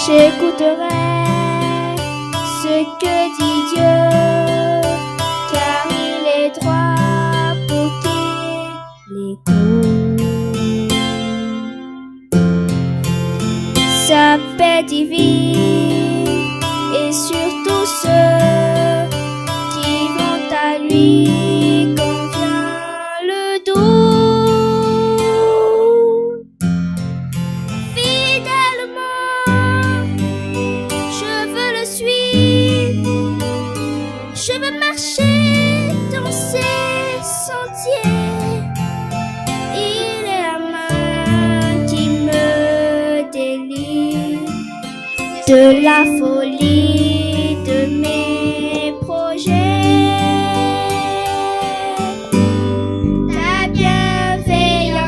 J'écouterai ce que dit Dieu, car il est droit pour qui l'écoute. Sa paix divine est sur tous ceux qui vont à lui quand vient le doute. Fidèlement, je veux le suivre. Je veux marcher dans ses sentiers. Il est la main qui me délivre de la folie de mes projets. Ta bienveillance,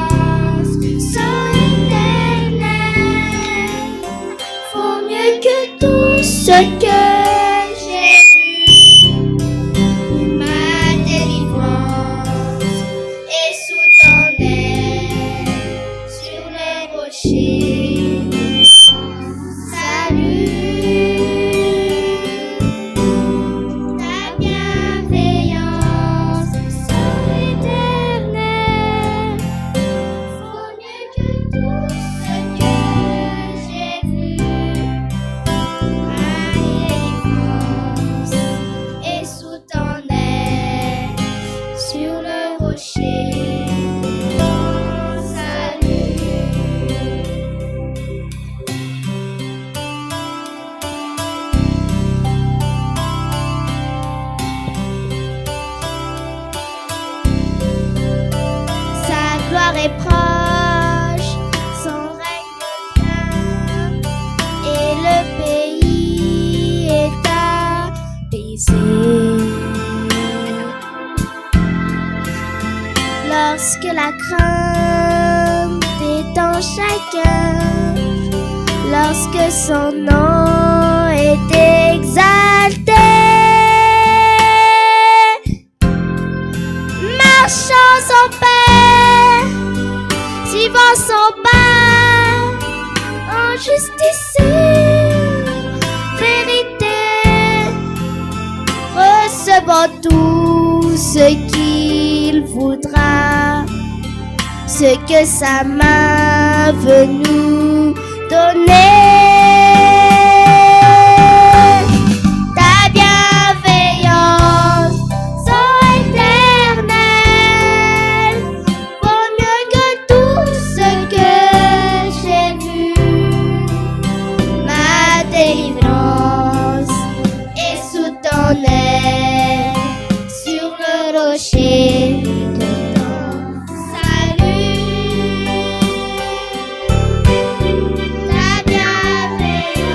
ô Éternel, vaut mieux que tout ce que j'ai vu. Ma délivrance est sous ton aile, sur le rocher. Salut, ta bienveillance, ô Éternel, vaut mieux que tout ce que j'ai vu. Ma délivrance est sous ton aile, sur le rocher. Ton salut. Sa gloire est proche, son règne vient, et le pays est apaisé. Lorsque la crainte est en chacun, lorsque son nom est exalté, marchons en paix, suivant son pas, en justice et vérité, recevons tout ce qu'il voudra, ce que sa main veut nous donner. Ta bienveillance, ô Éternel, vaut mieux que tout ce que j'ai vu. Ma délivrance est sous ton aile, sur le rocher de ton salut. Ta bienveillance,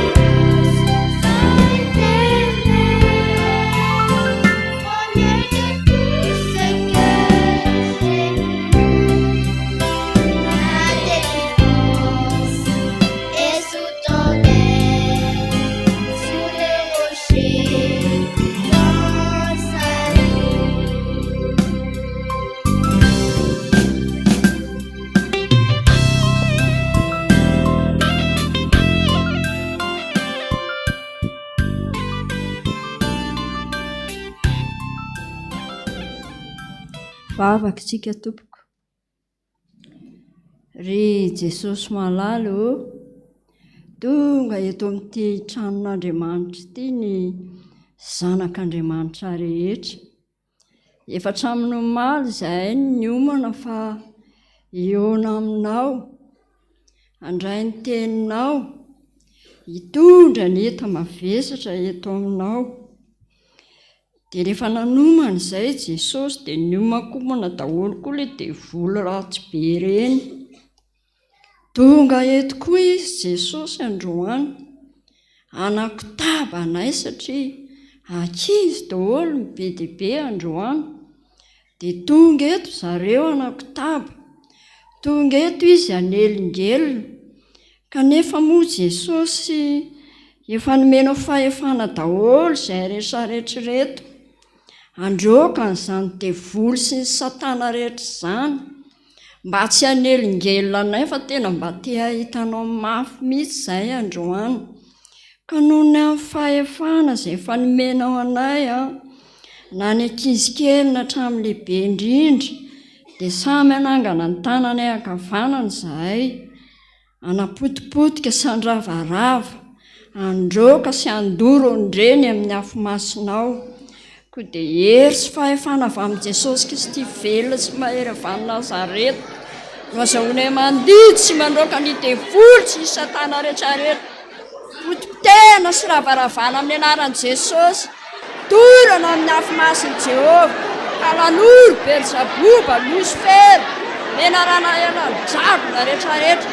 ô Éternel, vaut mieux que tout ce que j'ai vu. Ma délivrance est sous ton aile, sur le rocher de ton salut. Vavaka isika tompoko. Ry Jesosy malala ô, tonga eto amin'ity tranon'Andriamanitra ity ny zanak'Andriamanitra rehetra. Efa hatramin'ny omaly izahay no niomana fa hihaona aminao, handray ny teninao, hitondra ny enta-mavesatra eto aminao. Dia rehefa nanomana izay Jesosy dia niomankomana daholo koa ilay devoly ratsy be ireny. Tonga eto koa izy Jesosy androany hanakotaba anay satria ankizy daholo ny be dia be androany. Dia tonga eto zareo hanakotaba, tonga eto izy hanelingelina. Kanefa moa Jesosy efa nomenao fahefana daholo izay rehetra rehetra ireto handroaka an'izany devoly sy ny satana rehetra izany mba tsy hanelingelina anay fa tena mba te hahita anao mafy mihitsy izahay androany. Ka noho ny amin'ny fahefana izay efa nomenao anay, na ny ankizy kely na hatramin'ny lehibe indrindra, dia samy hanangana ny tananay ankavanana izahay, hanapotipotika sy handravarava, handroaka sy handoro an'ireny amin'ny afo masinao. Koa dia hery sy fahefana avy amin'i Jesosy Kristy velona sy mahery avy any Nazareta no azahoanay mandidy sy mandroaka ny devoly sy ny satana rehetrarehetra. Potipotehana sy ravaravana amin'ny anaran'i Jesosy. Dorana amin'ny afo masin'i Jehovah. Kalanoro, Belzaboba, Losifera, menarana elan'ny dragona rehetrarehetra.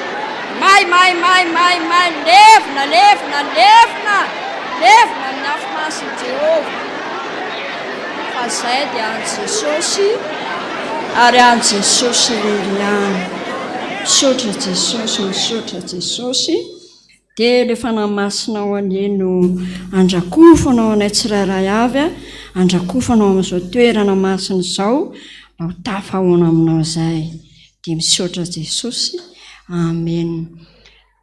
May, may, may, may, may, levona, levona, levona! Levona amin'ny afo masin'i Jehovah. Fa izay dia an'i Jesosy, ary an'i Jesosy irery ihany. Misaotra Jesosy, misaotra Jesosy. Dia ilay Fanahy Masinao anie no andrakofanao anay tsirairay avy, andrakofanao amin'izao toerana masina izao, mba ho tafahoana aminao izay. Dia misaotra Jesosy. Amen.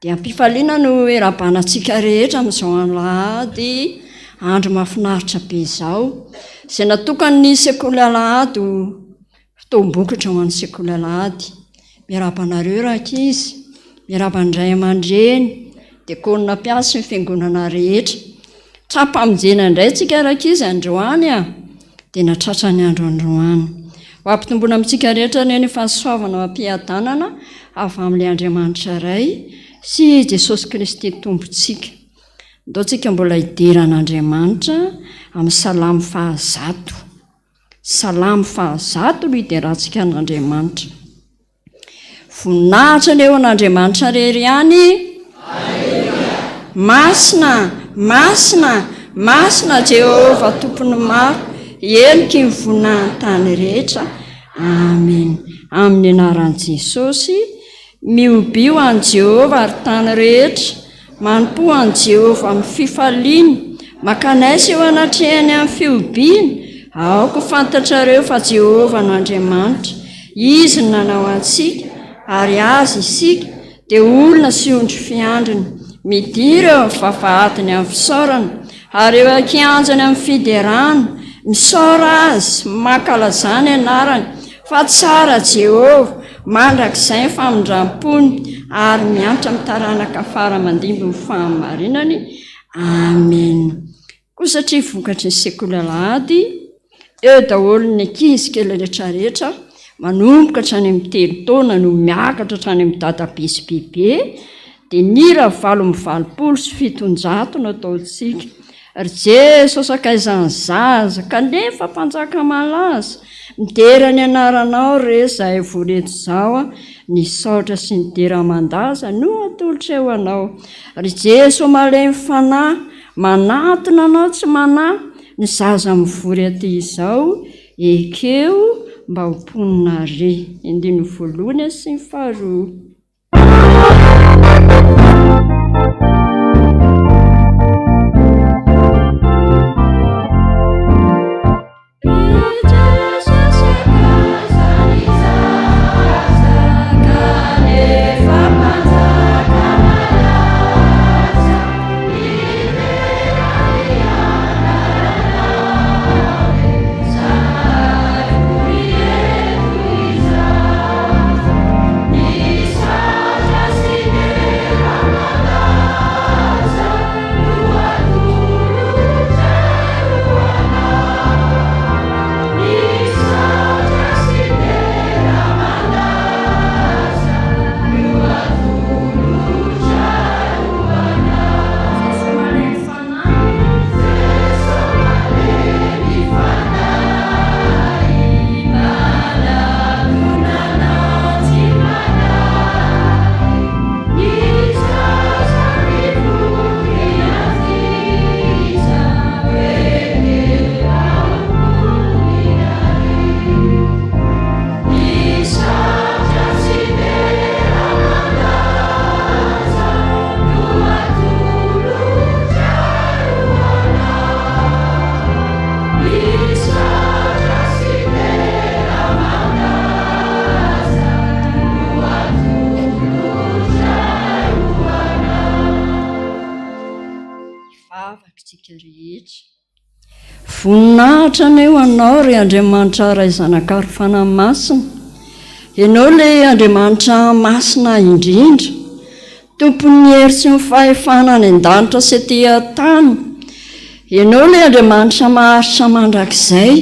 Dia am-pifaliana no iarahabana antsika rehetra amin'izao alahady andro mahafinaritra be izao, izay natokan'ny sekoly alahady ho fotoam-bokatra ho an'ny sekoly alahady. Miarahaba anareo rankizy, miarahaba ny ray aman-dreny, diakona mpiasa sy ny fiangonana rehetra. Tra-pamonjena indray tsika rankizy androany a! Dia nahatratra ny andro androany. Ho ampitomboina amintsika rehetra anie ny fahasoavana amam-piadanana avy amin'ilay Andriamanitra Ray sy i Jesosy Kristy Tompontsika. Ndao tsika mbola hidera an'Andriamanitra amin'ny salamo fahazato. Salamo fahazato no hiderantsika an'Andriamanitra. Voninahitra anie ho an'Andriamanitra irery ihany. Masina, masina, masina Jehovah Tompon'ny maro, heniky ny voninahin'ny tany rehetra. Amen. Amin'ny anaran'i Jesosy. Mihobia ho an'i Jehovah, ry tany rehetra. Manompoa an'i Jehovah amin'ny fifaliana. Mankanesa eo anatrehany amin'ny fihobiana. Aoka ho fantatrareo fa Jehovah no Andriamanitra. Izy no nanao antsika, ary azy isika, dia olona sy ondry fiandriny. Midira eo amin'ny vavahadiny amin'ny fisaorana, ary eo an-kianjany amin'ny fiderana. Misaora azy, mankalazà ny anarany. Fa tsara Jehovah, mandrakizay ny famindram-pony, ary miantra amin'ny taranaka fara aman-dimby ny fahamarinany. Amena. Koa satria vokatry ny sekoly alahady, eo daholo ny ankizy kely rehetrarehetra, manomboka hatrany amin'ny telo taona no miakatra hatrany amin'ny dadabe sy bebe, dia ny hira 788 no ataontsika. Ry Jeso sakaizan'ny zaza, kanefa mpanjaka malaza, midera ny anaranao re zahay vory eto izao, ny saotra sy ny dera aman-daza no atolotray ho anao. Ry Jeso malemy fanahy, manatona anao tsy manahy, ny zaza mivory aty izao, ekeo mba ho mponina re. Andininy voalohany sy ny faharoa. vavakitsika rehetra. Voninahitra anie ho Anao ry Andriamanitra Ray Zanaka ary Fanahy Masina. Ianao ilay Andriamanitra masina indrindra, Tompon'ny hery sy ny fahefana any an-danitra sy aty an-tany. Ianao ilay Andriamanitra maharitra mandrakizay,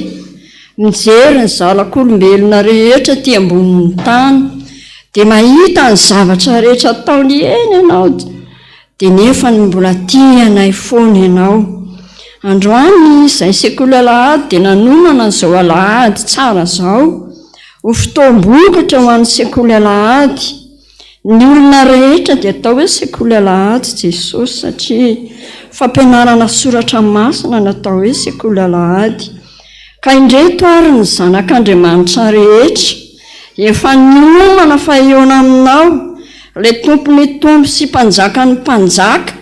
mijery ny zanak'olombelona rehetra aty ambonin'ny tany, dia mahita ny zavatra rehetra ataony eny Ianao. Dia nefa ny mbola tia anay foana ianao. Androany izay sekoly alahady dia nanomana an'izao alahady tsara izao ho fotoam-bokatra ho an'ny sekoly alahady. Ny olona rehetra dia atao hoe sekoly alahady Jesosy satria fampianarana soratra masina no atao hoe sekoly alahady. Ka indreto ary ny zanak'Andriamanitra rehetra efa niomana fa hihaona aminao, ilay Tompon'ny tompo sy Mpanjakan'ny mpanjaka,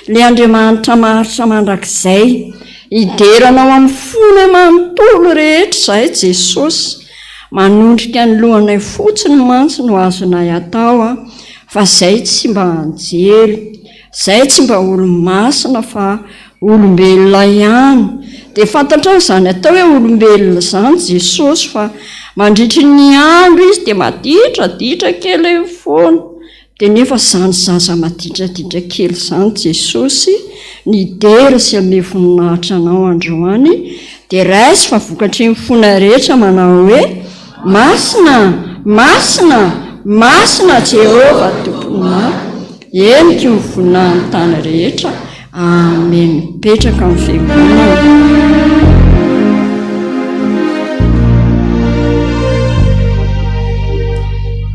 ilay Andriamanitra maharitra mandrakizay. Hidera Anao amin'ny fonay manontolo rehetra izahay Jesosy. Manondrika ny lohanay fotsiny mantsy no azonay atao fa izay tsy mba anjely. Zay tsy mba olo-masina fa olombelona ihany. Dia fantatrao izany atao hoe olombelona izany Jesosy fa mandritry ny andro izy dia maditraditra kely eo foana. Dia nefa izany zaza maditraditra kely izany Jesosy nidera sy hamehy voninahitra anao androany dia raiso fa vokatry ny fonay rehetra manao hoe Masina! Masina! Masina Jehovah Tompon'ny maro. Henoko ny voninahin'ny tany rehetra. Amen. Mipetraka amin'ny fiangonana.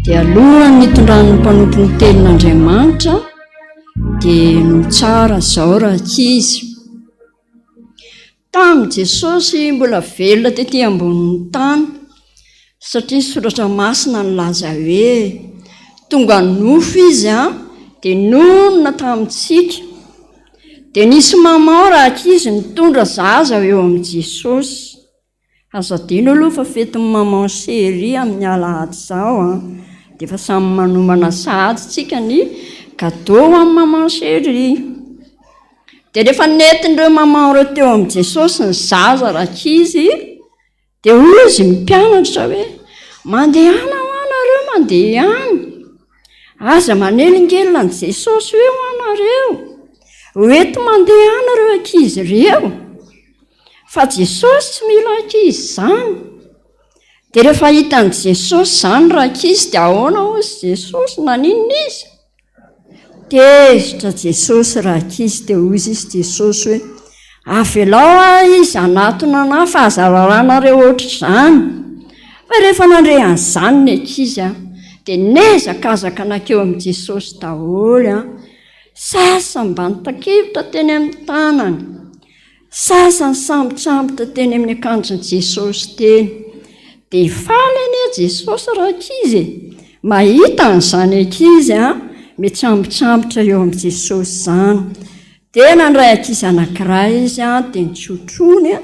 Dia alohan'ny nitondran'ny mpanompo ny tenin'Andriamanitra dia henoy tsara izao rankizy. Tamin'i Jesosy mbola velona tetỳ ambonin'ny tany, satria ny Soratra Masina nilaza hoe tonga nofo Izy dia nonina tamintsika. Dia nisy maman raha ankizy nitondra zaza ho eo amin'i Jesosy. Aza adino aloha fa fetin'ny maman chérie amin'ny alahady izao an! Dia efa samy manomana sahady tsika ny cadeau ho an'ny maman chérie. Dia rehefa nentin'ireo maman ireo teo amin'i Jesosy ny zaza rankizy dia hoy izy ny mpianatra hoe mandehana hoa nareo mandehana. Aza manelingelina an'i Jesosy hoe hoa nareo. Hoety mandehana ireo ankizy ireo. Fa Jesosy tsy mila ankizy izany. Dia rehefa hitan'i Jesosy izany rankizy dia ahoana hozy Jesosy, naninona izy? Tezitra Jesosy rankizy dia hozy izy Jesosy hoe, avelao aho izy hanatona anah fa aza raranareo ohatr'izany. Fa rehefa nandre an'izany ny ankizy an, dia nihazakazaka nankeo amin'i Jesosy daholo an, sasany mba nitakivotra teny amin'ny tanany. Sasany sambotsambotra teny amin'ny akanjon'i Jesosy teny. Dia faly anie Jesosy rankizy e! Mahita an'izany ankizy a, mitsambotsambotra eo amin'i Jesosy izany. Dia nandray ankizy anankiray izy a, dia nitsotrony a,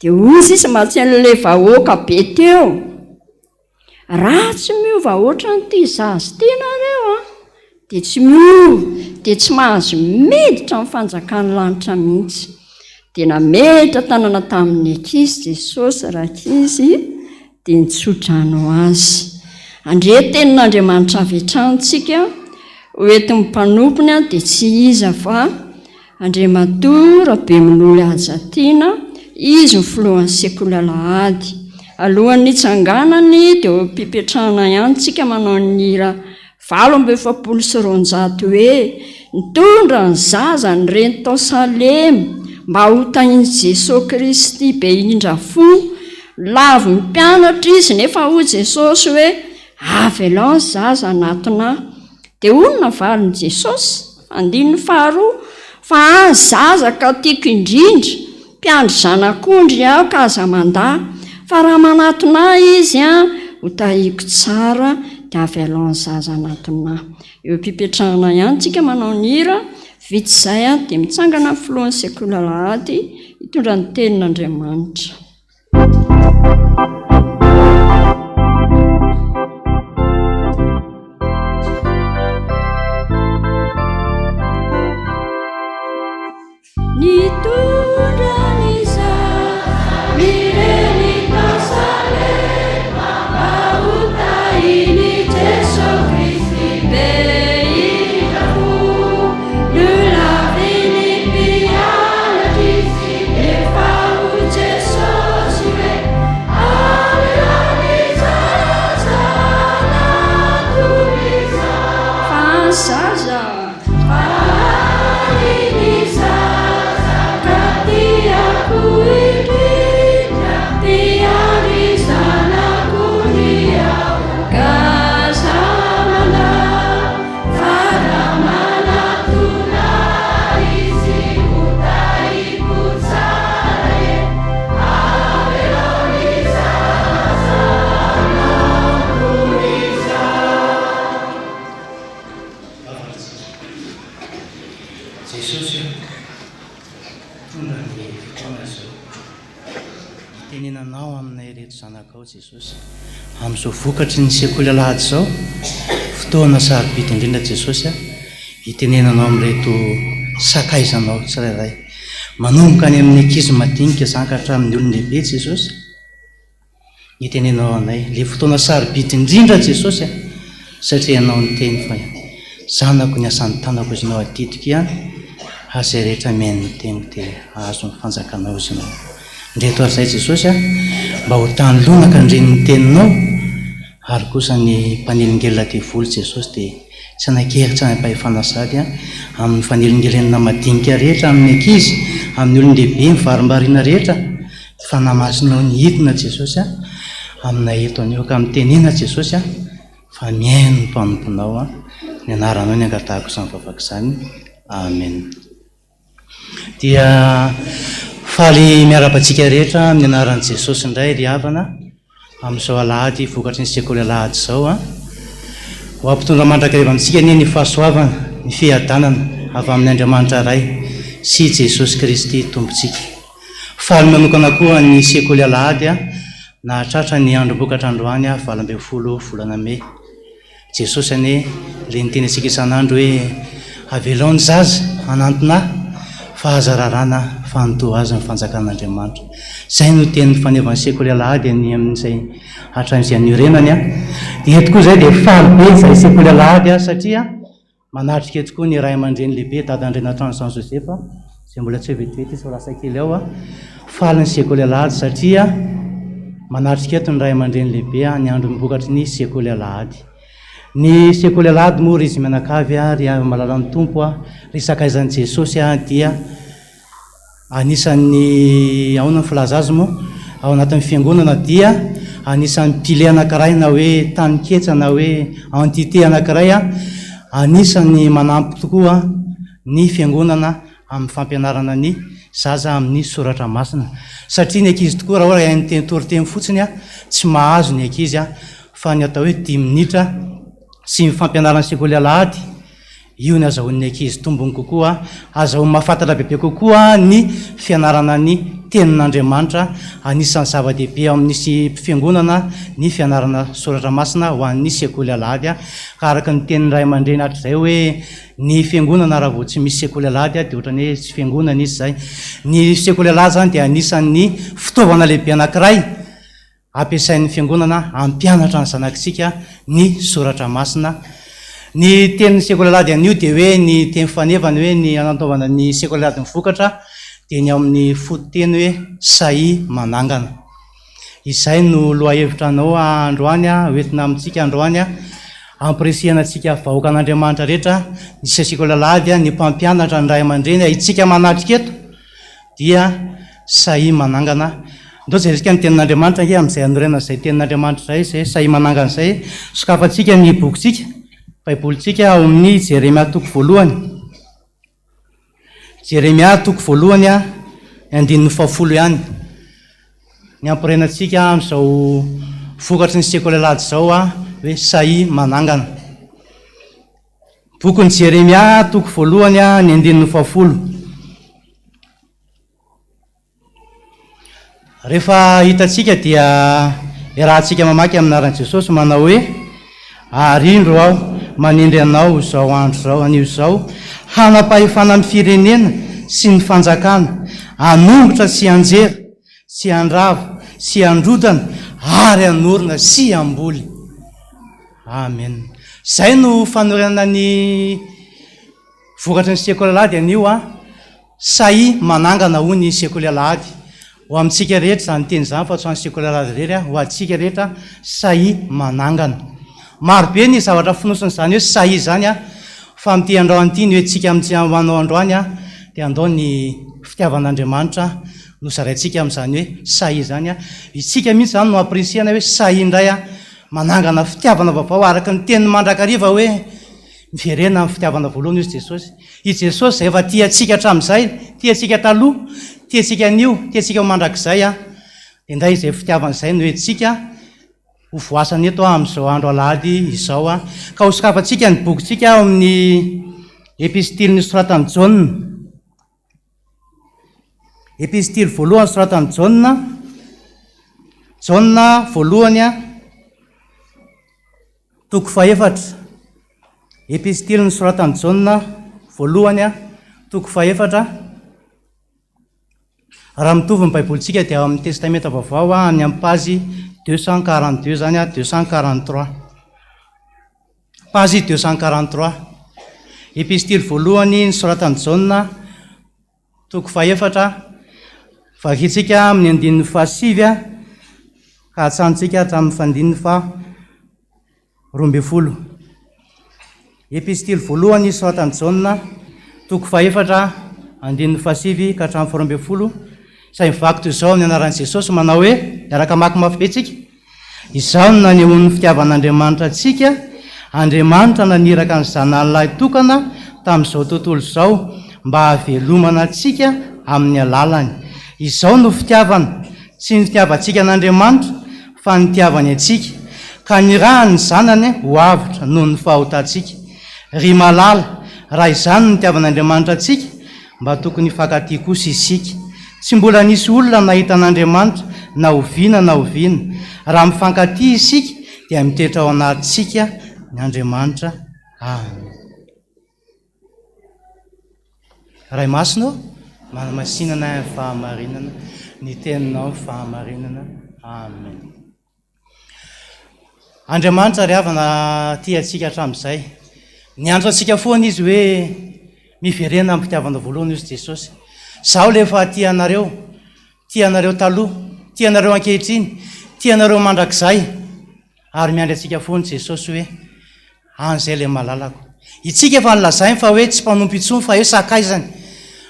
dia hozy izy mantsy an'ilay vahoaka be teo. Raha tsy miova ohatran'ity zaza ity nareo an, dia tsy miova, dia tsy mahazo miditra amin'ny fanjakan'ny lanitra mihitsy. Dia nametra tanana tamin'ny ankizy Jesosy, rankizy, dia nitsodrano azy. Handre tenin'Andriamanitra avy hatrany tsika, ho entin'ny mpanompony dia tsy iza fa Andriamatoa Rabeminolo Hajatiana, izy no filohan'ny sekoly alahady. Alohan'ny hitsanganany dia eo am-pipetrahana ihany tsika manao ny hira 248 hoe, Nitondra ny zaza ny reny tao Salema mba ho tahin'i Jesoa Kristy be indra fo. Lavin'ny mpianatra izy nefa hoy Jesosy hoe, Avelao ny zaza hanatona ahy. Dia hoy ny navalin'i Jesosy, andininy faharoa, Fa ahy ny zaza ka tiako indrindra, mpiandry zanak'ondry aho ka aza mandà, fa raha manatona ahy izy, ho tahiko tsara, dia avelao ny zaza hanatona ahy. Eo am-pipetrahana ihany tsika manao ny hira, vita izay dia mitsangana ny filohan'ny sekoly alahady hitondra ny tenin'Andriamanitra. Jesosy ô, tonga ny fotoana izao hitenenanao aminay ireto zanakao Jesosy, amin'izao vokatry ny sekoly alahady izao, fotoana sarobidy indrindra Jesosy a, hitenenanao amin'ireto sakaizanao tsirairay, manomboka any amin'ny ankizy madinika izany ka hatramin'ny olon-dehibe Jesosy. Nitenenao anay le fotoana sarobidy indrindra Jesosy a! Satria Ianao niteny fa zanako ny asan'ny tanako izy nao adidiko ihany ary izay rehetra mihaino ny teniko dia hahazo ny fanjakanao izy nao. Ndreto ary izay Jesosy a! Mba ho tany lonaka ndreny ny teninao ary kosa ny mpanelingelina devoly Jesosy dia tsy hanan-kery tsy hanam-pahefana sady amin'ny fanelingelenana madinika rehetra amin'ny ankizy amin'ny olon-dehibe mivarimbarina rehetra Fanahy Masinao nihidina Jesosy a, aminay eto anio ka mitenena Jesosy a, fa mihaino ny mpanomponao a, ny anaranao ny angatahako izany vavaka izany, Amen. Dia faly miarahaba antsika rehetra amin'ny anaran'i Jesosy indray ry havana. Amin'izao alahady vokatry ny sekoly alahady izao an! Ho ampitondra mandrakariva amintsika anie ny fahasoavana, ny fiadanana avy amin' Andriamanitra Ray sy Jesosy Kristy Tompontsika. Faly manokana koa ny sekoly alahady nahatratra ny androm-bokatra androany 18 volana mey. Jesosy anie le niteny antsika isan'andro hoe avelao ny zaza hanantona ahy fa aza rarana fa antoha azy ny fanjakan'Andriamanitra. Zay no teny nifanevan'ny sekoly alahady any amin'izay hatramin'izay niorenany an. Dia eto koa izay dia faly be izahay sekoly alahady an satria Manatrika eto koa ny ray aman-dreny lehibe Dada Andrianatrano Jean Joseph izay mbola tsy vetivety izy fa lasa kely ao. Faly ny sekoly alahady satria manatrika eto ny ray aman-dreny lehibe ny androm-bokatry ny sekoly alahady. Ny sekoly alahady moa ry izy mianakavy ry havamalalan'ny Tompo ry sakaizan'i Jesosy dia Anisan'ny, ahoana ny filaza azy moa, ao anatin'ny fiangonana dia anisan'ny pilier anankiray na hoe taninketsa na hoe entité anankiray anisan'ny manampy tokoa ny fiangonana amin'ny fampianarana ny zaza amin'ny soratra masina. Satria ny ankizy tokoa raha ohatra hainy teny toriteny fotsiny tsy mahazo ny ankizy fa ny atao hoe dimy minitra sy ny fampianaran'ny sekoly alahady Io ny azahoan'ny ankizy tombony kokoa, azahoany mahafantatra bebe kokoa ny fianarana ny Tenin'Andriamanitra. Anisan'ny zava-dehibe ao amin'ny fiangonana ny fianarana soratra masina ho an'ny sekoly alahady. Ka araka ny tenin'ny ray aman-dreny hatrizay hoe ny fiangonana raha vao tsy misy sekoly alahady dia ohatran'ny hoe tsy fiangonana izy izay. Ny sekoly alahady izany dia anisan'ny fitaovana lehibe anankiray. Ampiasain'ny Fiangonana hampianatra ny zanakitsika ny soratra masina. Ny tenin'ny Sekoly Alahady anio dia hoe ny teny fanevany hoe ny hanantaovana ny Sekoly Alahady ny vokatra dia ny ao amin'ny fototeny hoe sahia manangana. Izay no lohahevitra anao androany hoentina amintsika androany hampirisihana antsika vahoakan'Andriamanitra rehetra, ny Sekoly Alahady, ny mpampianatra, ny ray aman-dreny, isika manatrika eto dia sahia manangana. Ndao jerentsika ny tenin'Andriamanitra ange amin'izay hanorenana izay tenin'Andriamanitra izay, izay sahia manangana izay. Sokafantsika ny bokintsika, Baibolintsika ao amin'ny Jeremia toko voalohany. Jeremia toko voalohany, ny andininy fahafolo ihany. Ny hampirenantsika amin'izao vokatry ny sekoly alahady izao hoe sahia manangana. Bokin'i Jeremia, toko voalohany, ny andininy fahafolo. Rehefa hitantsika dia iarahantsika mamaky amin'ny anaran'i Jesosy manao hoe, Ary indro aho manendry anao izao andro izao, anio izao, hanam-pahefana amin'ny firenena sy ny fanjakana, hanongotra sy hanjera, sy handrava, sy handrodana, ary hanorina sy hamboly. Amen. Zay no fanorenana ny vokatry ny sekoly alahady anio a. Sahia manangana hoy ny sekoly alahady. Ho amintsika rehetra izany teny izany fa tsy ho an'ny sekoly alahady irery a, ho antsika rehetra sahia manangana. Maro be ny zavatra fonosin'izany hoe sahia izany a. Fa amin'ity androany ity, ny hoentintsika amintsika ho anao androany dia andao ny fitiavan'Andriamanitra no zaraintsika amin'izany hoe sahia izany. Isika mihitsy izany no ampirisihana hoe sahia indray manangana fitiavana vaovao araka ny teniny mandrakariva hoe miverena amin'ny fitiavana voalohany hoy Jesosy. I Jesosy izay efa tia antsika hatramin'izay, tia antsika taloha, tia antsika anio, tia antsika ho mandrakizay dia indray izay fitiavana izay no entintsika Ho voasana eto aho amin'izao andro alahady izao aho. Ka hosokafantsika ny bokintsika ao amin'ny epistily nosoratan'i Jaona. Epistily voalohany soratan'i Jaona. Jaona voalohany toko fahefatra. Epistily nosoratan'i Jaona voalohany toko fahefatra. Raha mitovy ny baibolintsika dia ao amin'ny testamenta vaovao any amin'ny page 242 izany 243. Page 243. Epistily voalohany nosoratan'i Jaona toko fahefatra vakintsika amin'ny andininy fahasivy ka hatsantsika hatramin'ny fandininy faha 12. Epistily voalohany soratan'i Jaona, toko fahefatra, andininy fahasivy ka hatramin'ny faharoa 12, izay mivaky toy izao amin'ny anaran'i Jesosy manao hoe, miaraka mamaky mafy be tsika, Izao no nanehoan'ny fitiavan'Andriamanitra antsika, Andriamanitra naniraka ny Zanany lahy tokana tamin'izao tontolo izao mba hahavelomana antsika amin'ny alalany. Izao no fitiavana, tsy ny fitiavantsika an'Andriamanitra, fa nitiavany antsika, ka nirahany ny Zanany ho avotra noho ny fahotantsika. Ry malala, raha izany no nitiavan'Andriamanitra antsika, mba tokony hifankatia kosa isika. Tsy mbola nisy olona nahita an'Andriamanitra na oviana na oviana. Raha mifankatia isika, dia mitoetra ao anatintsika ny Andriamanitra. Amen. Ray Masina ô, manamasina anay amin'ny fahamarinana, ny Teninao ny fahamarinana. Amen. Andriamanitra ry havana tia antsika hatramin'izay. Niantso antsika foana Izy hoe miverena amin'ny fitiavana voalohany hoy Jesosy. Zaho ilay efa tia anareo, tia anareo taloha, tia anareo ankehitriny, tia anareo mandrakizay. Ary miandry antsika foana Jesosy hoe any izay ilay malalako. Itsika efa nolazainy fa hoe tsy mpanompo intsony fa hoe sakaizany.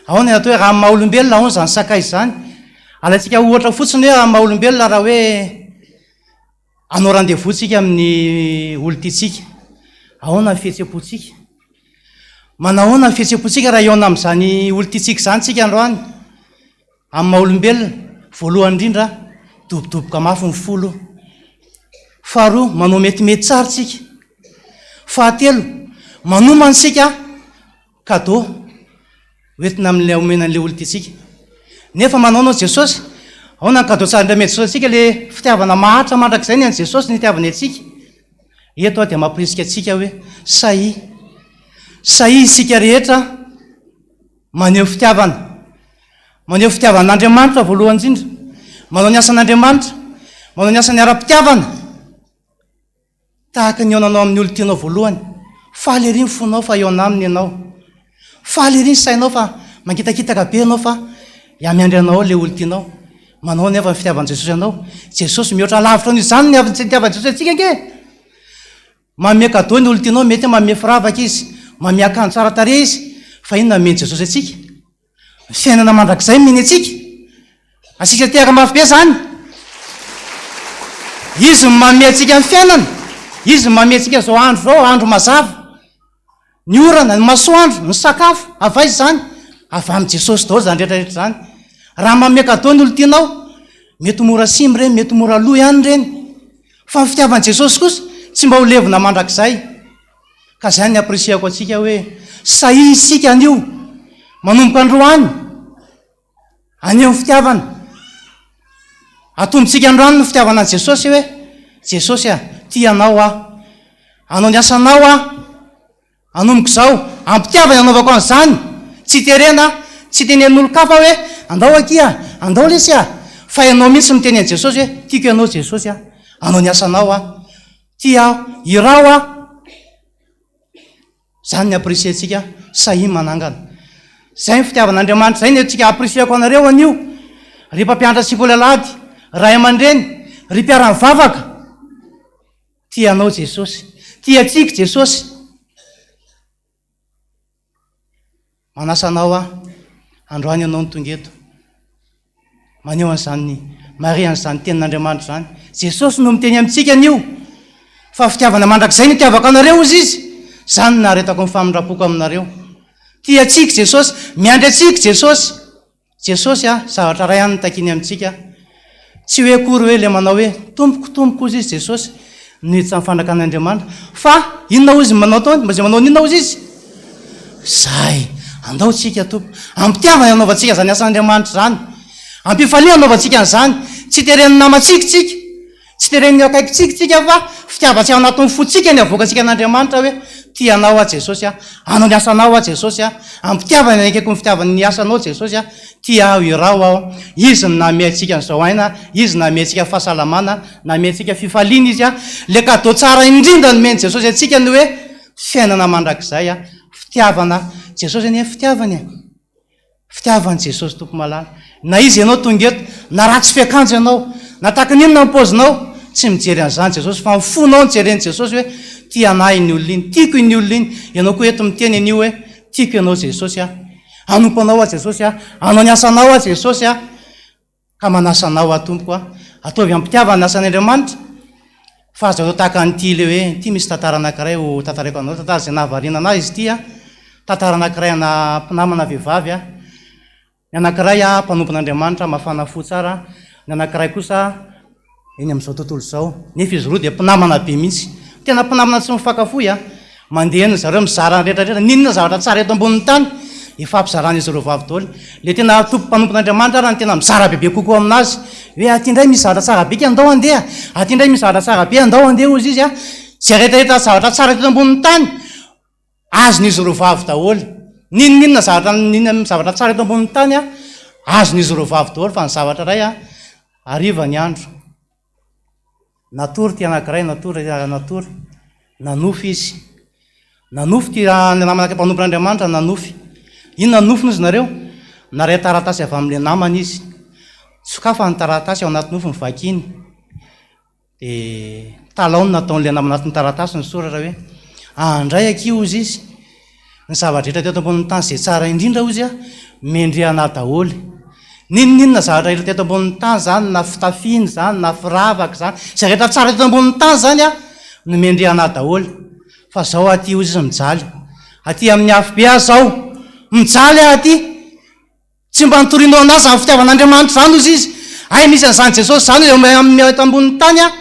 Ahoana ny atao hoe raha amin'ny maha olombelona ahoana izany sakaiza izany? Alaintsika ohatra fotsiny hoe raha amin'ny maha olombelona raha hoe hanao rendez-vous tsika amin'ny olon-tiantsika. Ahoana ny fihetseham-pontsika? Manahoana ny fihetseham-pontsika raha hihaona amin'izany olon-tiantsika izany tsika androany? Amin'ny maha olombelona, voalohany indrindra, dobodoboka mafy ny fo aloha. Faharoa, manao metimety tsara isika. Fahatelo, manomana isika cadeau hoentina amin'ilay omena an'ilay olon-tiantsika. Nefa manao anao Jesosy, ahoana ny cadeau tsara indray omen'i Jesosy antsika? Ilay fitiavana maharitra mandrakizay ny an'i Jesosy ny itiavany antsika. Eto aho dia mampirisika antsika hoe sahia. Sahia isika rehetra maneho fitiavana. Maneho fitiavana an'Andriamanitra voalohany indrindra. Manao ny asan'Andriamanitra. Manao ny asany ara-pitiavana. Tahaka ny hihaonanao amin'ny olon-tianao voalohany. Faly ery ny fonao fa hihaona aminy ianao. Faly ery ny sainao fa mangitakitaka be ianao fa miandry anao ao ilay olon-tianao. Manao anefa ny fitiavan'i Jesosy anao. Jesosy mihoatra lavitra noho izany ny fitiavan'i Jesosy antsika ange. Manome cadeau ny olon-tianao, mety hoe manome firavaka izy, manome akanjo tsara tarehy izy, fa inona nomen'i Jesosy antsika? Ny fiainana mandrakizay nomeny antsika. Asiaka tehaka mafy be izany. Izy no manome antsika ny fiainana. Izy no manome antsika izao andro izao, andro mazava. Ny orana, ny masoandro, ny sakafo, avy aiza izany? Avy amin'i Jesosy daholo izany rehetra rehetra izany. Raha manome cadeau ny olon-tianao, mety ho mora simba ireny, mety ho mora lo ihany ireny. Fa ny fitiavan'i Jesosy kosa tsy mba ho levona mandrakizay. Ka izay ny apprécier-ko antsika hoe sahia isika anio, manomboka androany, haneho ny fitiavana. Atombontsika androany ny fitiavana an'i Jesosy hoe, Jesosy a, tia anao aho. Hanao ny asanao aho. Hanomboka izao, am-pitiavana anaovako an'izany. Tsy terena, tsy tenenin'olon-kafa hoe, andao akia, andao lesy a. Fa ianao mihitsy miteny an'i Jesosy hoe, tiako ianao Jesosy a, hanao ny asanao aho. Tia aho, iraho aho. Izany ny apprécier-ntsika, sahia manangana. Izay ny fitiavan'Andriamanitra, izay ny antsika apprécier-ko anareo anio, ry mpampianatra sekoly alahady, ray aman-dreny, ry mpiara-mivavaka. Tia anao Jesosy. Tia antsika Jesosy. Manasa anao aho, androany ianao no tonga eto. Maneho an'izany, mahare an'izany tenin'Andriamanitra izany. Jesosy no miteny amintsika anio fa fitiavana mandrakizay no itiavako anareo, hozy Izy. Izany no naharetako ny famindram-poko aminareo. Tia antsika Jesosy, miandry antsika Jesosy. Jesosy a, zavatra iray ihany no takiany amintsika, tsy hoe akory hoe ilay manao hoe Tompoko, Tompoko hozy Izy Jesosy no hiditra amin'ny fanjakan'Andriamanitra, fa inona hozy ny manao ataony, izay manao an'inona hozy Izy? Zay! Andao tsika Tompo. Am-pitiavana anaovantsika izany asan'Andriamanitra izany. Am-pifaliana anaovantsika an'izany. Tsy teren'ny namantsika tsika. Tsy teren'ny eo akaikintsika tsika fa fitiavantsika ao anatin'ny fontsika ny avoakantsika an'Andriamanitra hoe tia anao aho Jesosy a. Hanao ny asanao aho Jesosy a. Am-pitiavana ny ekeko ny fitiavan'ny asanao Jesosy a. Tia aho iraho aho. Izy no nanome antsika an'izao aina, Izy no nanome antsika fahasalamana, nanome antsika fifaliana Izy a. Ilay cadeau tsara indrindra nomen'i Jesosy antsika ny hoe Fiainana mandrakizay a! Fitiavana, Jesosy anie fitiavana e! Fitiavan'i Jesosy Tompo malala. Na iza ianao tonga eto, na ratsy fiakanjo ianao, na tahaka ny inona ny paozinao, tsy mijery an'izany Jesosy fa ny fonao no jeren'i Jesosy hoe tia anah iny olona iny, tiako iny olona iny. Ianao koa eto miteny anio hoe tiako ianao Jesosy a! Hanompo anao aho Jesosy a! Hanao ny asanao aho Jesosy a! Ka manasa anao aho Tompoko a! Ataovy am-pitiavana ny asan' Andriamanitra fa aza atao tahaka an'ity ilay hoe ity misy tantara anankiray ho tantaraiko anareo, tantara izay nahavariana anah izy ity a! Tantara anankiray ana mpinamana vehivavy a! Ny anankiray a mpanompon'Andriamanitra mafana fo tsara, ny anankiray kosa eny amin'izao tontolo izao. Nefa izy roa dia mpinamana be mihitsy. Tena mpinamana tsy mifankafoy a! Mandeha eny zareo mizara ny rehetra rehetra, n'inona zavatra tsara eto ambonin'ny tany, ifampizaran'izy ireo vavy daholo. Ilay tena tompo mpanompon'Andriamanitra ary no tena mizara bebe kokoa aminazy, hoe aty indray misy zavatra tsara be ka andao handeha, aty indray misy zavatra tsara be andao handeha hozy izy a! Izay rehetra rehetra zavatra tsara teto ambonin'ny tany, azon'izy ireo vavy daholo. N'inon'inona zavatra n'inona zavatra tsara eto ambonin'ny tany a, azon'izy ireo vavy daholo fa ny zavatra iray a, hariva ny andro. Natory ity anankiray, natory, natory. Nanofy izy. Nanofy ity namana mpanompon'Andriamanitra, nanofy. Inona ny nofiny hozy nareo? Naray taratasy avy amin'ilay namany izy. Sokafany ny taratasy ao anaty nofiny, vakiny. Dia talao no nataon'ilay namana anatin'ny taratasy ny soratra hoe, Andray akia hozy izy, ny zava-drehetra teto ambonin'ny tany izay tsara indrindra hozy a, mendriha anah daholo. N'inon'inona zavatra rehetra teto ambonin'ny tany izany, na fitafiana izany, na firavaka izany, izay rehetra tsara teto ambonin'ny tany izany a, nomendriha anah daholo. Fa izao aho aty hozy izy mijaly. Aty amin'ny afobe aho izao, mijaly aho aty. Tsy mba nitorianao anah izany fitiavan'Andriamanitra izany hozy izy. Hay misy an'izany Jesosy izany eo amin'ny eto ambonin'ny tany a.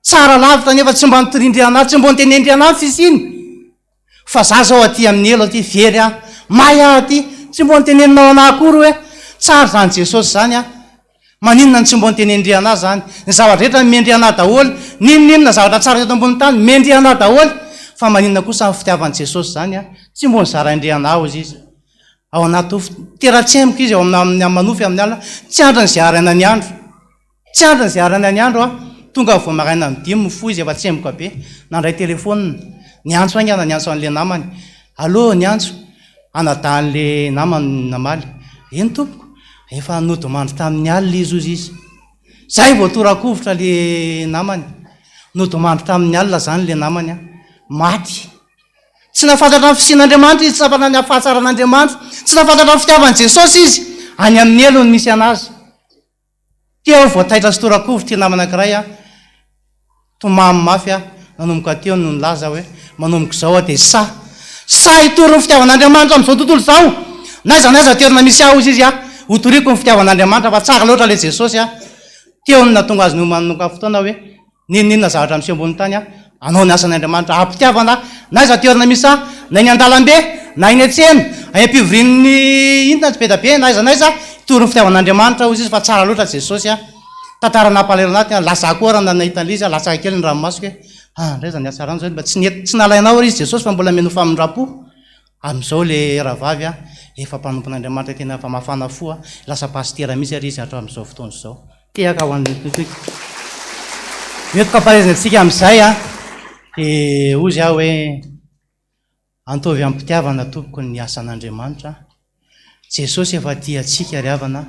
Tsara lavitra nefa tsy mba nitorian-dry anah, tsy mba nitenenindry anah ny fisiany. Fa za zao aty amin'ny helo aty, very aho, may aho aty, tsy mba niteneninao anah akory hoe tsara izany Jesosy izany a. Maninona no tsy mba nitenenindry anah izany? Ny zava-drehetra mendriha anah daholo, n'inon'inona zavatra tsara teto ambonin'ny tany, mendriha anah daholo. Fa maninona kosa ny fitiavan'i Jesosy izany a? Tsy mba nozaraindry anah hozy izy. Ao anaty nofy, tera-tsemboka izy ao amin'ny manofy amin'ny alina, tsy andriny izay haraina ny andro. Tsy andriny izay haraina ny andro aho. Tonga vao maraina amin'ny dimy mifoha izy efa tsemboka be. Nandray telefaonina. Niantso haingana niantso an'ilay namany. Allô, niantso. Anadahin'ilay namany no namaly. Eny tompoko. Efa nodimandry tamin'ny alina izy hozy izy. Izay vao tora-kovitra ilay namany. Nodimandry tamin'ny alina izany ilay namany an. Maty. Tsy nahafantatra ny fisian'Andriamanitra izy, tsy nahafantatra ny fahatsaran'Andriamanitra, tsy nahafantatra ny fitiavan'i Jesosy izy. Any amin'ny helo no misy an'azy. Teo aho vao taitra sy tora-kovitra ity namana anankiray a, tomany mafy aho, nanomboka teo no nilaza hoe, manomboka izao aho dia sahy, sahy hitory ny fitiavan'Andriamanitra amin'izao tontolo izao, n'aiza n'aiza toerana misy ahy hozy izy a, hotoriko ny fitiavan'Andriamanitra fa tsara loatra ilay Jesosy a, teo no nahatonga azy niomanoka fotoana hoe, N'inon'inona zavatra miseho ambonin'ny tany, anao ny asan' Andriamanitra am-pitiavana, na aiza toerana misy ahy, na eny an-dalambe, na eny an-tsena, any am-pivorian'ny inona tsy be dia be, na aiza na aiza, hitory ny fitiavan'Andriamanitra hozy izy fa tsara loatra Jesosy a! Tantara nampalahelo anahy ty, lasa koa raha nahita an'ilay izy, latsaka kely ny ranomasoko hoe, ah, ndray izany hatsarana izao, mba tsy nety, tsy nalainao ary izy Jesosy fa mbola mino famindram-po. Amin'izao ilay rahavavy a, efa mpanompon'Andriamanitra tena efa mafana fo a, lasa pasitera mihitsy ary izy hatramin'izao fotoana izao. Tehaka ho an'ny Totoky. Mety kampahaizina antsika amin'izay a, dia hozy aho hoe, antaovy amim-pitiavana tompoko ny asan'Andriamanitra. Jesosy efa tia antsika ry havana,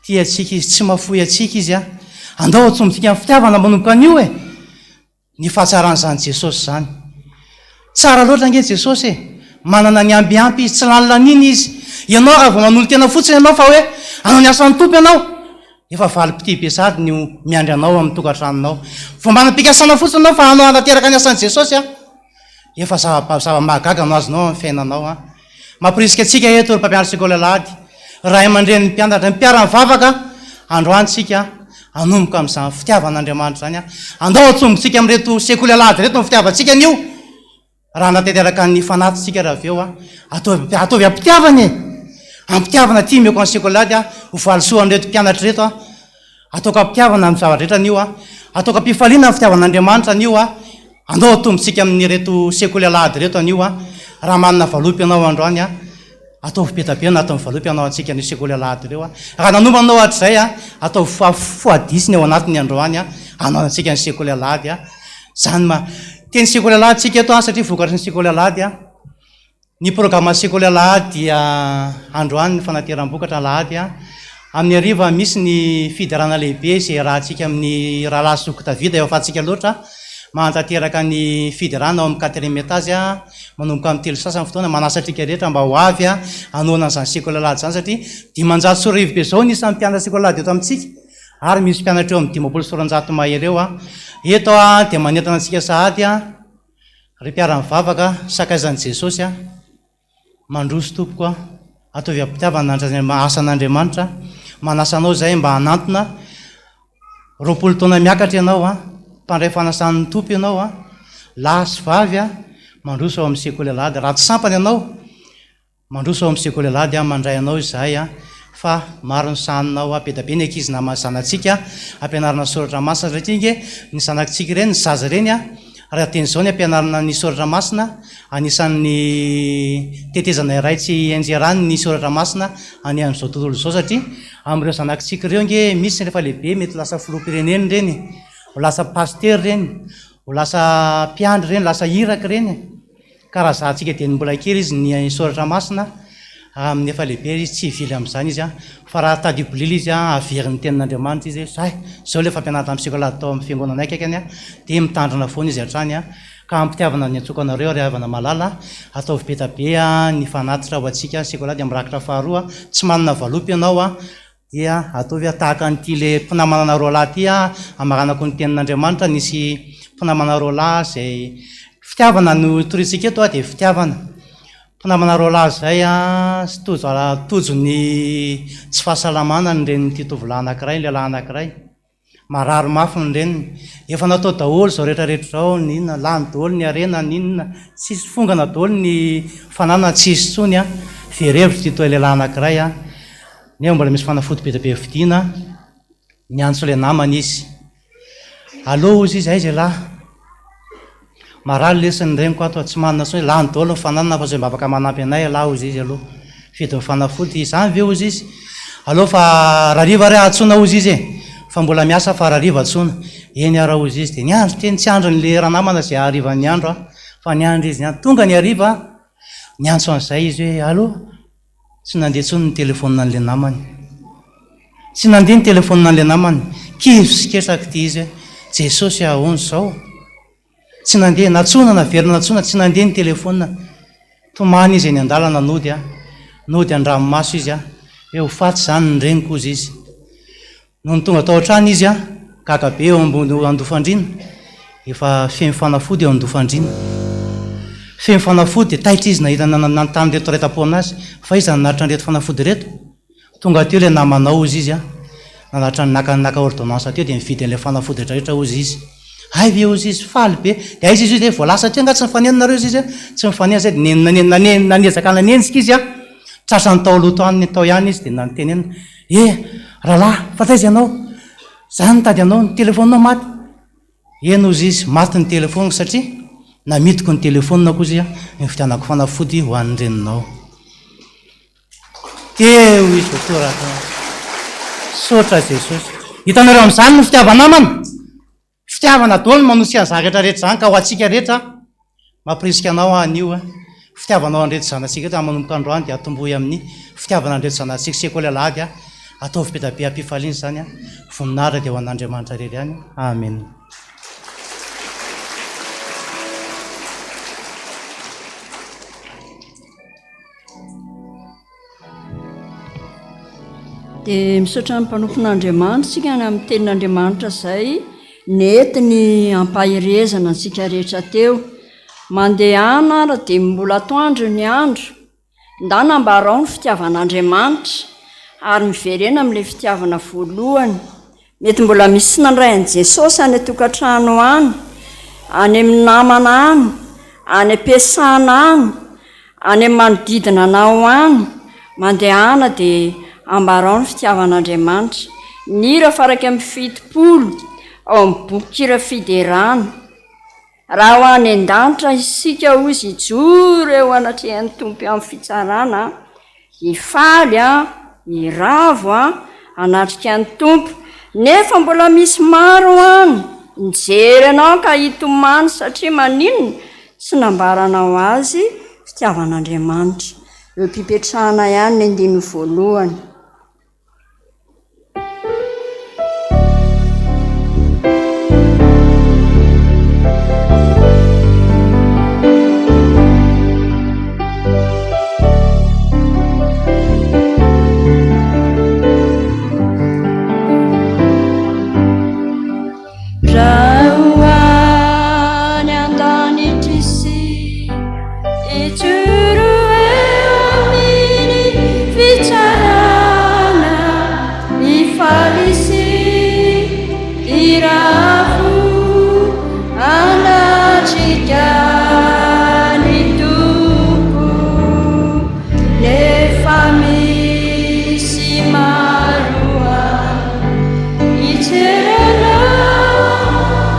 tia antsika Izy, tsy mahafoy antsika Izy a. Andao atsombontsika amin'ny fitiavana manomboka anio e. Ny fahatsaran'izany Jesosy izany. Tsara loatra ange Jesosy e! Manana ny ambiampy Izy, tsy lany laniana Izy. Ianao raha vao manolo-tena fotsiny ianao fa hoe hanao ny asan'ny Tompo ianao, efa valim-pitia be sahady no miandry anao amin'ny tokantranonao. Vao manam-pikasana fotsiny ianao fa hanao hanateraka ny asan'i Jesosy an, efa zava-mahagaga no azonao amin'ny fiainanao an. Mamporisika antsika eto ry mpampianatra sekoly alahady, ray aman-drenin'ny mpianatra, ny mpiara-mivavaka, androany isika hanomboka amin'izany fitiavan'Andriamanitra izany. Andao hatsombontsika amin'ireto sekoly alahady ireto ny fitiavantsika anio, raha hanatanteraka ny fanatitsika raha avy eo. Ataovy, ataovy am-pitiavana e! Am-pitiavana aty omeko ny sekoly alahady ho valisoan'ireto mpianatra ireto. Ataoko am-pitiavana ny zava-drehetra anio a. Ataoko am-pifaliana ny fitiavan'Andriamanitra anio a. Andao hatombontsika amin'ireto sekoly alahady ireto anio a. Raha manana valopy ianao androany a, ataovy be dia be anatin'ny valopy hanao antsika an'io sekoly alahady ireo a. Raha nanomana anao hatrizay a, ataovy foadisiny ao anatiny androany a, hanao antsika ny sekoly alahady a. Izany ma, teny sekoly alahady tsika eto a, satria vokatry ny sekoly alahady a. Ny programan'ny sekoly alahady dia androany ny fanateram-bokatra alahady. Amin'ny hariva misy ny fiderana lehibe izay iarahantsika amin'ny rahalahy zoky Davida eo afahantsika loatra mahatanteraka ny fiderana ao amin'ny quatrième étage manomboka amin'ny telo sy sasany fotoana. Manasa antsika rehetra mba ho avy hanohana an'izany sekoly alahady izany satria 1500 be izao ny isan'ny mpianatra sekoly alahady eto amintsika ary misy mpianatra eo amin'ny 250 mahery eo. Eto dia manentana antsika sahady. Ry mpiara-mivavaka, sakaizan'i Jesosy a, mandroso tompoko a, ataovy am-pitiavana ny asan'Andriamanitra, manasa anao izahay mba hanantona, 20 taona miakatra ianao a, mpandray fanasan'ny Tompo ianao a, lahy sy vavy a, mandroso ao amin'ny sekoly alahady, raha tsy sampana ianao, Mandroso ao amin'ny sekoly alahady aho mandray anao izahay a fa maro ny sahaninao a be da be ny ankizy nama zanatsika ampianarina soratra masina satria ange ny zanakitsika ireny ny zaza ireny a raha teny izao ny ampianarina ny soratra masina anisan'ny tetezana iray tsy hianjerany ny soratra masina any amin'izao tontolo izao satria amin'ireo zanakitsika ireo ange misy rehefa lehibe mety lasa filoham-pirenena ireny ho lasa pasitera ireny ho lasa mpiandry ireny lasa iraka ireny Ka raha zahantsika dieny mbola kely izy ny soratra masina, amin'ny efa lehibe izy tsy hivily amin'izany izy, fa raha tady hibolila izy haveriny ny tenin'Andriamanitra izy hoe zay, izao ilay fampianarana tamin'ny sekoly alahady tao amin'ny fiangonanay akaikany, dia mitandrina foana izy hatrany, ka ampitiavana ny antsoko anareo ry havana malala, ataovy be da be ny fanatitra ho antsika sekoly alahady amin'ny rakitra faharoa, tsy manana valopy ianao, Dia ataovy aho tahaka an'ity le mpinamana roalahy ity aho, hamaranako ny tenin'Andriamanitra, nisy mpinamana roalahy izay, fitiavana no toriantsika eto dia fitiavana, mpinamana roalahy izay sy tojo tojo ny tsy fahasalamana ny renin'ity tovolahy anankiray, lehilahy anankiray. Marary mafy ny reniny. Efa natao daholo izao rehetra rehetra izao, ny inona, lany daholo ny harena, ny inona, tsisy fongana daholo ny fananana, tsisy intsony an. Very hevitra ity toa lehilahy anankiray an, nefa mbola misy fanafody be dia be vidiana, niantso ilay namany izy. Allo hozy izy, aiza ialahy? Marary lesy ny reniko ato a, tsy manana intsony, lany daholo ny fananana fa zay mba afaka manampy anay ialahy hozy izy aloha, fidin'ny fanafody, izany ve hozy izy, aleo fa rahariva re antsoina hozy izy e, fa mbola miasa fa rahariva antsoina, eny ara hozy izy, dia niandry teny tsy andrin'ny le ranamana izay haharivan'ny andro a, fa niandry izy niandry, tonga ny hariva, niantso an'izay izy hoe allo, tsy nandeha intsony ny telephone an'le namany, tsy nandeha ny telephone an'le namany, kivy sy ketraka ity izy hoe Jesosy ahoana izao? Tsy nandeha, nantsoina naverina nantsoina, tsy nandeha ny telefaonina. Tomany izy eny an-dalana nody a. Nody an-dranomaso izy a. Hoe ho faty izany ny reniko hozy izy. Nony tonga tao an-trano izy a, gaga be eo ambony eo an-doha-fandriana, efa feno fanafody eo an-doha-fandriana. Feno fanafody dia taitra izy nahita nanontany ireto iray tam-po aminazy, fa iza no nanatitra an'ireto fanafody ireto? Tonga teo ilay namanao hozy izy an, nanatitra naka naka ordonnance teo dia nividy an'ilay fanafody rehetra rehetra hozy izy. Hay ve hozy izy, faly be. Dia aiza izy hozy vao lasa teo angaha tsy nifanena nareo hozy izy an, tsy nifanena zay dia nane nane nanezaka nanenjika izy an, tratrany tao aloha tao any tao ihany izy dia nanotenenina, eh rahalahy fa taiza ianao? Za nitady anao, ny telefaoninao maty. Eny hozy izy, maty ny telefaoniko satria namidiko ny telefaoniko hozy an, nividianako fanafody ho an'ny reninao. Teo izy vao toraka. Misaotra Jesosy. Hitanareo amin'izany ny fitiava-namana? Fitiavana daholo no manosika an'izany rehetra rehetra izany ka ho antsika rehetra, mampirisika anao aho anio, fitiavanao an'ireto zanatsika ireto, manomboka androany dia atombohy amin'ny fitiavana an'ireto zanatsika sekoly alahady, ataovy be dia be am-pifaliana izany, voninahitra dia ho an'Andriamanitra irery ihany. Amen. Dia misaotra ny mpanompon'Andriamanitra isika ny amin'ny tenin'Andriamanitra izay nentiny hampaherezana antsika rehetra teo. Mandehana ary dia mbola atoandro ny andro. Ndana ambarao ny fitiavan'Andriamanitra ary miverena amin'ilay fitiavana voalohany. Mety mbola misy tsy nandray an'i Jesosy any an-tokantrano any, any amin'ny namana any, any am-piasana any, any amin'ny manodidina anao any. Mandehana dia ambarao ny fitiavan'Andriamanitra. Ny hira faha-71 ao amin'ny bokin-kira Fiderana. Raha ho any an-danitra isika, hoy izy, hijoro eo anatrehan'ny Tompo amin'ny fitsarana, hifaly, hiravo, hanatrika ny Tompo. Nefa mbola misy maro any mijery anao ka hitomany satria maninona? Tsy nambaranao azy fitiavan'Andriamanitra. Eo am-pipetrahana ihany ny andininy voalohany. Raha ho any an-danitra isika, hijoro eo amin'ny fitsarana, hifaly sy hiravo hanatrika ny Tompo, nefa misy maro any. Hijerena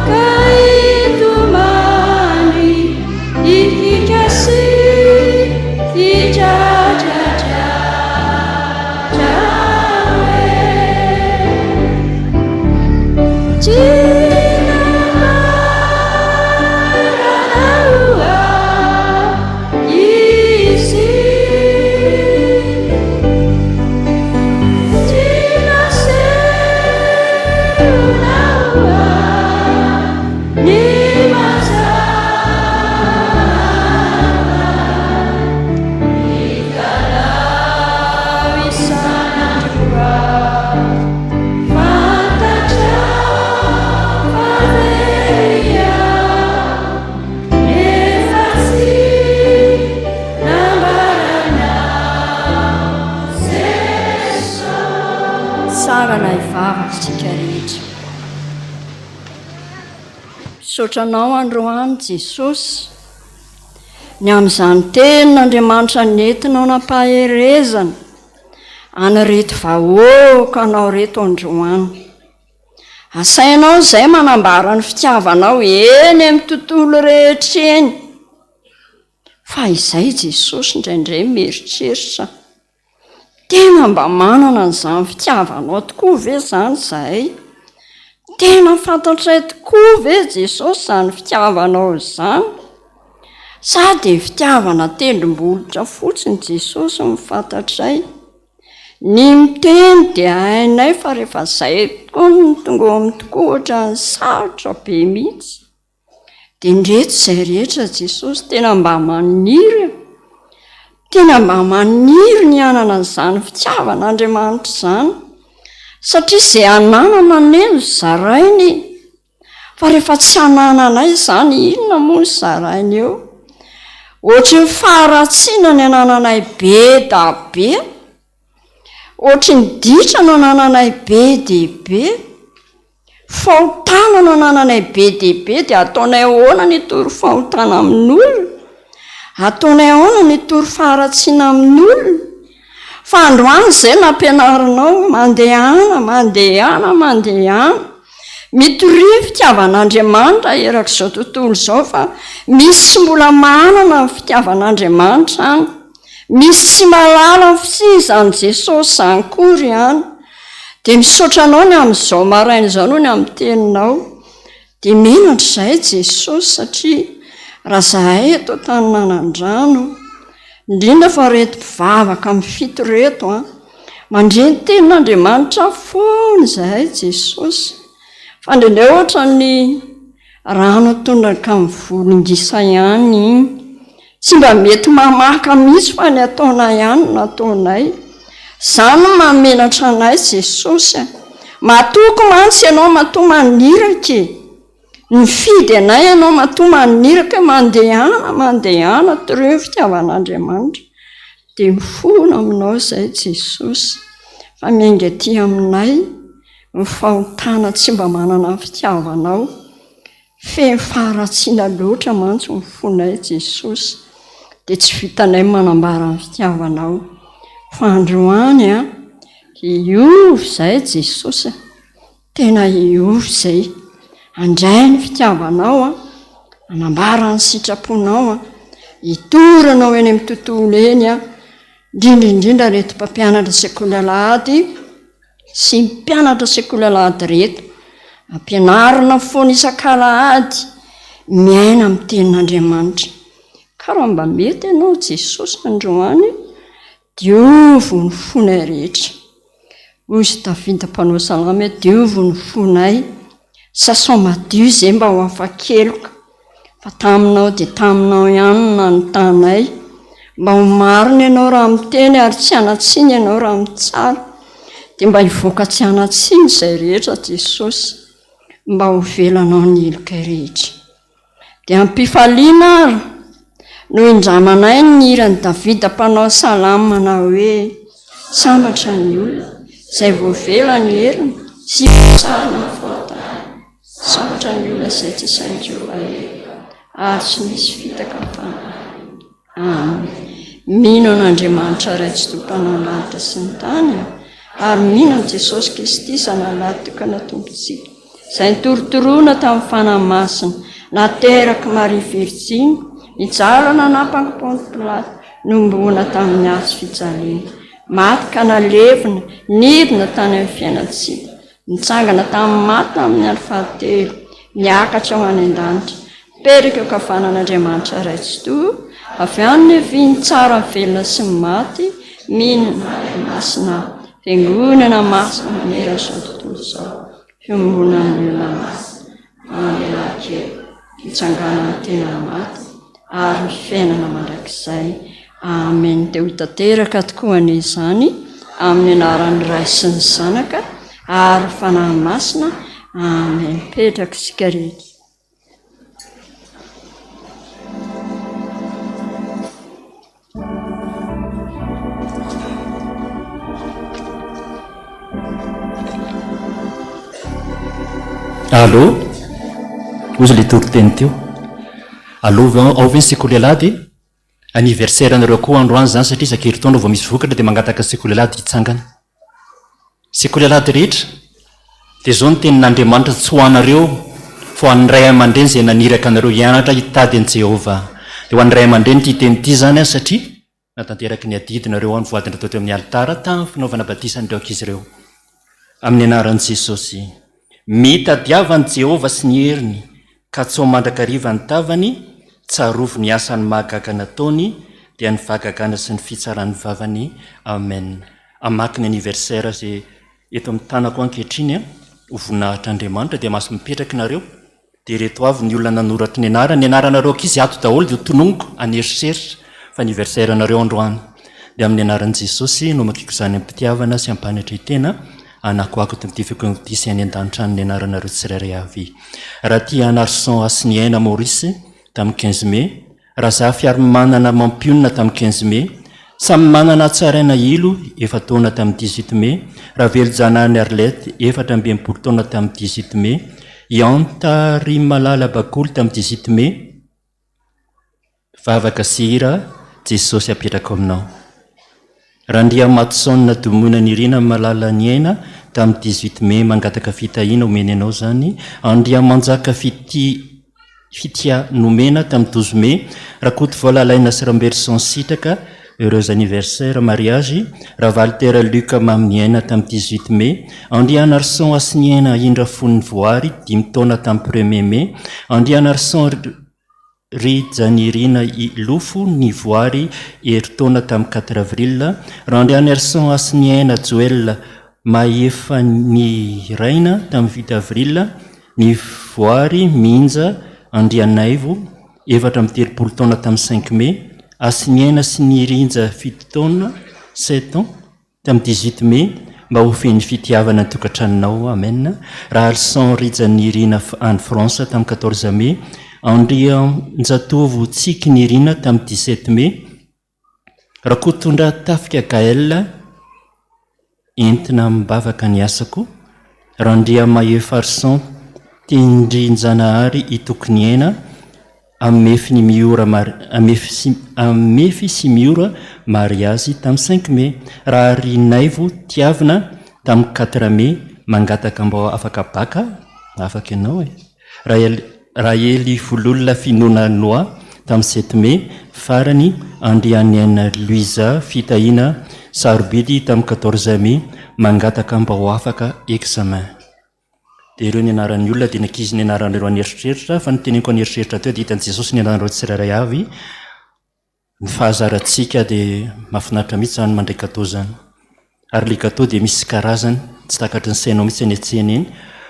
ka hitomany, hihika sy hidradradradra hoe, Tsy nambaranao ahy izy. Tsara na hivavaka isika rehetra. Misaotra Anao androany Jesosy ny amin'izany tenin'Andriamanitra nentinao nampaherezana an'ireto vahoakanao ireto androany. Asainao izay manambara ny fitiavanao eny amin'ny tontolo rehetra eny. Fa izay Jesosy indraindray mieritreritra, tena mba manana an'izany fitiavanao tokoa ve izany izahay? Tena fantatray tokoa ve Jesosy izany fitiavanao izany? Sa dia fitiavana tendrombohitra fotsiny Jesosy no fantatray? Ny miteny dia hainay fa rehefa izay tokoa no tonga eo amin'ny tokoa ohatran'ny sarotra be mihitsy. Dia indreto izay rehetra Jesosy tena mba maniry e! Tena mba maniry ny hanana an'izany fitiavan'Andriamanitra izany. Satria izay ananana anie no zaraina e! Fa rehefa tsy anananay izany, inona moa no zaraina eo? Ohatry ny faharatsiana ny anananay be da be, ohatry ny ditra no anananay be dia be, fahotana no anananay be dia be, dia ataonay ahoana ny hitory fahotana amin'olona? Ataonay ahoana ny hitory faharatsiana amin'olona? Fa androany izay nampianarinao, mandehana, mandehana, mandehana. Mitoria ny fitiavan'Andriamanitra erak'izao tontolo izao fa misy tsy mbola manana ny fitiavan'Andriamanitra any. Misy tsy mahalala ny fisian'izany Jesosy izany akory any. Dia misaotra anao ny amin'izao maraina izao noho ny amin'ny teninao. Dia menatra izahay Jesosy satria raha izahay eto Antaninanandrano, indrindra fa ireto mpivavaka amin'ny fito ireto an, Mandre ny tenin'Andriamanitra foana izahay Jesosy. Fa indraindray ohatran'ny rano tondraka amin'ny volon-gisa ihany iny. Tsy mba mety mamaka mihitsy fa ny ataonay ihany no ataonay. Izany no mahamenatra anay Jesosy a! Matoky mantsy ianao matoa maniraka e! Nifidy anay ianao matoa maniraka hoe mandehana, mandehana, torio ny fitiavan'Andriamanitra. Dia mifona aminao izahay Jesosy fa miainga aty aminay ny fahotana tsy mba manana ny fitiavanao. Feno faharatsiana loatra mantsy ny fonay Jesosy dia tsy vitanay ny manambara ny fitiavanao. Fa androany an, hiova izahay Jesosy a, tena hiova izay. Handray ny fitiavanao an, hanambara ny sitraponao an, hitory anao eny amin'ny tontolo eny an, indrindra indrindra ireto mpampianatra sekoly alahady, sy mpianatra sekoly alahady ireto. Ampianarina foana isak'alahady miaina amin'ny tenin'Andriamanitra. Ka raha mba mety ianao Jesosy androany, diovy ny fonay rehetra. Hoy izy Davida mpanao salamo hoe diovy ny fonay, sasao madio izay mba ho afa-keloka. Fa taminao dia taminao ihany no nanotanay. Mba ho marina ianao raha miteny ary tsy hanan-tsiny ianao raha mitsara. Dia mba hivoaka tsy hanan-tsiny izay rehetra Jesosy. Mba ho velanao ny helokay rehetra. Dia am-pifaliana ary no indramanay ny hiran'i Davida mpanao salamo manao hoe, Sambatra ny olona izay voavela ny heriny sy voasarona ny fahotany. Sambatra ny olona izay tsy sain-Jehovah heloka ary tsy misy fitaka ny fanahiny. Amen. Mino an'Andriamanitra Ray Tsitoha Mpanao ny lanitra sy ny tany aho, ary mino an'i Jesosy Kristy Zanany Tokana Tompontsika, izay notorotoroina tamin'ny Fanahy Masina, naterak'i Maria Virjiny, nijaly nanapaka Ponty Pilato, nohomboana tamin'ny hazo fijaliana, maty ka nalevina, nidina tany amin'ny fiainan-tsita, Nitsangana tamin'ny maty tamin'ny andro fahatelo, niakatra ho any an-danitra, nipetraka eo ankavanan'Andriamanitra Ray Tsitoha, avy any no hiaviany tsara ny velona sy ny maty, mino ny Fanahy Masina aho, Fiangonana masina manerana izao tontolo izao, fiombonan'ny olona masina, famelan-keloka, fitsanganan'ny tena maty, ary ny fiainana mandrakizay. Amen. Dia ho tanteraka tokoa anie izany amin'ny anaran'ny Ray sy ny Zanaka ary ny Fanahy Masina. Amen. Mipetraka isika rehetra. Allô? Hozy ilay toriteny teo. Allô, ao ve ny sekoly alahady? Anniversaire nareo koa androany izany satria isan-kerintaona vao misy vokatra dia mangataka sekoly alahady hitsangana. Sekoly alahady rehetra dia izao ny tenin'Andriamanitra tsy ho anareo fa ho an'ny ray aman-dreny izay naniraka anareo hianatra hitady an'i Jehovah. Dia ho an'ny ray aman-dreny ity teny ity izany an satria natanteraka ny adidinareo aho ny voadinareo teo amin'ny alitara tamin'ny fanaovana batisa an'ireo ankizy ireo. Amin'ny anaran'i Jesosy. Mitadiava an'i Jehovah sy ny heriny, katsaho mandrakariva ny tavany, tsarovy ny asany mahagaga nataony, dia ny fahagagana sy ny fitsaran'ny vavany. Amen. Hamaky ny anniversaire izay eto amin'ny tanako ankehitriny ho voninahitr'Andriamanitra dia mahazo mipetraka nareo. Dia ireto avy ny olona nanoratra ny anarany, ny anaranareo ankizy ato daholo dia ho tononiko an'eritreritra fa anniversaire nareo androany. Dia amin'ny anaran'i Jesosy no amakiako izany am-pitiavana sy am-panetren-tena, anakoako eto amin'ity fiangonana ity sy any an-danitra any ny anaranareo tsirairay avy. Ratianarison Hasiniaina Maurice tamin'ny quinze mai, Razafiarimanana Mampionona tamin'ny quinze mai, Samy manana Hatsaraina Ilo, efa-taona tamin'ny dix-huit mai, Ravelojanahary Arlette, 64 taona tamin'ny dix-huit mai, Iantarimalala Bakoly tamin'ny dix-huit mai, Vavaka sy hira, Jesosy apetrako aminao. Randriamatson Domoina Nirina Malala Niaina tamin'ny dix-huit mai mangataka fitahiana omeny anao izany, Andriamanjaka Fitia Fitia Nomena tamin'ny douze mai, Rakotovao Lalaina sy Ramberson Sitraka, Heureuse anniversaire mariage, Ravalitera Luc Maminiaina tamin'ny dix-huit mai, Andrianarison Hasiniaina Indrafon'ny Voary dimy taona tamin'ny premier mai, Andrianarison Rijanirina Ilofo nivoary herintaona tamin'ny quatre avril, Randrianarison Hasiniaina Joel Mahefaniraina tamin'ny huit avril, Nivoary Minja Andrianaivo 34 taona tamin'ny cinq mai, Hasiniaina sy Nirinja fito taona, sept ans. Tamin'ny 18 mai, mba ho feno fitiavana ny tokantranonao. Amen. Rahalison Rija Nirina any France tamin'ny 14 mai, Andrianjatovo Tsiky Nirina tamin'ny 17 mai, Rakotondratafika Gaël, entina amim-bavaka ny asako, Randriamahefarison Tendrinjanahary Itokiniaina, Amefy ny Miora Amefy sy Amefy sy Miora mariazy tamin'ny cinq mai, Raharinaivo Tiavina tamin'ny quatre mai, mangataka mba afaka bacc a, afaka ianao e. Rahelivololona Finoana Noa tamin'ny sept mai, farany Andrianiaina Louisa Fitahiana Sarobidy tamin'ny quatorze mai, mangataka mba ho afaka examen. Dia ireo ny anaran'ny olona dia ny ankizy ny anaran'ireo an'eritreritra fa ny teneniko an'eritreritra teo dia hitan'i Jesosy ny anaran'ireo tsirairay avy. Ny fahazarantsika dia mahafinaritra mihitsy izany mandray gâteau izany. Ary ilay gâteau dia misy karazany, tsy takatry ny sainao mihitsy eny an-tsena eny.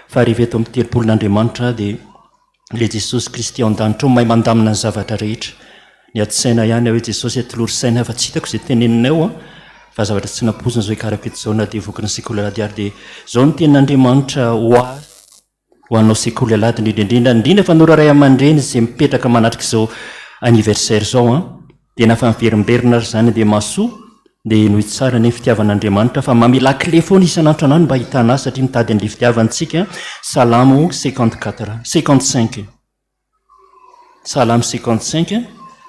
Fa rehefa eto amin'ny telopolon'Andriamanitra dia ilay Jesosy Kristy ao an-danitra ao mahay mandamina ny zavatra rehetra. Ny ady saina ihany aho hoe Jesosy atolory saina fa tsy hitako izay teneninao an, fa zavatra tsy nampoizina izao hikarako eto izao na dia voky ny sekoly alahady ary dia izao ny tenin'Andriamanitra ho ahy. Ho anao sekoly alahady indrindra indrindra, indrindra fa anao ray aman-dreny izay mipetraka manatrika izao anniversaire izao an, dia na fa miverimberina ary izany dia mahasoa, dia henoy tsara anie ny fitiavan'Andriamanitra fa mamelà clé foana isan'andro isan'andro mba hahitana azy satria mitady an'ilay fitiavana isika, Salamo 54, 55. Salamo 55,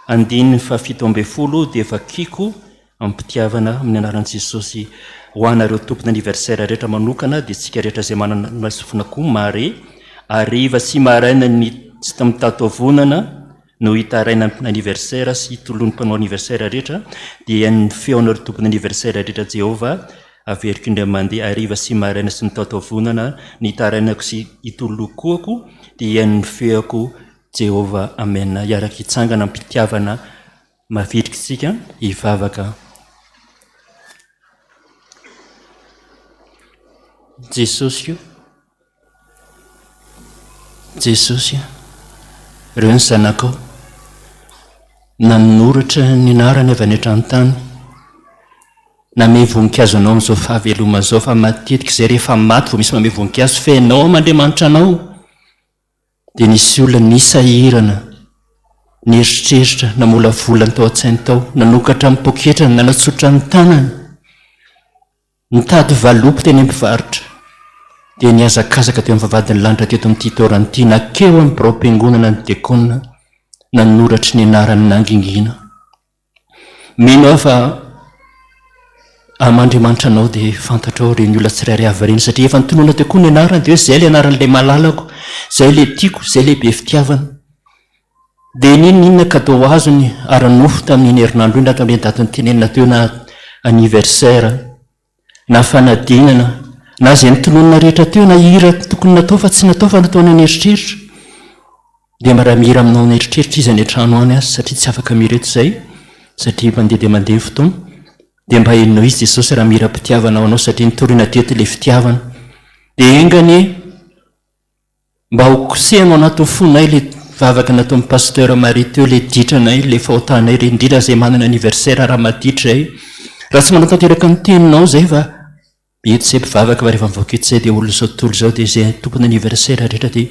andininy faha-17 dia vakiko amim-pitiavana amin'ny anaran'i Jesosy ho anareo tompon'anniversaire rehetra manokana dia tsika rehetra izay manana sofina koa mahare hariva sy maraina ny tsy mitataovonana no hitaraina anniversaire sy hitolon'ny mpanao anniversaire rehetra dia ny feonareo tompon'anniversaire rehetra Jehovah Averiko indray mandeha hariva sy maraina sy mitaotaovonana ny hitarainako sy hitolokoako dia hihaino ny feoko Jehovah Amen Hiaraka hitsangana am-pitiavana mavitrika isika hivavaka Jesosy o Jesosy a ireo ny zanakao nanoratra ny anarany avy any an-trano tany Namehy voninkazo anao amin'izao fahavelomana izao fa matetika izay rehefa maty vao misy mamehy voninkazo fa ianao am Andriamanitra anao dia nisy olona nisahirana nieritreritra namolavola ny tao an-tsainy tao nanokatra ny poketrany nanatsotra ny tanany nitady valopy teny am-pivarotra dia nihazakazaka teo amin'ny vavahadin'ny lanitra teto amin'ity toerana ity nakeo amin'ny biraom-piangonana ny diakona nanoratry ny anarany nangingina Mino aho fa amin'Andriamanitra anao dia fantatrao ireny olona tsirairay avy ireny satria efa notononina teo koa ny anarany dia hoe izay ilay anaran'ilay malalako, izay ilay tiako, izay ilay be fitiavana. Dia n'inon'inona cadeau azony ara-nofo tamin'iny herinandro iny na tamin'ireny daty notenenina teo na anniversaire na fanadinana na izay notononina rehetra teo na hira tokony natao fa tsy natao fa nataony an'eritreritra dia mba raha mihira aminao an'eritreritra izy any an-trano any aza satria tsy afaka mihira eto izay satria mandeha dia mandeha ny fotoana dia mba henoy izy Jesosy raha mihira am-pitiavana ho anao satria nitoriana teto ilay fitiavana dia enga anie Mba ho kosehina ao anatin'ny fonay ilay vavaka nataon'i Pasteur Marie teo, ilay ditranay, ilay fahotanay, ireny indrindra izay manana anniversaire raha maditra izay. Raha tsy manatanteraka ny teninao izay fa eto izay mpivavaka fa rehefa mivoaka eto izay dia olona izao tontolo izao dia izay tompony anniversaire rehetra dia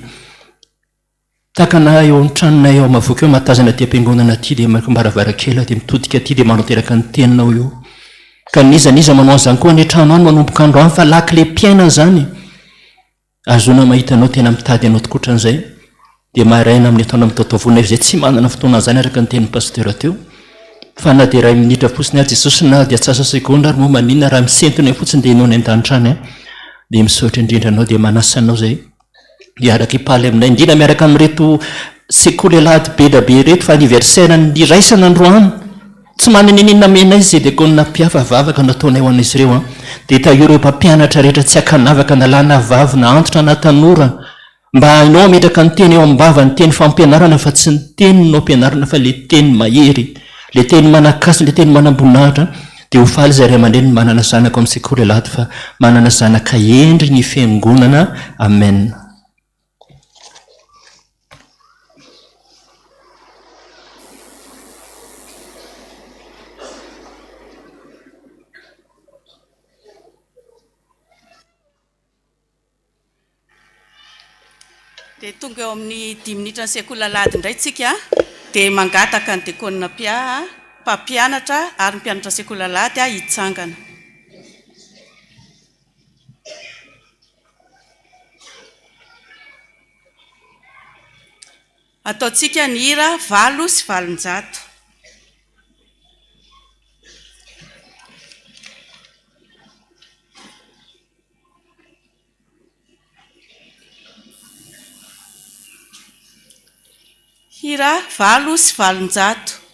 takana eo amin'ny tranonay ao Mavoka eo mahatazana aty am-piangonana aty dia mbaravarankely dia mitodika aty dia manatanteraka ny teninao eo. Ka n'iza n'iza manao an'izany koa any an-trano any manomboka androany fa lakilem-piainana izany. Ahazoana mahita anao tena mitady anao tokoa otran'izay dia maraina amin'ny ataonao mitaotaovona izay tsy manana fotoana an'izany araka ny tenin'ny pasteur teo fa na dia iray minitra fotsiny ary Jesosy na dia atsasa segondra ary moa maninona raha misento ny fotsiny dia enao any an-danitra any an dia misaotra indrindra anao dia manasa anao izay hiaraka hipaly aminay indrindra miaraka amin'ireto sekoly alahady be da be ireto fa anniversaire ny iraisana androany Tsy manana n'inona amena izy izay diakona mpihafa vavaka no ataonay ho an'izy ireo an! Dia tahio ireo mpampianatra rehetra tsy ankanavaka na lahy na vavy na antitra na tanora mba hainao hametraka ny teny eo am-bava ny teny fampianarana fa tsy ny teny no ampianarina fa le teny mahery, le teny manan-kasina, le teny manam-boninahitra dia ho faly izay ray aman-dreny manana zanaka ao amin'ny sekoly alahady fa manana zanaka hendry ny fiangonana. Amen. Dia tonga eo amin'ny dimy minitra ny sekoly alahady indray tsika dia mangataka ny diakona mpiahy, mpampianatra ary ny mpianatra sekoly alahady hitsangana. Ataontsika ny hira 808. Hira 808.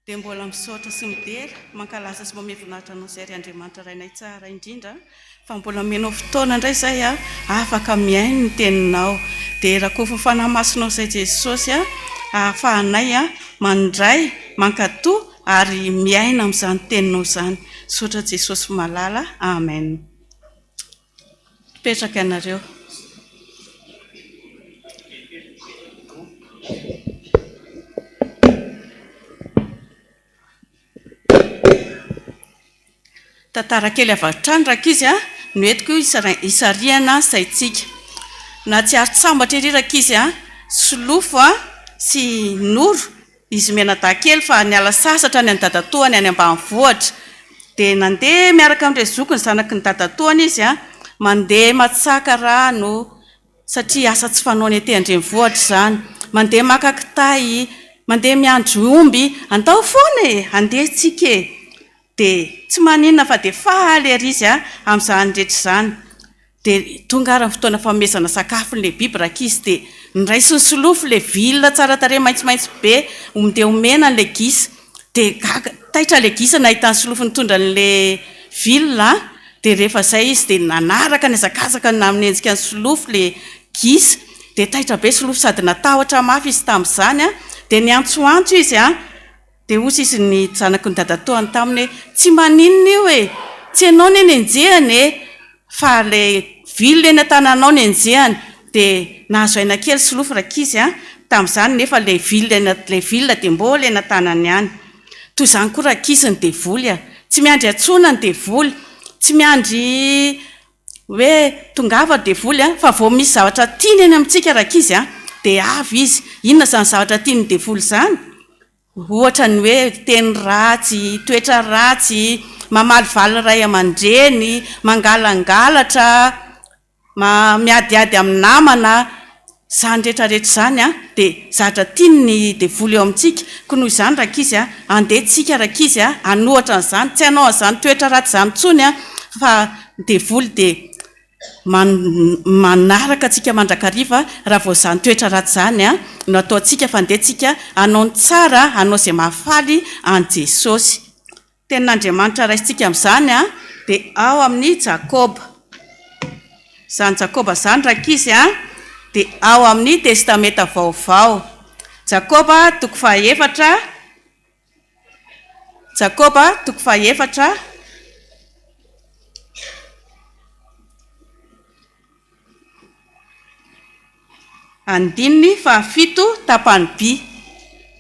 Dia mbola misaotra sy midera, mankalaza sy mamehy voninahitra Anao izay ry Andriamanitra Rainay tsara indrindra fa mbola omenao fotoana indray izay afaka mihaino ny teninao. Dia rakofin'ny Fanahy Masinao izay Jesosy ahafahanay mandray, mankato ary miaina amin'izany teninao izany. Misaotra Jesosy malala. Amen. Mipetraka ianareo. Tantara kely avy hatrany rankizy a, no entiko hisarihana ny saintsika. Nahatsiaro tsy sambatra ery rankizy a, Solofo a sy Noro Izy mianadahy kely fa niala sasatra any amin'ny dadatoany any ambanivohitra. Dia nandeha miaraka amin'ireo zokiny zanaky ny dadatoany izy, mandeha matsaka rano satria asa tsy fanaony ety an-drenivohitra izany, mandeha maka kitay, mandeha miandry omby, andao foana e, andeha isika e! Dia tsy maninona fa dia faly ery izy amin'izany rehetra izany. Dia tonga ary ny fotoana fanomezana sakafo an'ilay biby rankizy dia noraisin'i Solofo ilay vilona tsara tarehy maitsomaitso be dia omena an'ilay gisa. Dia gaga, taitra ilay gisa nahita an'i Solofo nitondra an'ilay vilona dia rehefa izay izy dia nanaraka nihazakazaka nanenjika an'i Solofo ilay gisa. Dia taitra be Solofo sady natahotra mafy izy tamin'izany dia niantsoantso izy Dia hoy sisa ny zanaky ny dadatoany taminy hoe, Tsy maninona io e! Tsy ianao anie no enjehiny e! Fa ilay vilona eny an-tananao no enjehiny. Dia nahazo aina kely Solofo rankizy an, tamin'izany nefa ilay vilona eny ilay vilona dia mbola eny an-tanany ihany. Toy izany koa rankizy ny devoly a! Tsy miandry antsoina ny devoly, tsy miandry hoe tongava ry devoly a, fa vao misy zavatra tiany eny amintsika rankizy a, dia avy izy. Inona izany zavatra tian'ny devoly izany? Ohatra ny hoe teny ratsy, toetra ratsy, mamalivaly ray aman-dreny, mangalangalatra, miadiady amin'ny namana, izany rehetra rehetra izany dia zavatra tian'ny devoly eo amintsika. Koa noho izany rankizy a, andeha tsika rankizy a, hanohatra an'izany, tsy hanao an'izany toetra ratsy izany intsony fa ny devoly dia Manaraka antsika mandrakariva raha vao izany toetra ratsy izany no ataontsika fa ndeha tsika hanao ny tsara, hanao izay mahafaly an'i Jesosy. Tenin'Andriamanitra raisintsika amin'izany dia ao amin'ny Jakoba. Izany Jakoba izany rankizy dia ao amin'ny Testamenta Vaovao. Jakoba toko fahaefatra. Jakoba toko fahefatra andininy fahafito tapany by.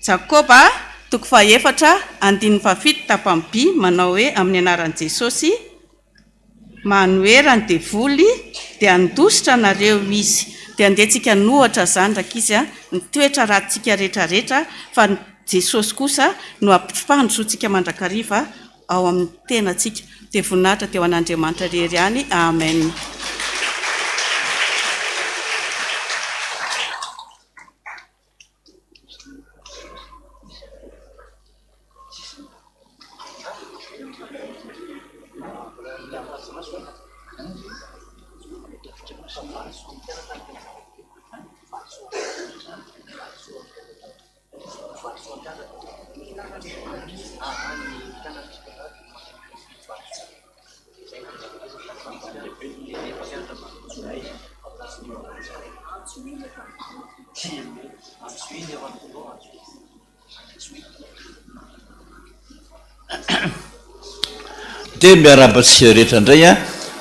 Jakoba toko fahefatra andininy fahafito tapany by manao hoe amin'ny anaran'i Jesosy. Manohera ny devoly dia handositra anareo izy. Dia andeha tsika hanohatra izany rankizy a, ny toetra ratsitsika rehetra rehetra fa ny Jesosy kosa no hampifandrosoantsika mandrakariva ao amin'ny tenantsika. Dia voninahitra dia ho an'Andriamanitra irery ihany. Amen. Dia miarahaba antsika rehetra indray an,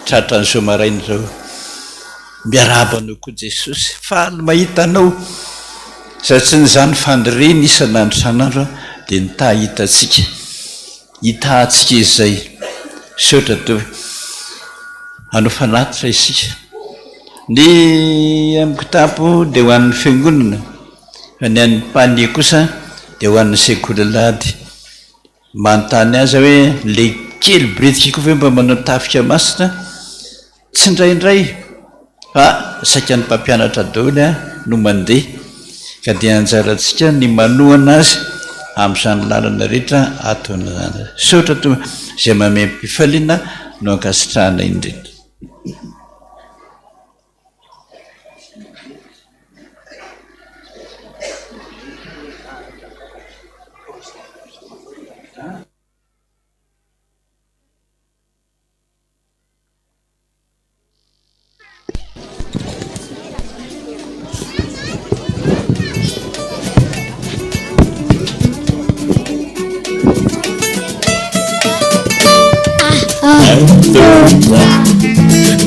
tratran'izao maraina izao. Miarahaba anao koa Jesosy, faly mahita anao. Izay tsy n'izany faniriany isan'andro isan'andro dia ny ta hahita antsika. Hitahantsika Izy izay. Misaotra Tompo. Hanao fanatitra isika. Ny amin'ny kitapo dia ho an'ny fiangonana, fa ny an'ny panier kosa dia ho an'ny sekoly alahady. Manontany azy aho hoe le kely biritika koa ve mba manao tafika masina? Tsindraindray fa saika ny mpampianatra daholo no mandeha ka dia anjarantsika ny manohana azy amin'izany lalana rehetra ataony izany. Misaotra Tompo izay mamem-pifaliana no ankasitrahana indrindra.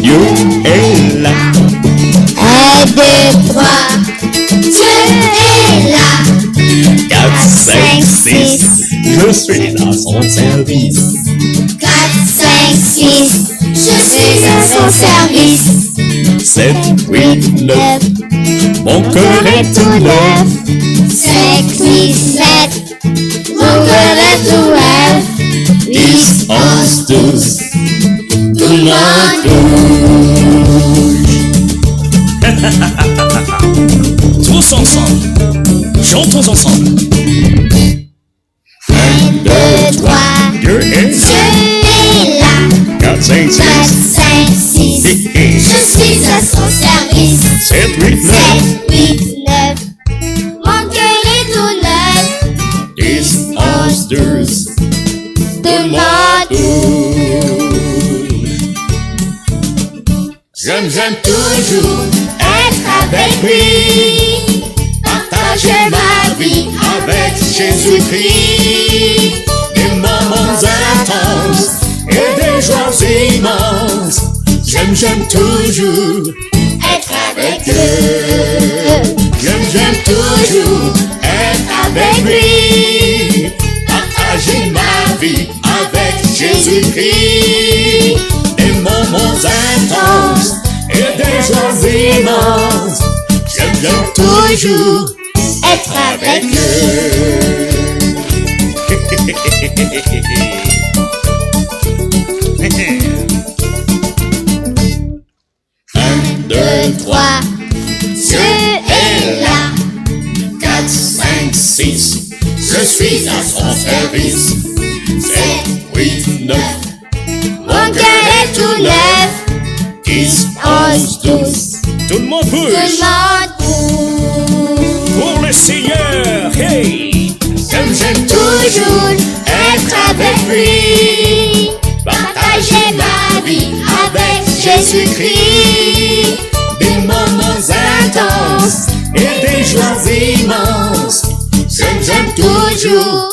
Dieu est là. Un, deux, trois, Dieu est là. 4, 5, 6, je suis à son service. 4, 5, 6, je suis à son service. 7, 8, 9, mon cœur est tout neuf. 5, 6, 7, mon cœur est tout neuf. 10, 11, 12, tout le monde bouge. Tous ensemble, chantons ensemble. 1, 2, 3, Dieu est Dieu est là. 4, 5, 6, 4, 5, 6, je suis à son service. 7, 8, 9, 7, 8, 9, mon cœur est tout neuf. 10, 11, 12, Tout le monde bouge. J'aime, j'aime toujours être avec lui. Partager ma vie avec Jésus-Christ. Des moments intenses et des joies immenses. J'aime, j'aime toujours Être avec Dieu. J'aime, j'aime toujours être avec lui. Partager ma vie avec Jésus-Christ. Des moments intenses et des joies immenses. J'aime, j'aime toujours être avec eux. Un, deux, trois, Dieu est là. 4, 5, 6, je suis à son service. 7, 8, 9, Mon cœur est tout neuf. 10, 11, 12, tout le monde Tout bouge. le monde bouge. Pour le Seigneur, hey! J'aime, j'aime Toujours être avec lui. Partager ma vie avec Jésus-Christ. Des moments intenses et des joies immenses. J'aime, j'aime toujours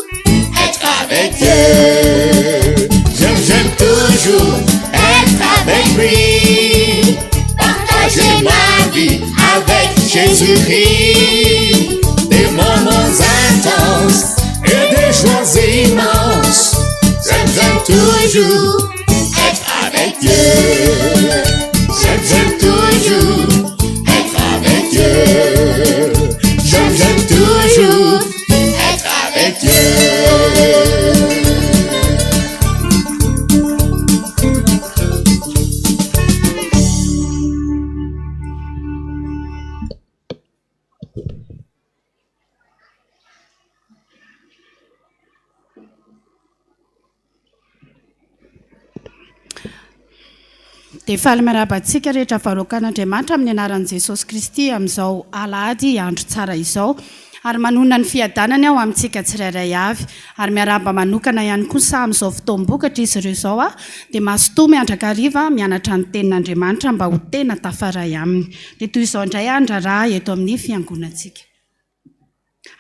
être avec Dieu. J'aime, j'aime toujours être avec lui. Partager ma vie avec Jésus-Christ. Des moments intenses et des joies immenses. J'aime, j'aime toujours être avec Dieu. J'aime, j'aime toujours être avec Dieu. J'aime, j'aime toujours être avec Dieu. Dia faly miarahaba antsika rehetra vahoakan'Andriamanitra amin'ny anaran'i Jesosy Kristy amin'izao alahady andro tsara izao. Ary manonona ny fiadanany aho amintsika tsirairay avy. Ary miarahaba manokana ihany koa saha amin'izao fotoam-bokatra izy ireo izao dia mazotoa miandrakariva mianatra ny tenin'Andriamanitra mba ho tena tafaray aminy. Dia toy izao indray ny raharaha eto amin'ny fiangonantsika.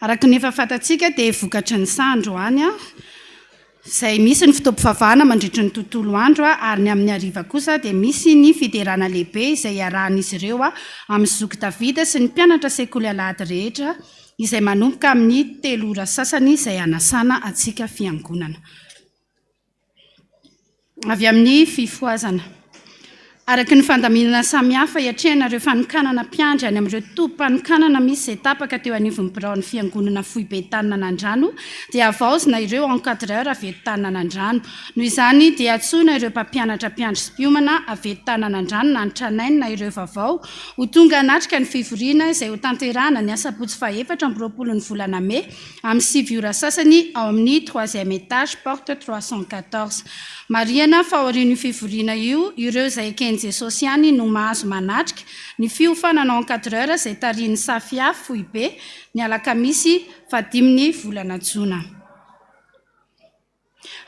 Araka ny efa fantatsika dia vokatry ny saha androany izay misy ny fotoam-pivavahana mandritry ny tontolo andro ary ny amin'ny hariva kosa dia misy ny fiderana lehibe izay iarahan'izy ireo amin'i Zoky Davida sy ny mpianatra sekoly alahady rehetra izay manomboka amin'ny telo ora sasany izay hanasana antsika fiangonana. Avy amin'ny fifohazana. Araka ny fandaminana samihafa hiatrehana ireo fanokanana mpiandry any amin'ireo tobim-panokanana misy izay tapaka teo anivon'ny biraon'ny Fiangonana Foibe Taninanandrano dia havaozina ireo encadreur avy eto Taninanandrano. Noho izany dia antsoina ireo mpampianatra mpiandry sy mpiomana avy eto Taninanandrano na ny tranainy na ireo vaovao ho tonga hanatrika ny fivoriana izay hotanterahana ny asabotsy faha 24 ny volana mey amin'ny sivy ora sasany ao amin'ny troisième étage porte 314. Marihana fa aorian'io fivoriana io, ireo izay eken'i Jesosy ihany no mahazo manatrika ny fiofanana encadreur izay tarihin'ny Safia foibe ny alakamisy fahadimin'ny volana jona.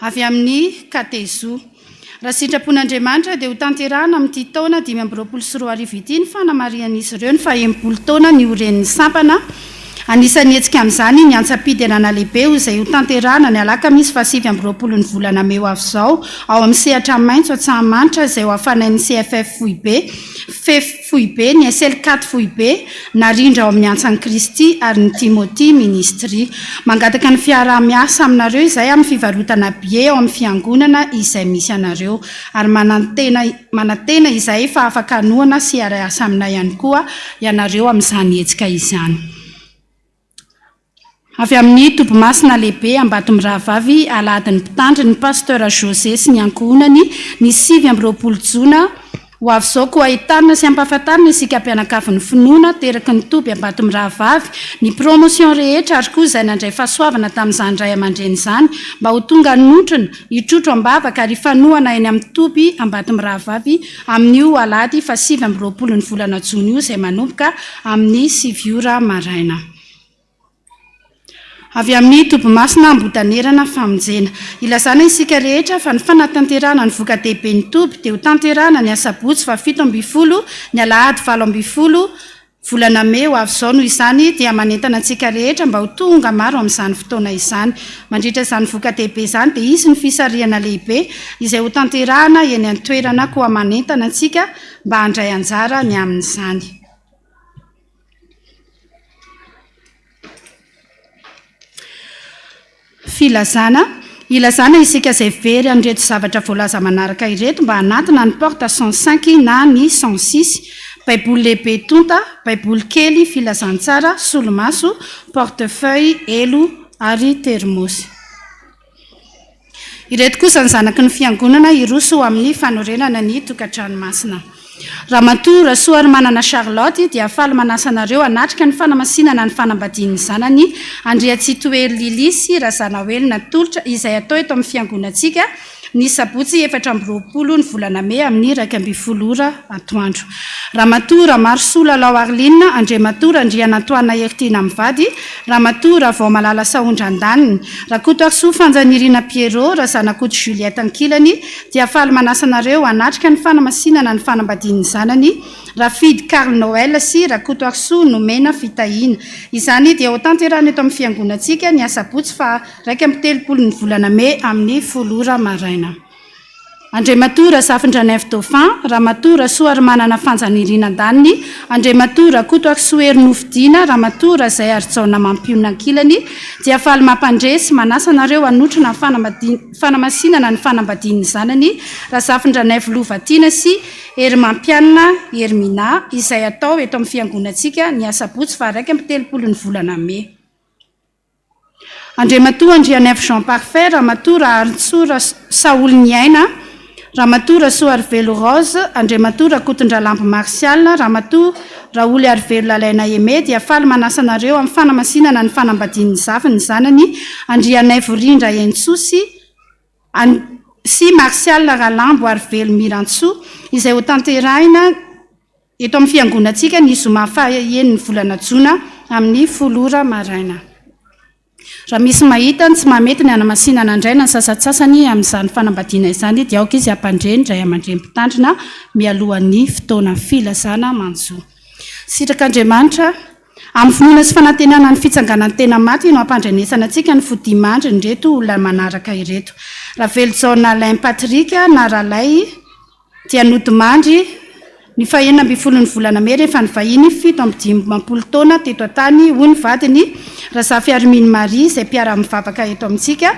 Avy amin'ny Katezo. Raha sitrapon'Andriamanitra dia hotanterahana amin'ity taona 2025 ity ny fanamarihan'izy ireo ny faha-60 taona nioren'ny sampana. Anisan'ny hetsika amin'izany ny antsam-piderana lehibe izay hotanterahana ny alakamisy faha-29 ny volana mey ho avy izao ao amin'ny sehatra maitso Antsahamanitra izay ho hafanain'ny CFF foibe, Fef Foibe, ny SLCAT Foibe, narindra ao amin'ny Antsan'i Kristy ary ny Timothy Ministry. Mangataka ny fiaraha-miasa aminareo izahay amin'ny fivarotana billet ao amin'ny fiangonana izay misy anareo. Ary manantena manantena izahay fa afaka hanohana sy hiara-hiasa aminay ihany koa ianareo amin'izany hetsika izany. Avy amin'ny Toby Masina Lehibe Ambatomirahavavy Alahadin'ny Mpitandriny Pasteur José sy ny ankohonany ny 29 jona ho avy izao koa entanina sy ampahafantarina isika mpianakavin'ny finoana teraky ny Toby Ambatomirahavavy ny promotion rehetra ary koa izay nandray fahasoavana tamin'izany ray aman-dreny izany mba ho tonga hanotrona hitrotro am-bavaka ary hifanohana eny amin'ny Toby Ambatomirahavavy amin'io alahady faha 29 ny volana jona io izay manomboka amin'ny sivy ora maraina. Avy amin'ny Toby Masina Ambodanerana Famonjena. Ilazana isika rehetra fa ny fanatanterahana ny voka-dehiben'ny toby dia ho tanterahana ny asabotsy faha 17 ny alahady 18 volana mey ho avy izao noho izany dia manentana antsika rehetra mba ho tonga maro amin'izany fotoana izany. Mandritra izany voka-dehibe izany dia hisy ny fisarihana lehibe izay ho tanterahana eny an-toerana koa manentana antsika mba handray anjara ny amin'izany. Filazana, Ilazana isika izay very an'ireto zavatra voalaza manaraka ireto mba hanatona ny porte 105 na ny 106, Baiboly lehibe tonta, Baiboly kely, filazantsara, solomaso, porte-feuille, elo ary termosy. Ireto kosa ny zanaky ny Fiangonana hiroso ho amin'ny fanorenana ny tokantrano masina. Ramatoa Rasoarimanana Charlotte dia faly manasa anareo hanatrika ny fanamasinana ny fanambadian'ny zanany Andriatsitohery Lily sy Razanahoelina Tolotra izay hatao eto amin'ny Fiangonantsika ny sabotsy 24 ny volana mey amin'ny 11 ora atoandro. Ramatoa Ramarosoa Lalao Arline, Andriamatoa Randrianantoanina Heritiana mivady, Ramatoa Ravaomalala Sahondra andaniny, Rakotoarisoa Fanjanirina Pierrot, Razanakoto Juliette ankilany, dia faly manasa anareo hanatrika ny fanamasinana ny fanambadian'ny zanany, Rafidy Carl Noël sy Rakotoarisoa Nomena Fitahiana. Izany dia hotanterahina eto amin'ny fiangonantsika ny asabotsy faha 31 ny volana mey amin'ny folo ora maraina. Andriamatoa Razafindranaivo Dauphin, Ramatoa Rasoarimanana Fanjanirina andaniny, Andriamatoa Rakotoarisohery Nofidina, Ramatoa Razaiarijaona Mampionona ankilany, dia faly mampandre sy manasa anareo hanotrona ny fanamasinana ny fanambadian'ny zanany, Razafindranaivo Lovatiana sy Herimampianina Herminah, izay hatao eto amin'ny fiangonantsika ny asabotsy faha 31 ny volana mey. Andriamatoa Andrianaivo Jean Parfait, Ramatoa Raharintsoa Saholiniaina, Ramatoa Rasoarivelo Rose, Andriamatoa Rakotondralambo Martial, Ramatoa Raholiarivelo Lalaina Aimé dia faly manasa anareo amin'ny fanamasinana ny fanambadian'ny zafiny ny zanany Andrianaivo Rindra Hentsoa sy sy Martial Ralambo Arivelo Mirantsoa izay hotanterahina eto amin'ny fiangonantsika ny zoma faha enin'ny volana jona. amin'ny folo ora maraina. Raha misy mahita ny tsy mahamety ny hanamasinana indray na ny sasantsasany amin'izany fanambadiana izany dia aoka izy hampandre ny ray aman-dreny mpitandrina mialohan'ny fotoana filazana manjo. Sitrak'Andriamanitra, amin'ny finoana sy fanantenana ny fitsanganan'ny tena maty no hampandrenesana antsika ny fodiamandrin'ireto olona manaraka ireto. Ravelojaona Alain Patrick na Ralay, dia nodimandry ny fahenina ambin'ny folon'ny volana mey rehefa nivahiny 57 taona teto an-tany, hoy ny vadiny, Razafiarimino Marie, izay mpiara-mivavaka eto amintsika.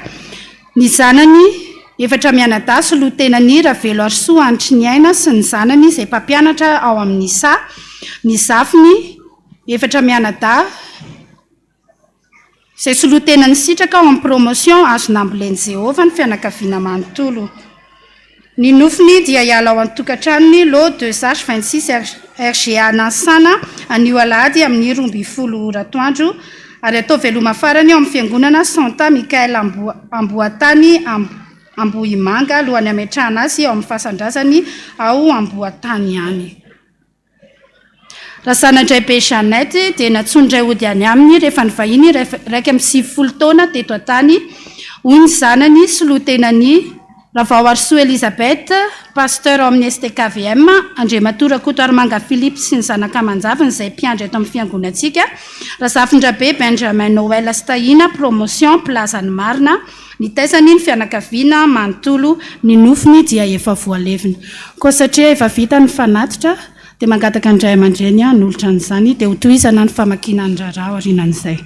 Ny zanany efatra mianadahy, solotenan'i Raveloarisoa Hanitriniaina sy ny zanany izay mpampianatra ao amin'ny sa, ny zafiny efatra mianadahy, Izay solotenan'ny sitraka ao amin'ny promotion azo nambolen'i Jehovah ny fianakaviana manontolo. Ny nofony dia hiala ao an-tokantranony, lot deux H 26 RGA Nansana, anio alahady amin'ny 12 ora atoandro, ary atao veloma farany ao amin'ny fiangonana Santa Michael Amboatany Ambohimanga alohan'ny hametrahana azy ao amin'ny fasan-drazany ao Amboatany ihany. Razanadraibe Jeannette dia nantsoin-dray hody any aminy rehefa nivahiny 91 taona teto an-tany, hoy ny zanany solontenan'i Ravaoarisoa Elisabeth, Pasteur ao amin'ny STKVM, Andriamatoa Rakotoarimanga Philippe sy ny zanaka aman-javiny izay mpiandry eto amin'ny fiangonantsika, Razafindrabe Benjamin Noël sy Tahina, Promotion, Mpilaza ny marina. Nitaizany ny fianakaviana manontolo, ny nofony dia efa voalevina. Koa satria efa vita ny fanatitra, dia mangataka ny ray aman-dreny hanolotra an'izany, dia hotohizana ny famakiana ny raharaha aorianan'izay.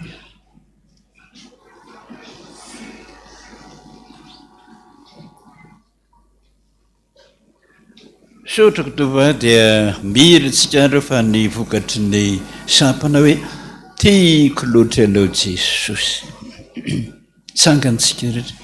Misaotra Kotoba dia mira antsika ireo fa ny vokatry ny sampana hoe tiako loatra ianao Jesosy. Tsangantsika rehetra.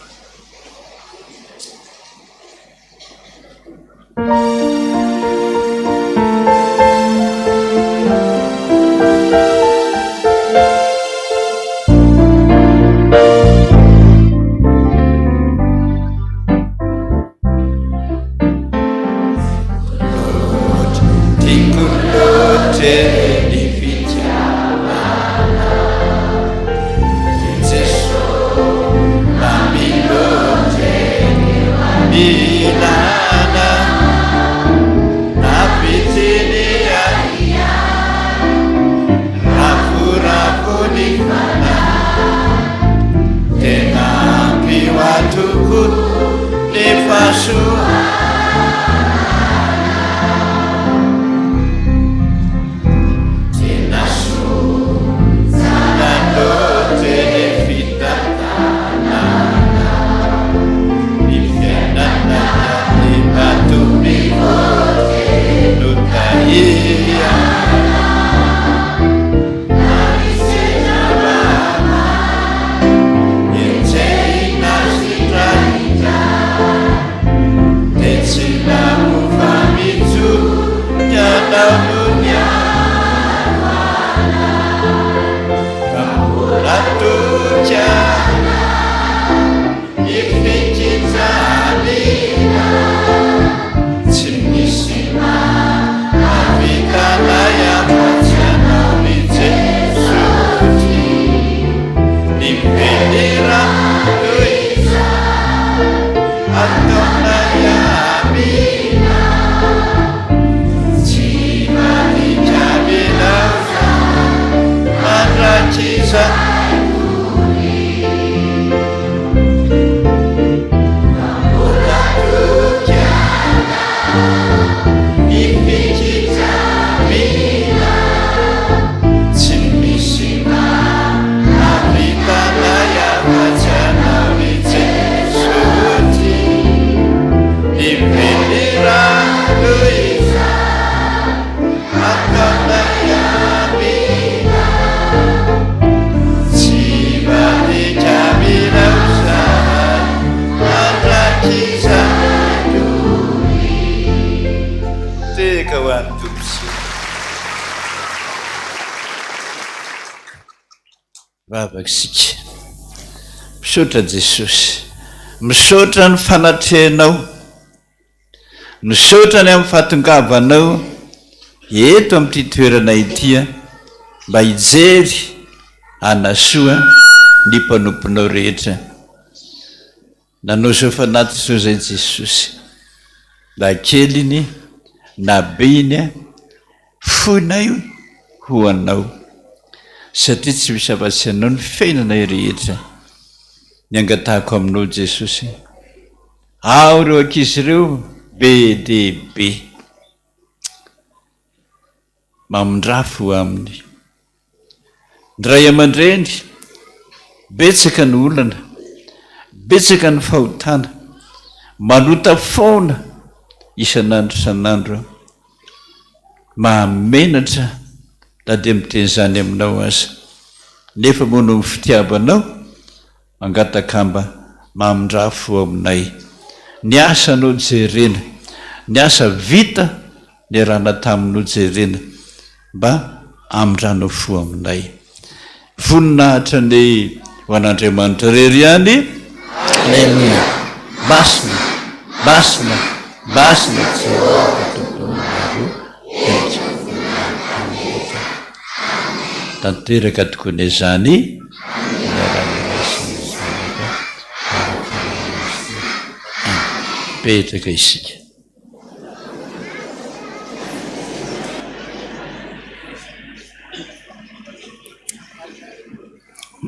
Vavaka isika. Misaotra Jesosy. Misaotra ny fanatrehanao. Misaotra ny amin'ny fahatongavanao eto amin'ity toerana ity mba hijery. Hanasoa ny mpanomponao rehetra. Nanao izao fanatitra izao izay Jesosy, na kely iny na be iny, foinay ho Anao, satria tsy misy afa-tsy Anao ny fiainanay rehetra. Ny angatahako Aminao Jesosy, aho ireo ankizy ireo be dia be. Mamindrà fo aminy. Ny ray aman-dreny, betsaka ny olana, betsaka ny fahotana, manota foana isan'andro isan'andro aho. Mahamenatra na dia miteny izany aminao aza. Nefa moa noho ny fitiavanao, mangataka mba mamindrà fo aminay. Ny asa no jerena, ny asa vita niarahana taminy no jerena mba hamindranao fo aminay. Voninahitra anie ho an'Andriamanitra irery ihany. Aleloia. Masina, masina, masina Jehovah Tompon'ny maro. Tanteraka tokoa anie izany. Amin'ny alalan'ny Ray sy ny Zanaka ary ny Fanahy Masina. Amen. Mipetraka isika.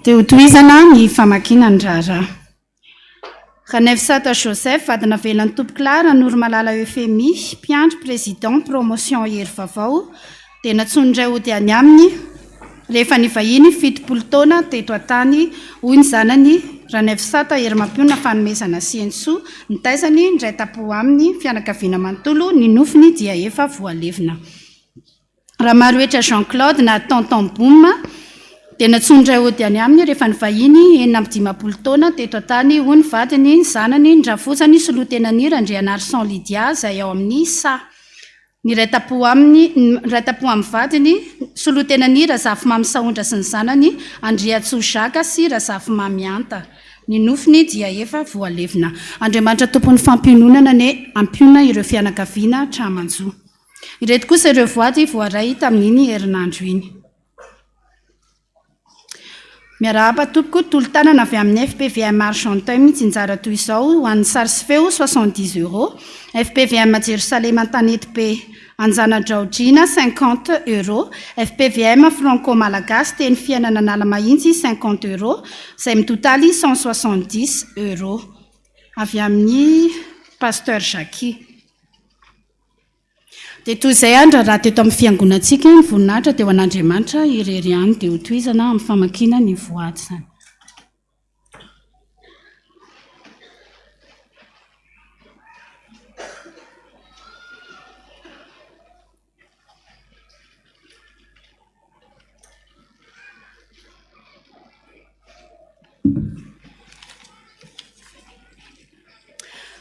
Dia hotohizana ny famakiana ny raharaha. Ranefsata Joseph, vady navelan'i Tompokolahy Ranoromalala Euphémie, mpiandry, président, promotion Hery Vaovao, dia nantsoin'ny ray hody any aminy rehefa nivahiny 70 taona teto an-tany, hoy ny zanany, Ranefsata Herimampionona Fanomezana sy Henintsoa, nitaizany, niray tampo aminy, fianakaviana manontolo, ny nofony dia efa voalevina. Ramarohetra Jean Claude na Tonton Boom dia nantsoin'ny ray hody any aminy rehefa nivahiny 56 taona teto an-tany, hoy ny vadiny, ny zanany, ny rafozany, solotenany Randrianarison Lydia izay ao amin'ny sa. Niray tampo aminy, niray tampo amin'ny vadiny, solotenan'i Razafimamy Sahondra sy ny zanany, Andriantsoa Jacques sy Razafimamy Hanta. Ny nofony dia efa voalevina. Andriamanitra Tompon'ny fampiononana anie hampionona ireo fianakaviana tra-manjo. Ireto kosa ireo voady voaray tamin'iny herinandro iny. Miarahaba tompoko, tolo-tanana avy amin'ny FPVM Argenteuil mitsinjara toy izao, ho an'ny sary sy feo, 70 euros, FPVM Jerosalema Antanetibe Anjanadraodrina, 50 euros, FPVM Franco Malagasy Teny Fiainana Analamahitsy, 50 euros, izay mitotaly 170 euros. Avy amin'ny Pasteur Jackie. Dia toy izay ary raha teto amin'ny fiangonantsika ny voninahitra dia ho an'Andriamanitra irery ihany dia hotohizana amin'ny famakiana ny voady izany.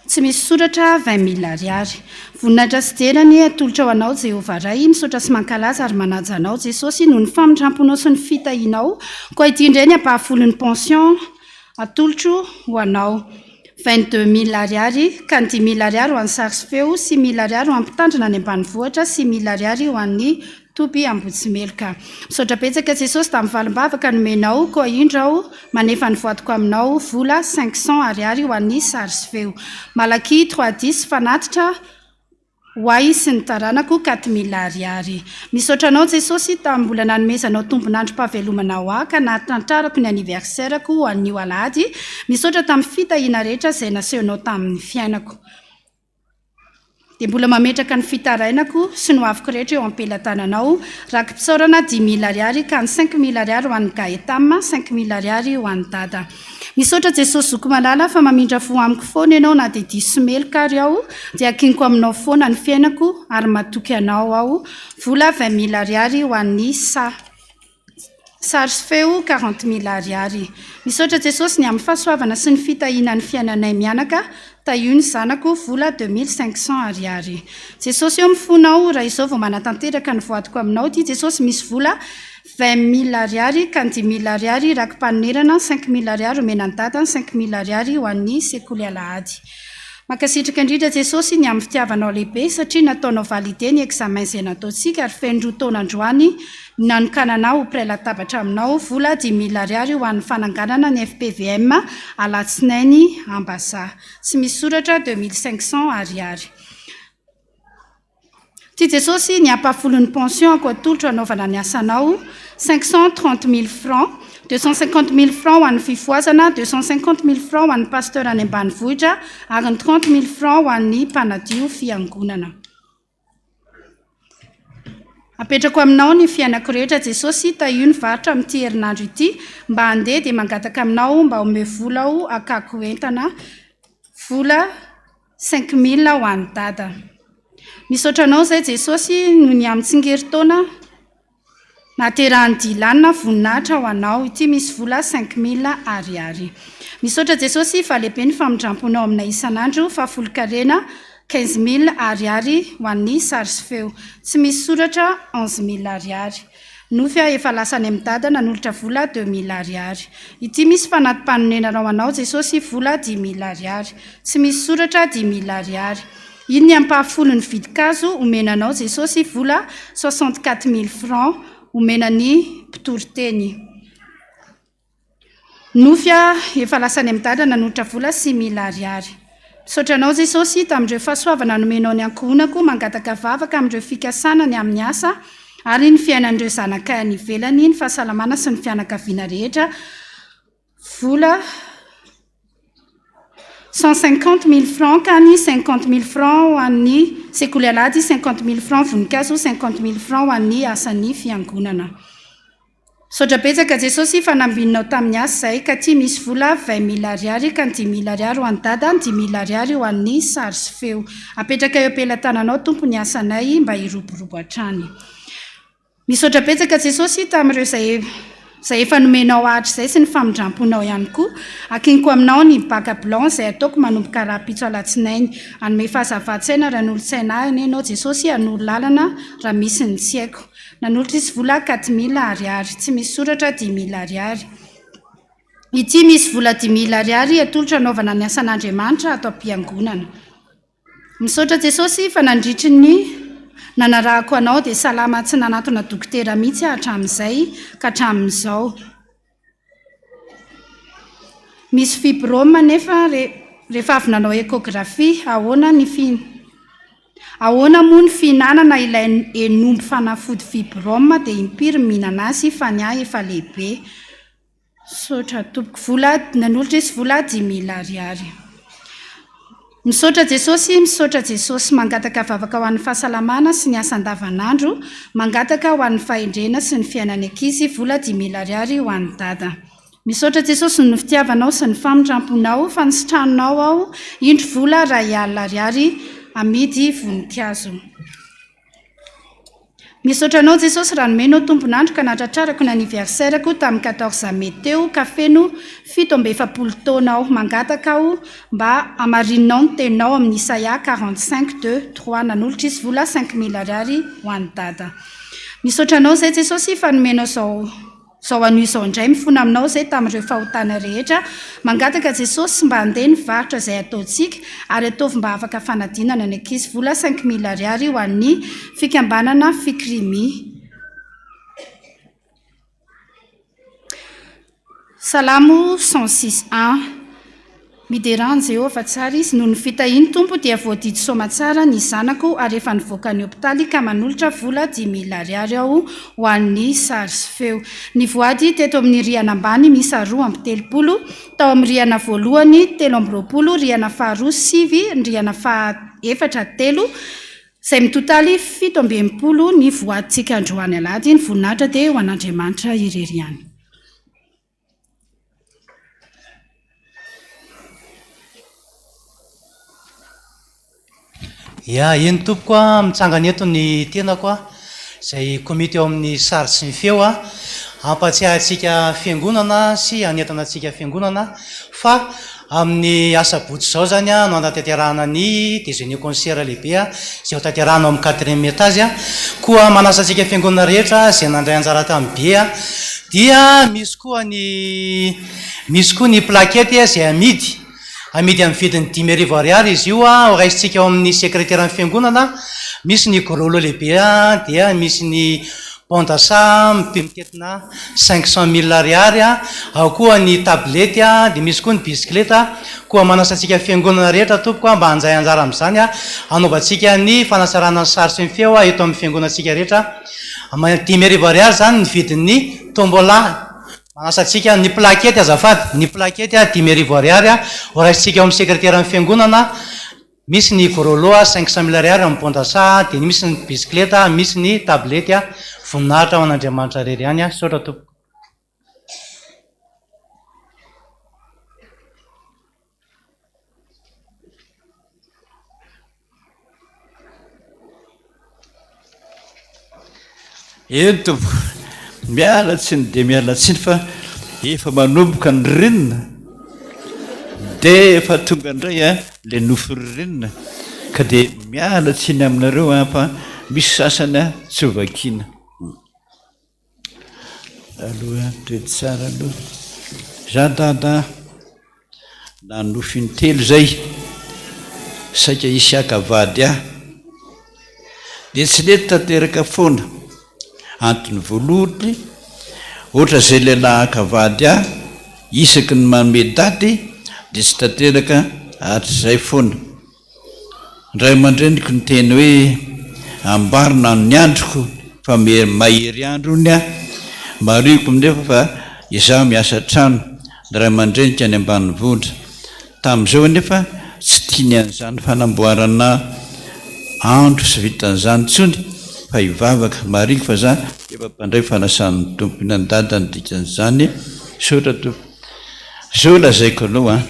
Tsy misy soratra 20 mille ariary. Voninahitra sy dera anie atolotra ho anao Jehovah Ray, misaotra sy mankalaza ary manaja anao Jesosy noho ny famindramponao sy ny fitahianao, koa ity indray ny ampahafolon'ny pension atolotro ho anao. 22 mille ariary, ka ny dimy mille ariary ho an'ny sary sy feo, six mille ariary ho an'ny mpitandrina any ambanivohitra, six mille ariary ho an'ny toby Ambohitsimeloka. Misaotra betsaka Jesosy tamin'ny valim-bavaka nomenao, koa indro aho manefa ny voadiko aminao, vola cinq cents ariary ho an'ny sary sy feo. Malakia trois dix, fanatitra. Ho ahy sy ny taranako 4000 ariary. Misaotra anao Jesosy tamin'ny mbola nanomezanao tombon'androm-pahavelomana ho ahy ka nahatantrarako ny anniversaire-ko anio alahady. Misaotra tamin'ny fitahiana rehetra izay nasehonao tamin'ny fiainako. Dia mbola mametraka ny fitarainako sy ny hoaviko rehetra eo am-pelatananao. Raki-pisaorana 5000 ariary ka ny 5000 ariary ho an'i Gaetam, 5000 ariary ho an'i Dada. Misaotra Jesosy zoky malala fa mamindra fo amiko foana ianao na dia diso sy meloka ary aho dia ankiniko aminao foana ny fiainako ary matoky anao aho vola 20 mille ariary ho an'ny sa sary sy feo 40 mille ariary misaotra Jesosy ny amin'ny fahasoavana sy ny fitahiana ny fiainanay mianaka tahio ny zanako vola 2500 ariary Jesosy eo mifona aho raha izao vao manatanteraka ny voadiko aminao ity Jesosy misy vola 20 mille ariary ka ny 5000 ariary raki-panonerana, 5000 ariary omena an'i Dada, 5000 ariary ho an'ny sekoly alahady. Mankasitraka indrindra Jesosy ny amin'ny fitiavanao lehibe satria nataonao valider ny examen izay nataontsika ary feno roa taona androany nanokanana ahy ho mpiray latabatra aminao, vola 5000 ariary ho an'ny fananganana ny fpvm Alatsinainy Ambazaha. Tsy misy soratra 2500 ariary. Tia Jesosy ny ampahafolon'ny pension ako atolotro hanaovana ny asanao, 530 mille francs, 250 mille francs ho an'ny fifohazana, 250 mille francs ho an'ny pasteur any ambanivohitra ary ny 30 mille francs ho an'ny mpanadio fiangonana. Apetrako aminao ny fiainako rehetra Jesosy, tahio ny varotra amin'ity herinandro ity mba handeha dia mangataka aminao mba omeo vola aho hakako entana, vola 5000 ho an'i Dada. Misaotra anao izay Jesosy noho ny amin'ny tsingerin-taona nahaterahan'i Dylan, voninahitra ho anao. Ity misy vola 5000 ariary. Misaotra Jesosy fa lehibe ny famindram-ponao aminay isan'andro, fahafolonkarena 15000 ariary ho an'ny sary sy feo. Tsy misy soratra 11000 ariary. Nofy aho efa lasa any amin'i Dada nanolotra vola 2000 ariary. Ity misy fanati-panonenana ho anao Jesosy vola 5000 ariary. Tsy misy soratra 5000 ariary. Iny ny ampahafolon'ny vidin-kazo omena anao Jesosy vola 64000 francs omena ny mpitoriteny. Nofy aho efa lasa any amin'i Dada nanolotra vola 6000 ariary. Misaotra anao Jesosy tamin'ireo fahasoavana nomenao ny ankohonako, mangataka vavaka amin'ireo fikasana ny amin'ny asa ary ny fiainan'ireo zanakay any ivelany, ny fahasalamana sy ny fianakaviana rehetra. Vola 150 mille francs ka ny 50 mille francs ho an'ny sekoly alahady, 50 mille francs voninkazo, 50 mille francs ho an'ny asan'ny fiangonana. Misaotra betsaka Jesosy fa nambininao tamin'ny asa izay ka ty misy vola 20 mille ariary ka ny 5000 ariary ho an'i Dada, ny 5000 ariary ho an'ny sary sy feo. Apetraka eo am-pelatananao Tompo ny asanay mba hiroborobo hatrany. Misaotra betsaka Jesosy tamin'ireo izay izay efa nomenao ahatrizay sy ny famindram-ponao ihany koa. Akiniko aminao ny bac blanc izay ataoko manomboka rahampitso alatsinainy. Hanome fahazavan-tsaina ary hanolo-tsaina ahy anie ianao Jesosy, hanoro lalana raha misy ny tsy haiko. Nanolotra izy vola 4000 ariary. Tsy misy soratra 5000 ariary. Ity misy vola 5000 ariary atolotra hanaovana ny asan'Andriamanitra ato am-piangonana. Misaotra Jesosy fa nandritry ny nanarahako anao dia salama tsy nanatona dokotera mihitsy aho hatramin'izay ka hatramin'izao. Misy fibrome nefa rehefa avy nanao échographie, ahoana ny fi ahoana moa ny fihinanana ilay henomby fanafody fibrome dia impiry mihinana azy fa ny ahy efa lehibe. Misaotra tompoko. Vola nanolotra izy vola 5000 ariary. Misaotra Jesosy, misaotra Jesosy. Mangataka vavaka ho an'ny fahasalamana sy ny asa andavanandro, mangataka ho an'ny fahendrena sy ny fiainan'ny ankizy, vola 5000 ariary ho an'i Dada. Misaotra Jesosy noho ny fitiavanao sy ny famindram-ponao fa nisitranonao aho, indro vola 1000 ariary amidy voninkazo. Misaotra anao Jesosy raha nomenao tompon'andro ka natratrarako ny anniversaire-ko tamin'ny 14 mai teo ka feno 47 taona aho. Mangataka aho mba hamarininao ny teninao amin'ny Isaia 45 2 3 nanolotra izy vola 5000 ariary ho an'i Dada. Misaotra anao izay Jesosy fa nomenao izao Izao anio izao indray mifona aminao izay tamin'ireo fahotana rehetra, mangataka Jesosy mba handeha ny varotra izay ataontsika ary ataovy mba afaka fanadinana ny ankizy vola 5000 ariary ho an'ny fikambanana Fikrimi. Salamo 106 1. Miderà an'i Jehovah, tsara izy. Noho ny fitahian'ny Tompo dia voadidy soamatsara ny zanako ary efa nivoaka ny hopitaly ka manolotra vola 5000 ariary aho ho an'ny sary sy feo. Nivoady teto amin'ny rihana ambany miisa 32, tao amin'ny rihana voalohany 23, rihana faharoa sivy, ny rihana faha efatra telo, izay mitotaly 67 ny voadintsika androany alahady. Ny voninahitra dia ho an'Andriamanitra irery ihany. Ya, eny tompoko a, mitsangana eto ny tenako a, izay komity ao amin'ny sary sy ny feo a, hampatsiahy antsika fiangonana sy hanentana antsika fiangonana fa amin'ny asabotsy izao izany a no hanatanterahana ny déjeuner concert lehibe a, izay ho tanterahana ao amin'ny quatrième étage a, koa manasa antsika fiangonana rehetra izay nandray anjara tamin'ny billet a, dia misy koa ny misy koa ny plaquette izay amidy Amidy amin'ny vidiny 5000 ariary izy io, ho raisintsika ao amin'ny sekreteran'ny fiangonana. Misy ny gros lot lehibe dia misy ny Bon d'achat mitentina 500 mille ariary, ao koa ny tablette dia misy koa ny bisikileta. Koa manasa antsika fiangonana rehetra tompoko mba hanjay anjara amin'izany hanaovantsika ny fanatsarana ny sary sy ny feo eto amin'ny fiangonantsika rehetra. 5000 ariary izany ny vidin'ny tombola. Manasa antsika ny plaquette azafady, ny plaquette 5000 ariary ho raisintsika ao amin'ny sekreteran'ny fiangonana. Misy ny gros lot 500 mille ariary amin'ny bon d'achat dia misy ny bisikileta, misy ny tablette. Voninahitra ho an'Andriamanitra irery ihany. Misaotra tompoko. Eny tompoko, miala tsiny dia miala tsiny fa efa manomboka ny ririnina dia efa tonga indray a le nofy ririnina ka dia miala tsiny aminareo a fa misy sasany a tsy ho vakiana. Aloha toetra tsara aloha. Za dada nanofy intelo zay saika hisy haka vady ahy dia tsy nety tanteraka foana. Antony voalohany ohatra zay lehilahy haka vady ahy isaky ny manome daty dia tsy tanteraka hatrizay foana. Ny ray aman-dreniko niteny hoe ambarina ny androko fa mahery andro hono aho, marihiko nefa fa izaho miasa an-trano, ny ray aman-dreniko any ambanivohitra. Tamin'izao anefa tsy tiany an'izany fanamboarana andro sy vitan'izany intsony fa hivavaka, marihiko fa za efa mpandray fanasan'ny Tompo. Inona dada ny dikan'izany? Misaotra tompoko. Zao lazaiko anao an!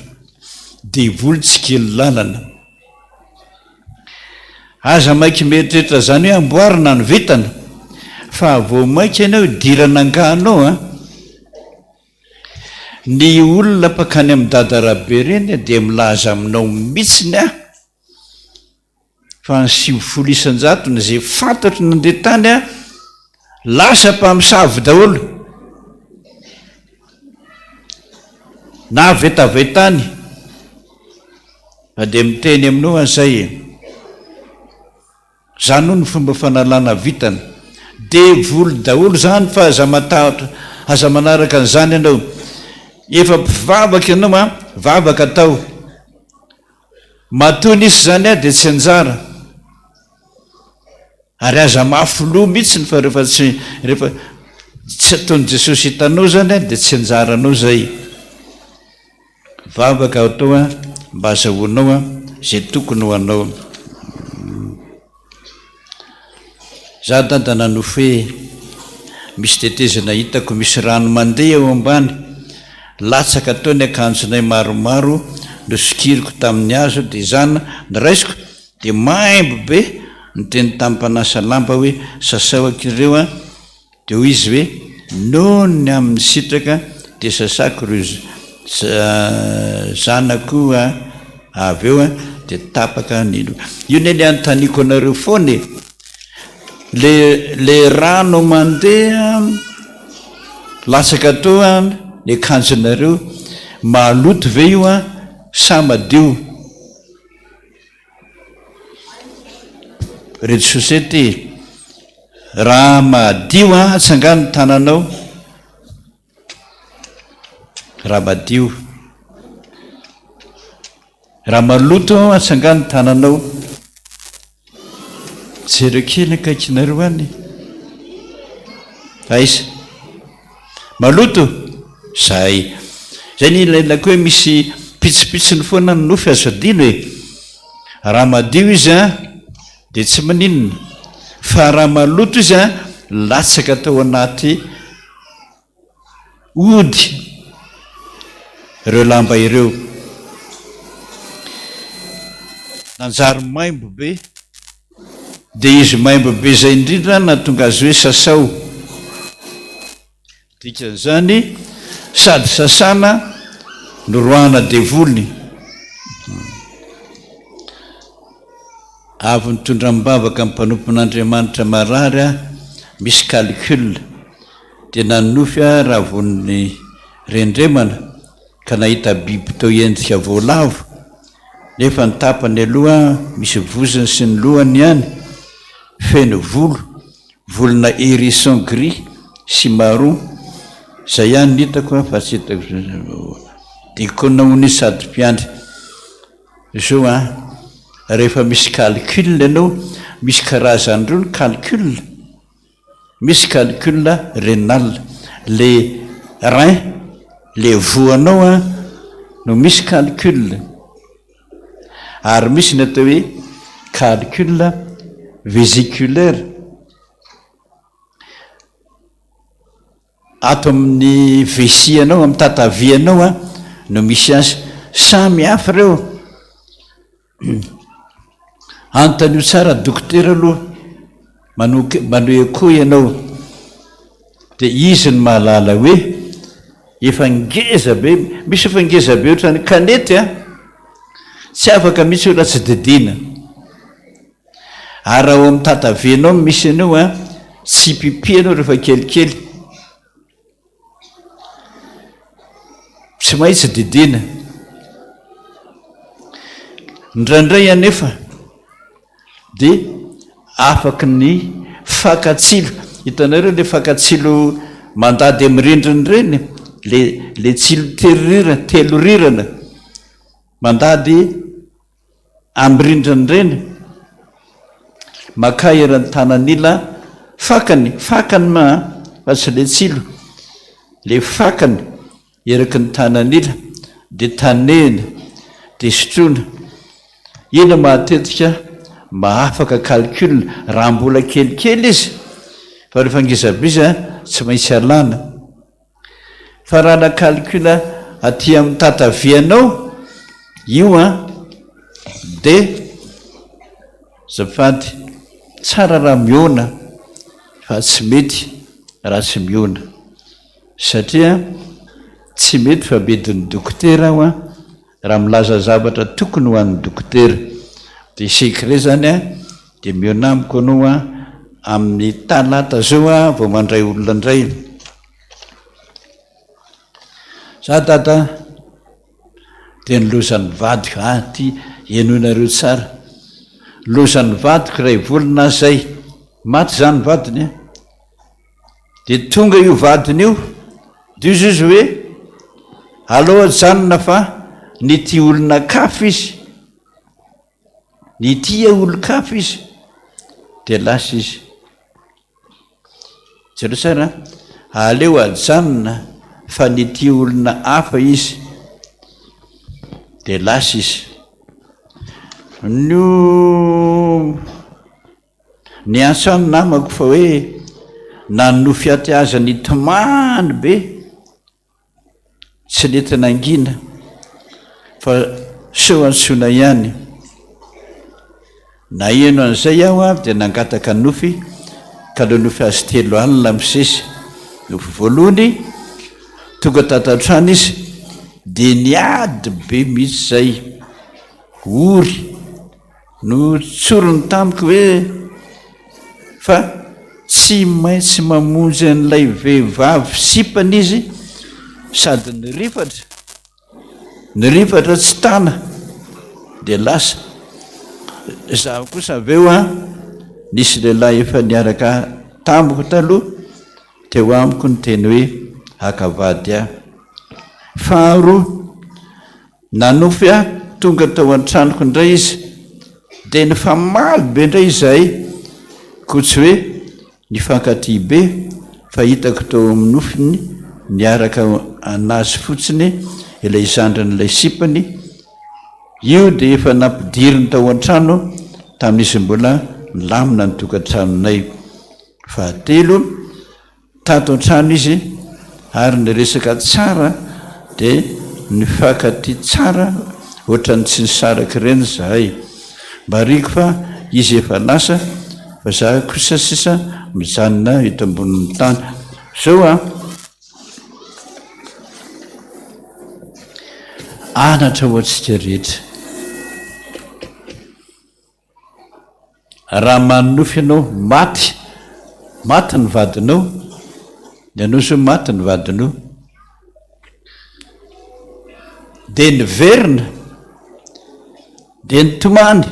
Devoly tsy kely lalana. Aza maiky mieritreritra zany hoe amboarina ny vintana fa vao maika ianao hidirana angano ao an! Ny olona mpankany amin'i Dada Rabe ireny dia milaza aminao mihitsiny aho Fa ny 90 isan-jatony izay fantatro nandeha tany an, lasa mpamosavy daholo. Na vetaveta any. Fa dia miteny aminao aho izay e. Izany hono ny fomba fanalana vintana. Devoly daholo izany fa aza matahotra, aza manaraka an'izany ianao. Efa mpivavaka ianao an, vavaka atao. Matoa nisy izany aho dia tsy anjara. Ary aza mafy loha mihitsiny fa rehefa tsy rehefa tsy ataon'i Jesosy hitanao izany an dia tsy anjaranao izay. Vavaka atao an mba azahoanao an izay tokony ho anao. Za dada nanofy hoe misy tetezana hitako misy rano mandeha eo ambany, latsaka teo ny akanjonay maromaro nosokiriko tamin'ny hazo dia za noraisiko dia maimbo be niteny tamin'ny mpanasa lamba hoe sasao aky ireo an! Dia hoy izy hoe, Noho ny amin'ny sitraka dia sasako ireo zanako avy eo dia tapaka ny loha. Io anie ilay anontaniako anareo foana e! Le, le rano mandeha latsaka teo ny akanjonareo, maloto ve io sa madio? Rez-de-chaussée ty e! Raha madio an, atsangano ny tananao. Raha madio. Raha maloto an, atsangano ny tananao. Jereo kely akaikinareo any. Aiza? Maloto? Zay. Zay ny ilainako hoe misy pitsopitsony foana ny nofy azo adino e. Raha madio izy an, dia tsy maninona. Fa raha maloto izy an, latsaka tao anaty ody ireo lamba ireo. Nanjary maimbo be. Dia izy maimbo be izay indrindra nahatonga azy hoe sasao. Dikan'izany, sady sasana no roahana devoly. Avy nitondra am-bavaka ny mpanompon'Andriamanitra marary aho, misy calcul. Dia nanonofy aho raha vao nirendremana ka nahita biby toa endrika voalavo, nefa ny tapany aloha misy vozony sy ny lohany ihany feno volo. Volona hérisson gris sy marron, zay ihany no hitako fa tsy hitako. Dikona hono izy sady mpiandry. Zao an, rehefa misy calcul ianao, misy karazany roa ny calcul, misy calcul renal, le rein, le voanao an no misy calcul, ary misy ny atao hoe calcul vésiculaire. Ato amin'ny vessie anao, amin'ny tatavianao an, no misy azy. Samy hafa ireo. Anontanio tsara dokotera aloha, manao manao echo ianao, dia izy no mahalala hoe efa ngeza be, misy efa ngeza be ohatran'ny kanety an, tsy afaka mihitsy io raha tsy didiana. Ary raha ao amin'ny tatavianao no misy an'io an, tsy pipi ianao rehefa kelikely. Tsy maintsy didiana. Indraindray anefa dia afaky ny fakan-tsilo. Hitanareo ilay fakan-tsilo mandady amin'ny rindrina ireny? Ilay ilay tsilo telorirana, telorirana mandady Amin'ny rindrin'ireny, makà eran'ny tanan'ila fakany, fakany ma fa tsy le tsilo, le fakany eraky ny tanan'ila dia tanehina dia sotroina. Iny matetika mahafaka calcul raha mbola kelikely izy fa rehefa ngeza be izy tsy maintsy alana. Fa raha na calcul aty amin'ny tatavianao io an, de azafady, tsara raha mihaona fa tsy mety raha tsy mihaona satria tsy mety fa bedin'ny dokotera aho an, raha milaza zavatra tokony ho an'ny dokotera de secret zany an, de mihaona amiko ianao an amin'ny talata zao aho vao mandray olona indray. Za dada dia nilozan'ny vadiko, ah ty henoinareo tsara, nilozan'ny vadiko iray volana aho zay, maty zany vadiny an, de tonga io vadiny io, de ozy izy hoe aleo ajanona fa nitia olona kafa izy, nitia olon-kafa izy, de lasa izy. Jereo tsara an! Aleo ajanona fa nitia olona hafa izy dia lasa izy. No niantso ahy ny namako fa hoe nanonofy aty aza nitomany be. Tsy nety nangina fa seho antsoina ihany. Naheno an'izay aho avy dia nangataka nofy ka nanofy azy telo alina misesy. Nofy voalohany, tonga tato an-trano izy dia niady be mihitsy izay, ory. Notsoriny tamiko hoe fa tsy maintsy mamonjy an'ilay vehivavy sipany izy sady nirifatra, nirifatra tsy tana dia lasa. Izaho kosa avy eo an, nisy lehilahy efa niaraka tamiko taloha teo amiko niteny hoe haka vady ahy. Faharoa, Nanofy ahy tonga tao an-tranoko indray izy dia nifamaly be indray izahay koa tsy hoe nifankatia be fa hitako tao amin'ny nofiny niaraka anazy fotsiny ilay zandrin'ilay sipany io dia efa nampidiriny tao an-trano tamin'izy mbola nilamina ny tokantranonay. Fahatelo. Tato an-trano izy ary niresaka tsara dia nifankatia tsara ohatran'ny tsy nisaraka ireny izahay. Marihiko fa izy efa lasa fa za kosa sisa mijanona eto ambonin'ny tany. Zao an! Anatra ho antsika rehetra. Raha manonofy ianao maty, maty ny vadinao, ny anao zao maty ny vadinao, dia niverina, dia nitomany,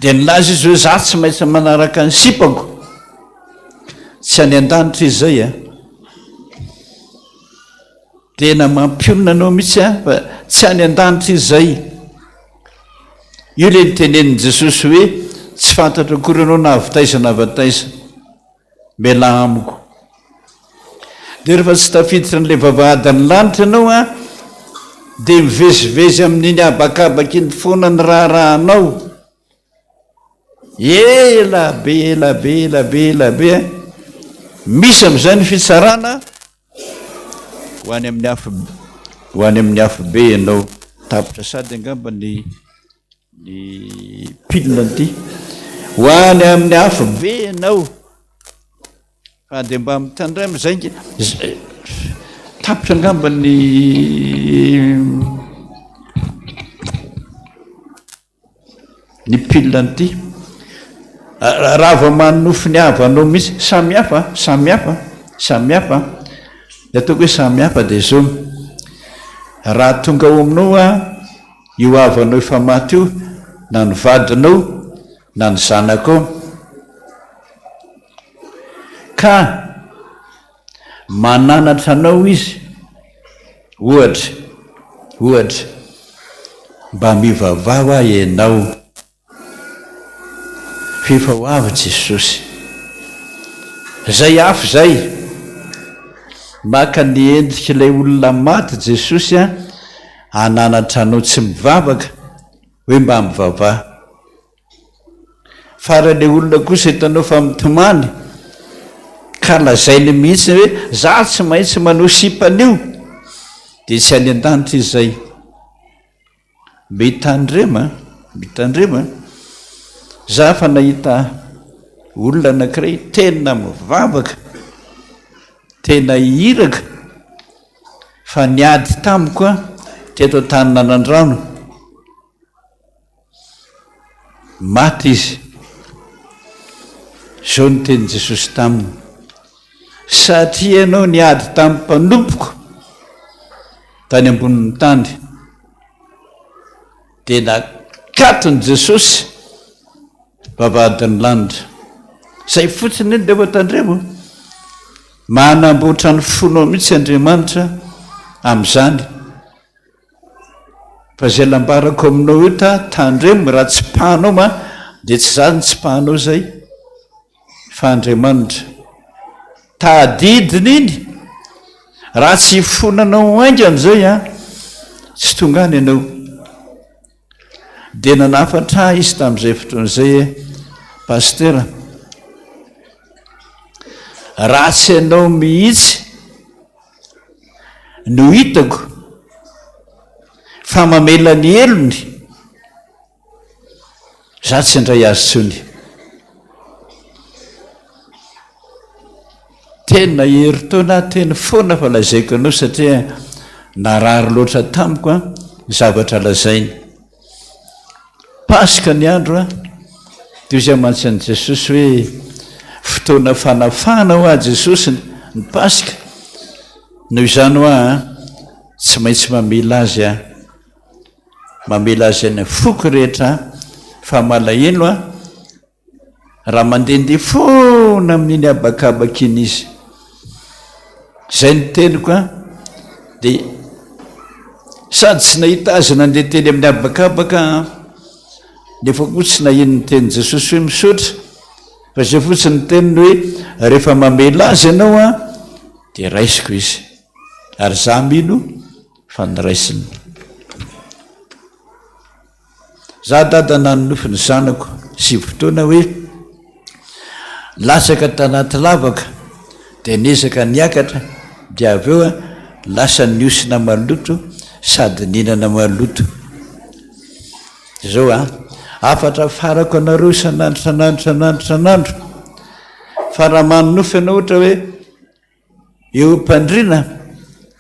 dia nilaza izy hoe za tsy maintsy manaraka ny sipako. Tsy any an-danitra izy izay a. Tena mampionona anao mihitsy a, fa tsy any an-danitra izy izay. Io ilay nitenenin'i Jesosy hoe tsy fantatro akory ianao na avy taiza na avy taiza. Mialà amiko. Dia rehefa tsy tafiditra an'ilay vavahadin'ny lanitra ianao an, dia mivezivezy amin'iny habakabaka iny foana ny raharahanao. Ela be, ela be, ela be, ela be an. Misy amin'izay ny fitsarana ho any amin'ny afo, ho any amin'ny afobe ianao. Tapitra sady angamba ny Ny pile ity. Ho any amin'ny afo be ianao. Fa dia mba mitandrema izay nge. Tapitra angamba ny ny pile an'ity. Raha vao manonofy ny havanao mihitsy, samy hafa, samy hafa, samy hafa. Ny ataoko hoe samy hafa dia izao, raha tonga ao aminao aho, Io havanao efa maty io na ny vadinao na ny zanakao ka mananatra anao izy ohatra ohatra mba mivavaha hoa ianao F'efa ho avy Jesosy. Zay afo zay. Maka ny endrik'ilay olona maty Jesosy an, hananatra anao tsy mivavaka hoe mba mivavaha. Fa raha ilay olona kosa hitanao fa mitomany ka lazainy mihitsy hoe za tsy maintsy manao sipa an'io dia tsy any an-danitra izy zay. Mitandrema, mitandrema, za fa nahita olona anankiray tena mivavaka, tena iraka, fa niady tamiko aho teto Antaninanandrano, maty izy, zao ny tenin'i Jesosy taminy, satria ianao niady tamin'ny mpanompoko tany ambonin'ny tany, Dia nakaton'i Jesosy vavahadin'ny lanitra. Izay fotsiny iny dia efa tandremo. Manamboatra ny fonao mihitsy Andriamanitra amin'izany. Fa izay lambarako aminao io ta tandremo raha tsipahanao ma dia tsy za no tsipahanao izay. Fa Andriamanitra. Tadidiny iny, raha tsy hifonanao haingana izay an, tsy tonga any ianao. Dia nanafatra ahy izy tamin'izay fotoana izay hoe, Pasitera, raha tsy ianao mihitsy no hitako fa mamela ny helony, Za tsy handray azy tsony. Tena herintaona aho teny foana fa lazaiko anao satria narary loatra tamiko an ny zavatra lazainy. Paska ny andro an, dia hoy izy mantsy an'i Jesosy hoe fotoana fanafahana hoa Jesosy ny Paska, noho izany hoa an tsy maintsy mamela azy aho. Mamela azy any foko rehetra fa malahelo aho raha mandehandeha foana amin'iny habakabaka iny izy. Izay ny teniko an, dia sady tsy nahita azy nandeha teny amin'ny habakabaka aho, nefa koa tsy naheno ny tenin'i Jesosy hoe misaotra, fa izay fotsiny ny teniny hoe rehefa mamela azy ianao an, dia raisiko izy. Ary izaho mino fa noraisiny. Za dada nanonofy ny zanako sivy taona hoe latsaka tanaty lavaka dia niezaka niakatra dia avy eo lasa nihosina maloto sady nihinana maloto. Zao an, hafatra farako anareo isan'andro isan'andro isan'andro isan'andro fa raha manonofy ianao ohatra hoe Eo am-pandriana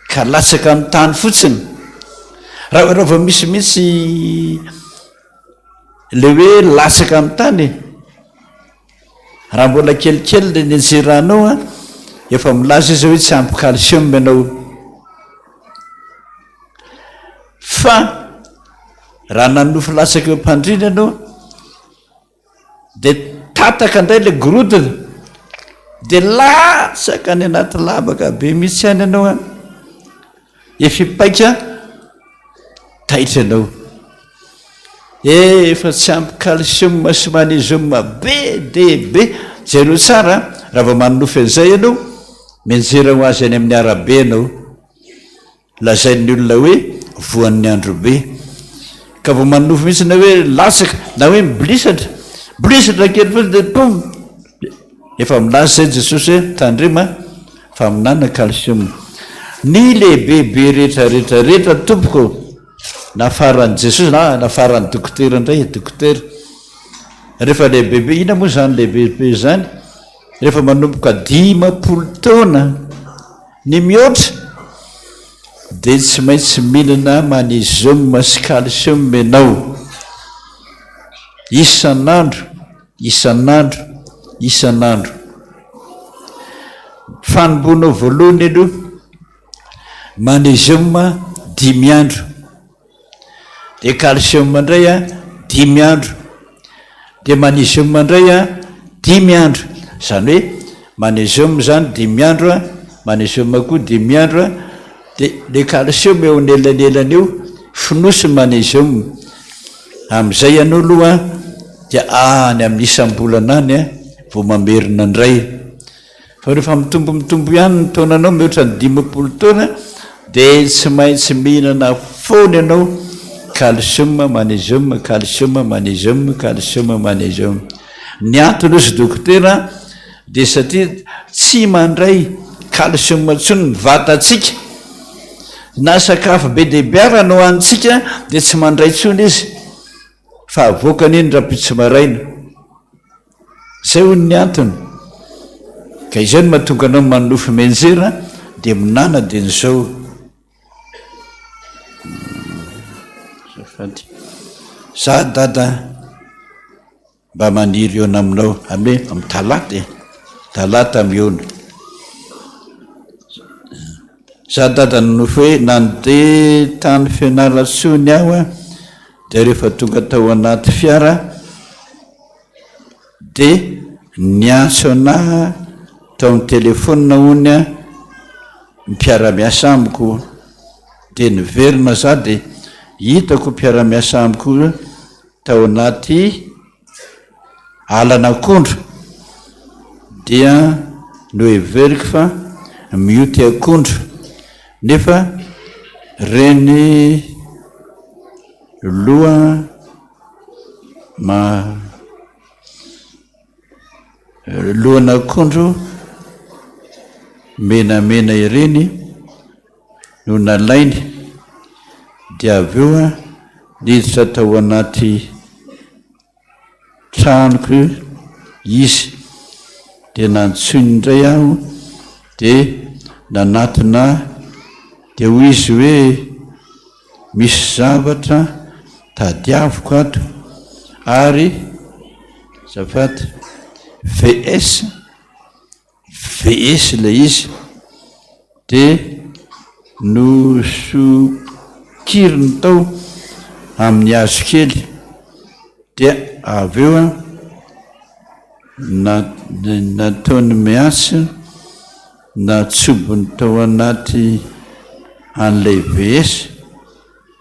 ka latsaka amin'ny tany fotsiny. Raha raha vao misy mihitsy le hoe latsaka amin'ny tany e, raha mbola kelikely le nianjeranao an, efa milaza izy hoe tsy ampy calcium ianao. Fa raha nanonofy latsaka eo am-pandriana ianao, Dia tataka indray ilay gorodona. Dia latsaka any anaty lavaka be mihitsy any ianao an. Efa hipaika taitra ianao. Efa tsy ampy calcium sy magnésium be dia be. Jereo tsara an, raha vao manonofy an'izay ianao, mianjera ho azy any amin'ny arabe ianao. Lazain'ny olona hoe voan'ny androbe. Ka vao manonofy mihitsy na hoe latsaka na hoe mibolisatra, mibolisatra kely fotsiny dia pum! Efa milaza izay Jesosy hoe tandrema fa minana calcium. Ny lehibebe rehetra rehetra rehetra tompoko nafaran'i Jesosy na nafaran'ny dokotera indray e, dokotera. Rehefa lehibebe, inona moa izany lehibebe izany? Rehefa manomboka 50 taona Ny mihoatra dia tsy maintsy mihinana magnésium sy calcium ianao isan'andro, isan'andro, isan'andro. Fanombohanao voalohany aloha magnésium dimy andro. Dia calcium indray an, dimy andro. Dia magnésium indray an, dimy andro. Izany hoe magnésium izany dimy andro an, magnésium koa dimy andro an, dia ilay calcium eo anelanelany eo fonosiny magnésium. Amin'izay ianao aloha an, dia any amin'ny isam-bolana any an, vao mamerina indray. Fa rehefa mitombo mitombo ihany ny taonanao mihoatra ny 50 taona dia tsy maintsy mihinana foana ianao calcium, magnésium, calcium, magnésium, calcium, magnésium. Ny antony hozy dokotera dia satria tsy mandray calcium intsony ny vatantsika. Na sakafo be dia be ara no hanintsika dia tsy mandray intsony izy fa avoakany iny rahampitso maraina. Izay hono ny antony. Ka izay no mahatonga anao manonofy mianjera dia minana dia izao. Azafady. Za dada mba maniry hihaona aminao amin'ny hoe amin'ny talata e. Talata mihaona. Za dada nonofy hoe nandeha tany Fianarantsoa ny aho dia rehefa tonga tao anaty fiara Dia niantso anah tao amin'ny telephone hono ny mpiara-miasa amiko, dia niverina za dia hitako mpiara-miasa amiko tao anaty alan'akondro, dia noheveriko fa mioty akondro nefa reny loha Ma lohan'akondro menamena ireny no nalainy dia avy eo niditra tao anaty tranoko izy dia nantsoiny indray aho dia nanatona ahy dia hoy izy hoe Misy zavatra tadiaviko ato ary azafady VS VS ilay izy de nosokiriny tao amin'ny hazo kely dia avy eo an na- nataony miantsy Natsobony tao anaty an'ilay VS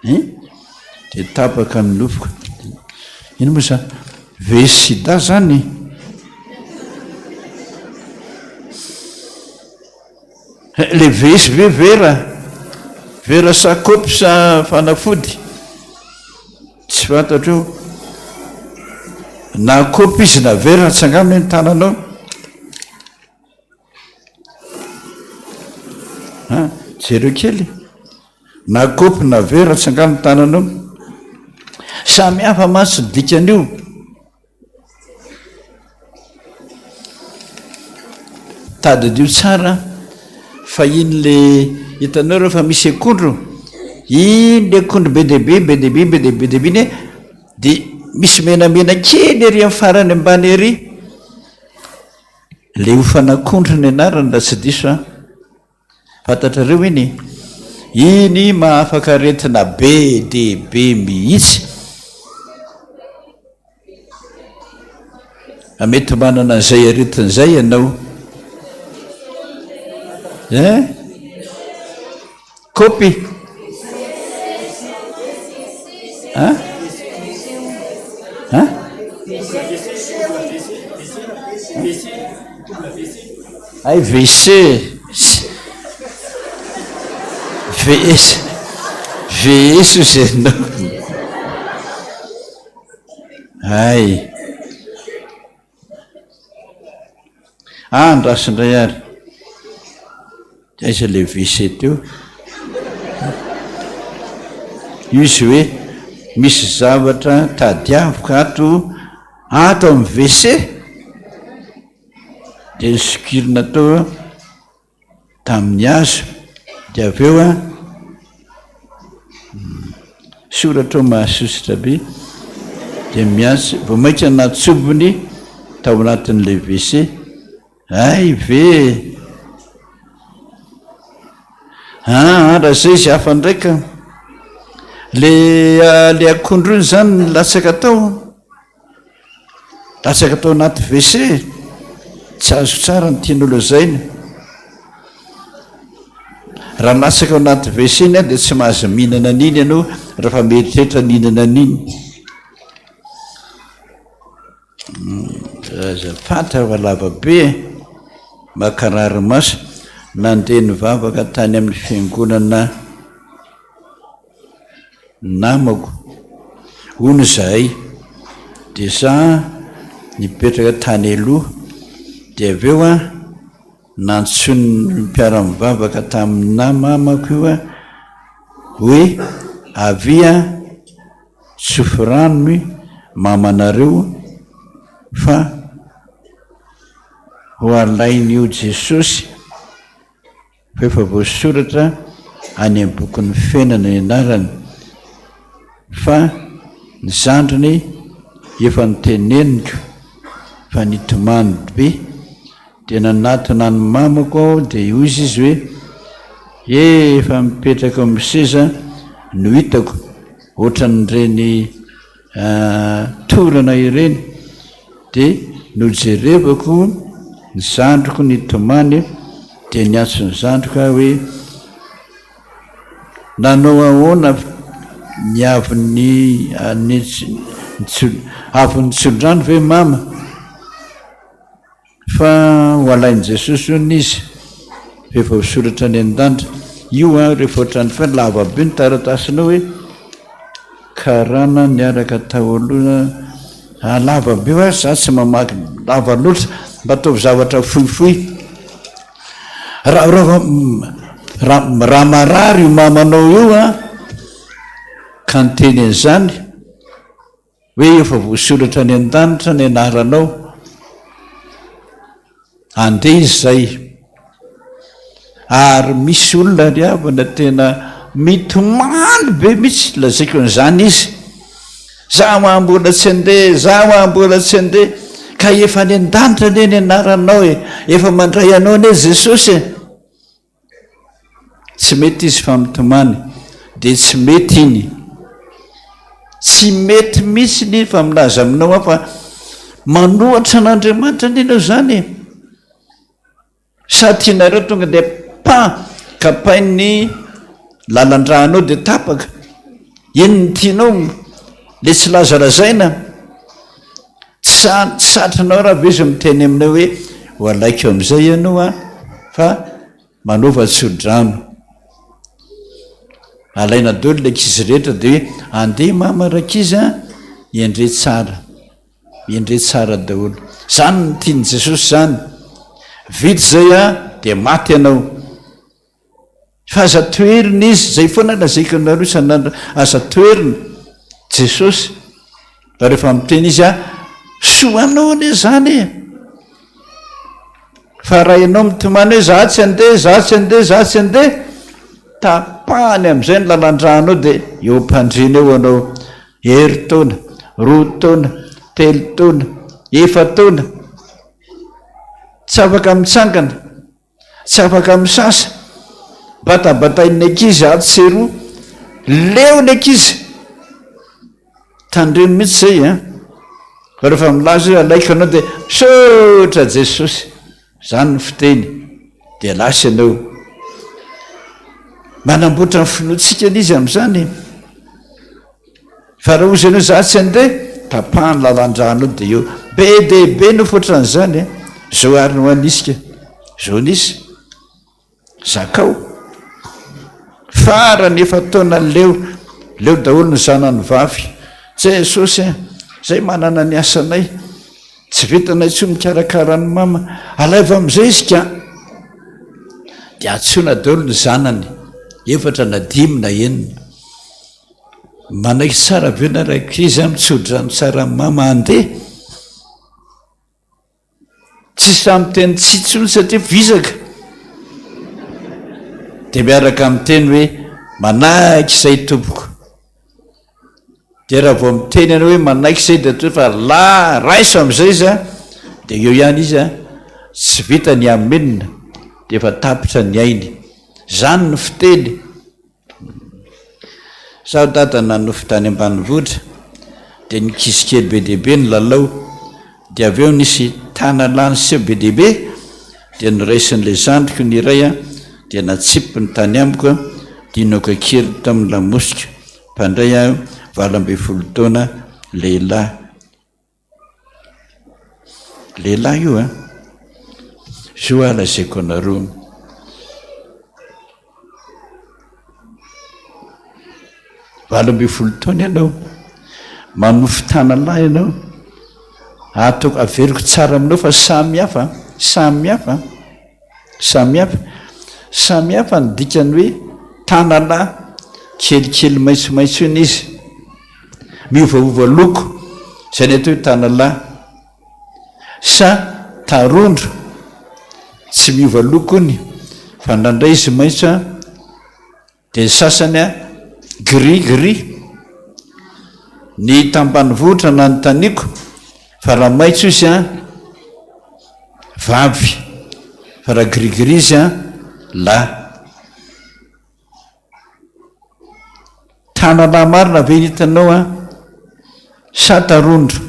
hein? Dia tapaka ny nofoko. Inona moa izany? VS sida zany? Le VS ve vera? Vera sa kaopy sa fanafody? Tsy fantatro io. Na kaopy izy na vera, atsangano hoe ny tananao. An, jereo kely. Na kaopy na vera atsangano ny tananao. Samy hafa mantsy ny dikan'io. Tadidio tsara fa iny le hitanao rehefa misy akondro, iny le akondro be dia be, be dia be, be dia be dia be iny dia misy menamena kely ery amin'ny farany ambany ery. Ilay ofan'akondro ny anarany raha tsy diso an! Fantatrareo iny e? Iny mahafaka aretina be dia be mihitsy. Mety manana an'izay aretina izay ianao. Hein? Kopy? Hein? Hein? Hay WC. VS. VS ozy ianao. Hay. Ah, andraso indray ary. Aiza ilay WC teo? Io izy hoe misy zavatra tadiaviko ato, ato amin'ny WC. Dia nosokirina tao tamin'ny hazo, dia avy eo an, soratra ao mahasosotra be, dia miantso, vao mainka natsobony tao anatin'ilay WC, hay ve e! Aa raha zay izy hafa indray ka! Le le akondro iny zany nilatsaka tao. Latsaka tao anaty WC e! Tsy azo tsara ny tianao lazaina. Raha latsaka ao anaty WC iny dia tsy mahazo mihinana an'iny ianao rehefa mieritreritra ny hihinana an'iny. Aza fantatra fa lava be e! Makarary maso. Nandeha nivavaka tany amin'ny fiangonana. Namako, hono izahay, dia za nipetraka tany aloha, dia avy eo an, nantsoin'ny mpiara-mivavaka tamin'ny namako io an, hoe avia tsofy rano ny mamanareo fa ho alain'io Jesosy. Fa efa voasoratra any amin'ny bokin'ny fiainana ny anarany, fa ny zandriny efa noteneniko fa nitomany be, dia nanatona an'i mamako aho dia hoy izy hoe, efa mipetraka eo amin'ny seza no hitako, ohatran'ireny torana ireny dia nojerevako ny zandriko nitomany dia niantso ny zandriko aho hoe nanao ahoana ny avin'ny avy nitsodrano ve mama? Fa ho alain'i Jesosy hono izy rehefa voasoratra any an-danitra. Io an, rehefa ohatran'ny fa lava be ny taratasinao hoe karana niaraka tao aloha. Ah, lava be hoa, za tsy mamaky lava loatra, mba ataovy zavatra fohifohy. Raha raha raha raha marary io mamanao io an, ka niteny an'izany, Hoe efa voasoratra any an-danitra ny anaranao, andeha izay. Ary misy olona ry havana tena mitomany be mihitsy, lazaiko an'izany izy. Za hoa mbola tsy andeha, za hoa mbola tsy andeha, ka efa any an-danitra anie ny anaranao e, efa mandray anao anie Jesosy e. Tsy mety izy fa mitomany dia tsy mety iny. Tsy mety mihitsy ny fa milaza aminao aho fa manohatra an'Andriamanitra anie ianao izany e. Sa tianareo tonga dia pa kapain'ny lalan-dranao dia tapaka. Iny ny tianao le tsy lazalazaina. Tsy satrinao raha ve izy miteny aminao hoe ho alaiko amin'izay ianao an fa manaova tso-drano. Alaina daholo ny ankizy rehetra dia hoe andeha mama rankizy an, endre tsara, endre tsara daholo. Izany no tian'i Jesosy izany. Vita izay an, dia maty ianao. Fa aza toherina izy, izay foana lazaiko anareo isan'andro, aza toherina Jesosy, fa rehefa miteny izy ah, soa anao anie izany e! Fa raha ianao mitomany hoe za tsy andeha, za tsy andeha, za tsy andeha, tapahany amin'izay ny lalan-dranao dia eo am-pandriana eo ianao, herintaona, roa taona, telo taona, efa-taona, tsy afaka mitsangana. Tsy afaka misasa. Batabatain'ny ankizy atsy sy eroa. Leo ny ankizy. Tandremo mihitsy izay an. Fa rehefa milaza hoe alaiko ianao dia misaotra Jesosy. Izany ny fiteny. Dia lasa ianao. Manamboatra ny finoantsika anie izy amin'izany e. Fa raha hozy ianao za tsy handeha, tapaha ny lalan-drano eo dia eo. Be dia be no foatran'izany e. Zao ary no hanisika. Zao nisy. Zakao. Farany efa-taona leo, leo daholo ny zanany vavy. Jesosy a, zay manana ny asanay. Tsy vitanay intsony mikarakara an'i mama. Alaivo amin'izay izy ka. Dia antsoina daholo ny zanany, efatra na dimy na enina. Manaiky tsara ve nareo ankizy a, mitsodrano tsara an'i mama handeha? Tsy sahy miteny tsia intsony satria vizaka. Dia miaraka miteny hoe manaiky izay tompoko. Dia raha vao miteny ianao hoe manaiky izay dia toa fa la raiso amin'izay izy a, dia eo ihany izy a, tsy vita ny amen dia efa tapitra ny ainy. Izany ny fiteny. Zaho dada nanofy tany ambanivohitra dia ny ankizy kely be dia be nilalao dia avy eo nisy tanalahy niseho be dia be dia noraisin'ilay zandriko ny iray dia natsipiny tany amiko dia noka kely tamin'ny lamosiko mpandray aho 18 taona lehilahy Lehilahy io an! Zio aho lazaiko anareo. 18 taona ianao, manofy tanalahy ianao, ataoko averiko tsara aminao fa samy hafa, samy hafa. Samy hafa. Samy hafa ny dikan'ny hoe tanalahy, kelikely maitsomaitso iny izy. Miovaova loko, izay ny atao hoe tanalahy. Sa tarondro, tsy miova loko iny, fa indraindray izy maitso an, Dia ny sasany a, gris gris. Ny tambanivohitra nanontaniako fa raha maitso izy an, vavy, fa raha gris gris izy an, lahy. Tanalahy marina ve ny hitanao an? Sa tarondro?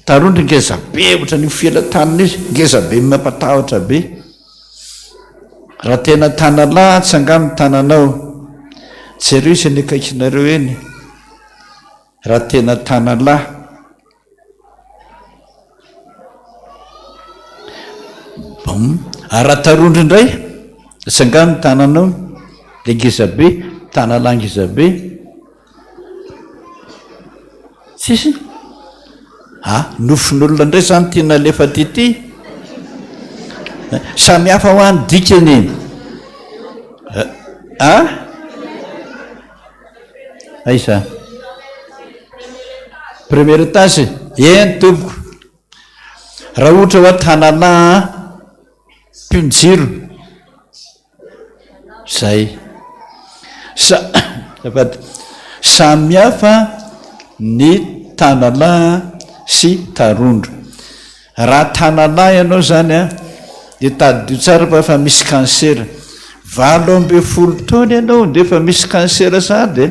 Tarondro ngeza be ohatran'io felatanana io, ngeza be mampatahotra be. Raha tena tanalahy atsangano ny tananao. Jereo izy eny akaikinareo eny. Raha tena tanalahy. Bon. Ary raha tarondro indray, atsangano ny tananao. Dia ngeza be, tanalahy ngeza be. Tsisy? Ah, nofin'olona indray izany ity nalefa aty ity. Samy hafa hoa ny dikany e. Ah? Aiza? Premier étage? Eny tompoko. Raha ohatra hoa tanàna mpino jiro. Zay. Sa, azafady. Samy hafa ny tanalahy sy tarondro. Raha tanalahy ianao zany an, dia tadidio tsara fa efa misy cancer. 18 taona ianao dia efa misy cancer sahady e.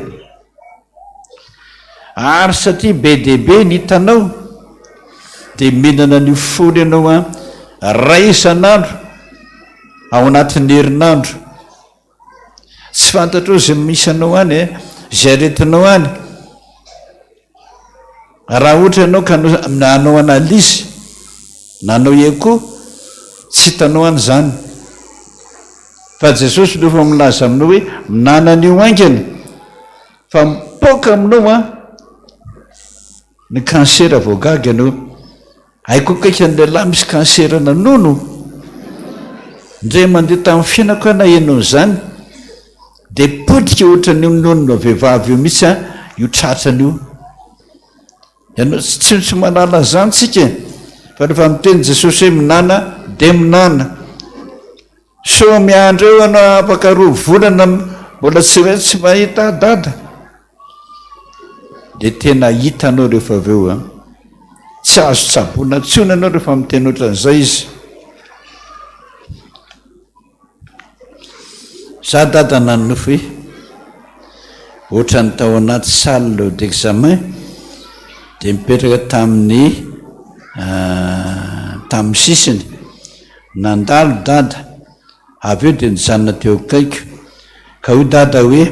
Ary satria be dia be ny hitanao dia mihinana an'io foana ianao an, ray isan'andro ao anatin'ny herinandro. Tsy fantatrao izay misy anao any e, izay aretinao any. Raha ohatra ianao ka hanao analyse na hanao echo, tsy hitanao any izany. Fa Jesosy no efa milaza aminao hoe minana an'io haingana fa mipoaka aminao an ny cancer vao gaga ianao. Hay koa kaiky ny lehilahy misy cancer na nono. Indray mandeha tamin'ny fiainako aho naheno an'izany dia potika ohatran'io nonona vehivavy io mihitsy an io tratrany io. Ianao tsy tsy manala an'izany tsika e. Fa rehefa miteny Jesosy hoe minana dia minana. Sao miandry eo ianao afaka roa volana mbola tsy hoe tsy mahita dada. Dia tena hitanao rehefa avy eo an. Tsy azo tsaboina intsony ianao rehefa miteny ohatran'izay izy. Za dada nanonofy ohatran'ny tao anaty salle d'examen dia mipetraka tamin'ny tamin'ny sisiny. Nandalo dada, avy eo dia nijanona teo akaiko. Ka hoy dada hoe,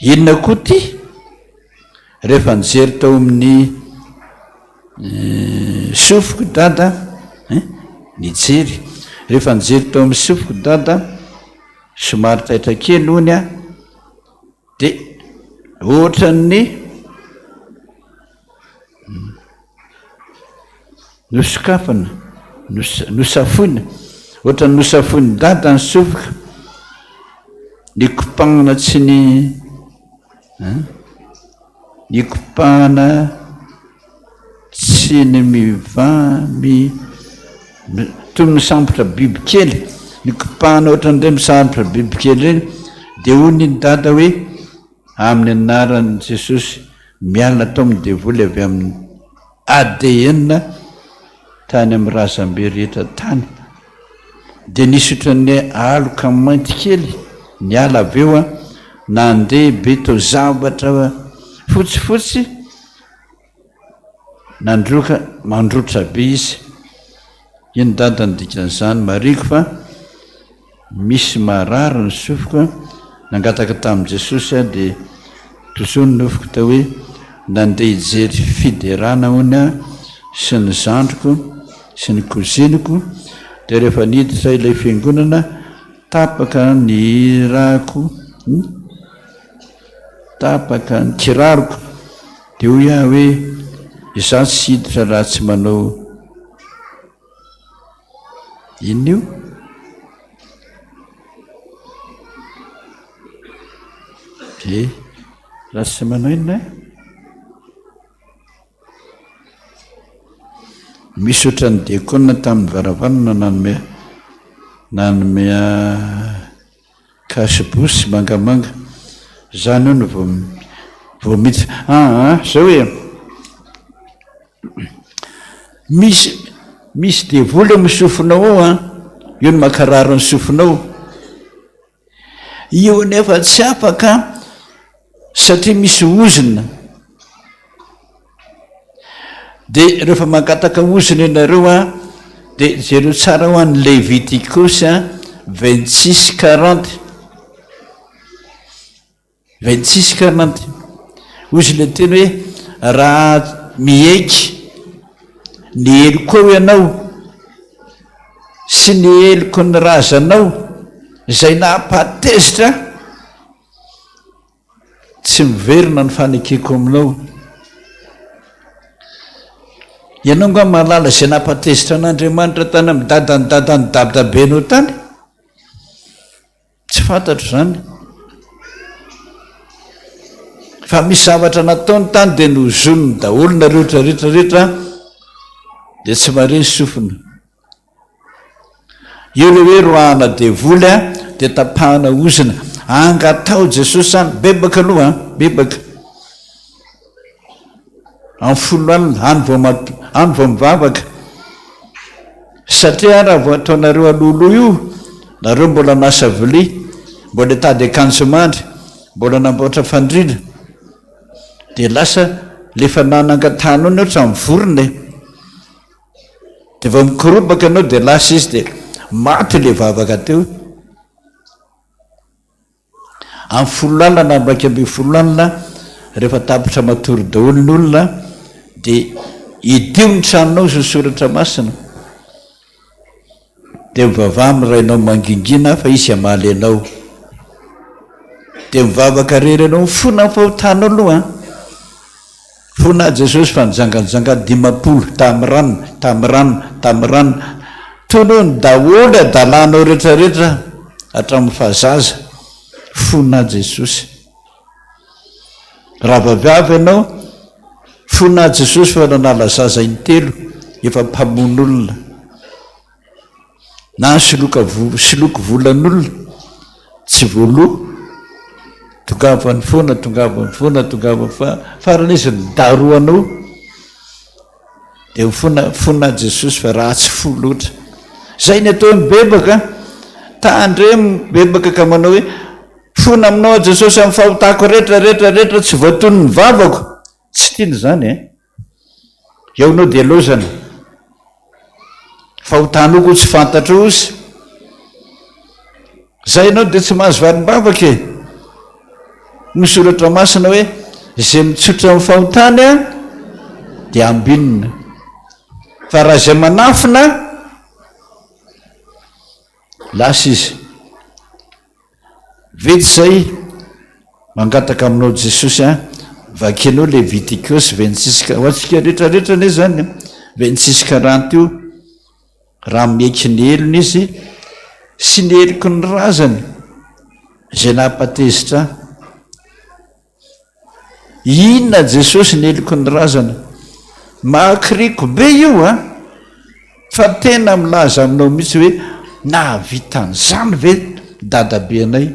inona koa ity? Rehefa nijery tao amin'ny sofiko dada, hein, nijery, rehefa nijery tao amin'ny sofiko dada, somary taitra kely hono aho, dia ohatran'ny Nosokafana, nosafoina, ohatran'ny nosafoin'i Dada ny sofiko, nikopahana tsy ny an, nikopahana tsy ny miva mi toy ny misambotra bibikely, nikopahana ohatran'ireny misambotra bibikely ireny, dia hoy ny Dada hoe. Amin'ny anaran'i Jesosy, miala tao amin'ny devoly avy amin'ny ADN tany amin'ny razambe rehetra tany. Dia nisy ohatran'ny aloka mainty kely niala avy eo, nandeha be toa zavatra fotsifotsy, nandroaka, mandroatra be izy. Ino dada ny dikan'izany? Marihiko fa misy marary ny sofiko, nangataka tamin'i Jesosy aho dia tozoa ny nofiko tao hoe nandeha hijery fiderana hono aho sy ny zandriko sy ny koziniko dia rehefa niditra ilay fiangonana tapaka ny hirako tapaka ny kiraroko dia hoy aho hoe izaho tsy hiditra raha tsy manao Inona io? Dia raha tsy manao inona e? Misy ohatran'ny diakona tamin'ny varavarana nanome nanome Cache-bouche mangamanga. Zany hono vao vao miditra. Aa zao e. Misy misy devoly ao amin'ny sofinao ao an. Io no mankarary ny sofinao. Io anefa tsy afaka satria misy ozona. Dia rehefa mangataka ozona ianareo an, dia jereo tsara hoa ny Levitikosy an, 26 40. 26 40. Hoy izy ilay teny hoe raha miaiky ny helokao ianao sy ny heloky ny razanao izay nampahatezitra Tsy miverina ny fanekeko aminao. Ianao angaha mahalala izay nampatezitra an'Andriamanitra tany amin'ny dadan'ny dadan'ny dadabenao tany? Tsy fantatro izany. Fa misy zavatra nataony tany dia nozoniny daholo nareo rehetra rehetra rehetra dia tsy mahare ny sofina. Io le hoe roahana devoly a, dia tapahana ozona. Angataho Jesosy zany, bebaka aloha an, bebaka. Amin'ny folo alina, any vao mat- any vao mivavaka. Satria raha vao ataonareo alohaloha io, nareo mbola hanasa vilia, mbola hitady akanjo mandry, mbola hanamboatra fandriana, dia lasa le fanahy nangatahanao ny ohatran'ny vorona e. Dia vao mikoropaka ianao dia lasa izy dia maty ilay vavaka teo. Amin'ny folo alina na 11 alina rehefa tapitra matory daholo ny olona dia idio ny tranonao izao soratra masina. Dia mivavaha amin'ny rainao mangingina fa izy hamaly anao. Dia mivavaka rery ianao mifona amin'ny fahotanao aloha an. Fona aho Jesosy fa nijanganjanga 50 tamin'ny rano, tamin'ny rano, tamin'ny rano. Tonony daholo adalanao retraretra hatramin'ny fahazaza. Fona aho Jesosy. Raha vaviavy ianao, fona aho Jesosy fa nanala zaza intelo, efa mpamono olona. Na nisoloka vo, nisoloky volan'olona, tsy voaloa, tongavany foana, tongavany foana, tongavany foana, farany izy nidarohanao, dia mifona, fona aho Jesosy fa ratsy fo loatra. Zay ny atao hoe mibebaka, tandremo mibebaka ka manao hoe, fona aminao aho Jesosy amin'ny fahotako rehetra, rehetra, rehetra, tsy voatonon'ny vavako. Tsy tiany izany e. Eo anao dia lozana. Fahotanao koa tsy fantatrao ozy. Zay ianao dia tsy mahazo valim-bavaka e! Ny soratra masina hoe izay mitsotra amin'ny fahotany dia ambinina. Fa raha izay manafina, lasa izy. Vita izay, mangataka aminao Jesosy an, vakianao Levitikosy 26 ka, ho antsika rehetra rehetra anie izany an, 26 40 io, raha miaiky ny helony izy sy ny heloky ny razany izay nampatezitra ahy. Inona Jesosy ny heloky ny razana? Mahakiriko be io an! Fa tena milaza aminao mihitsy hoe nahavita an'izany ve dadabenay?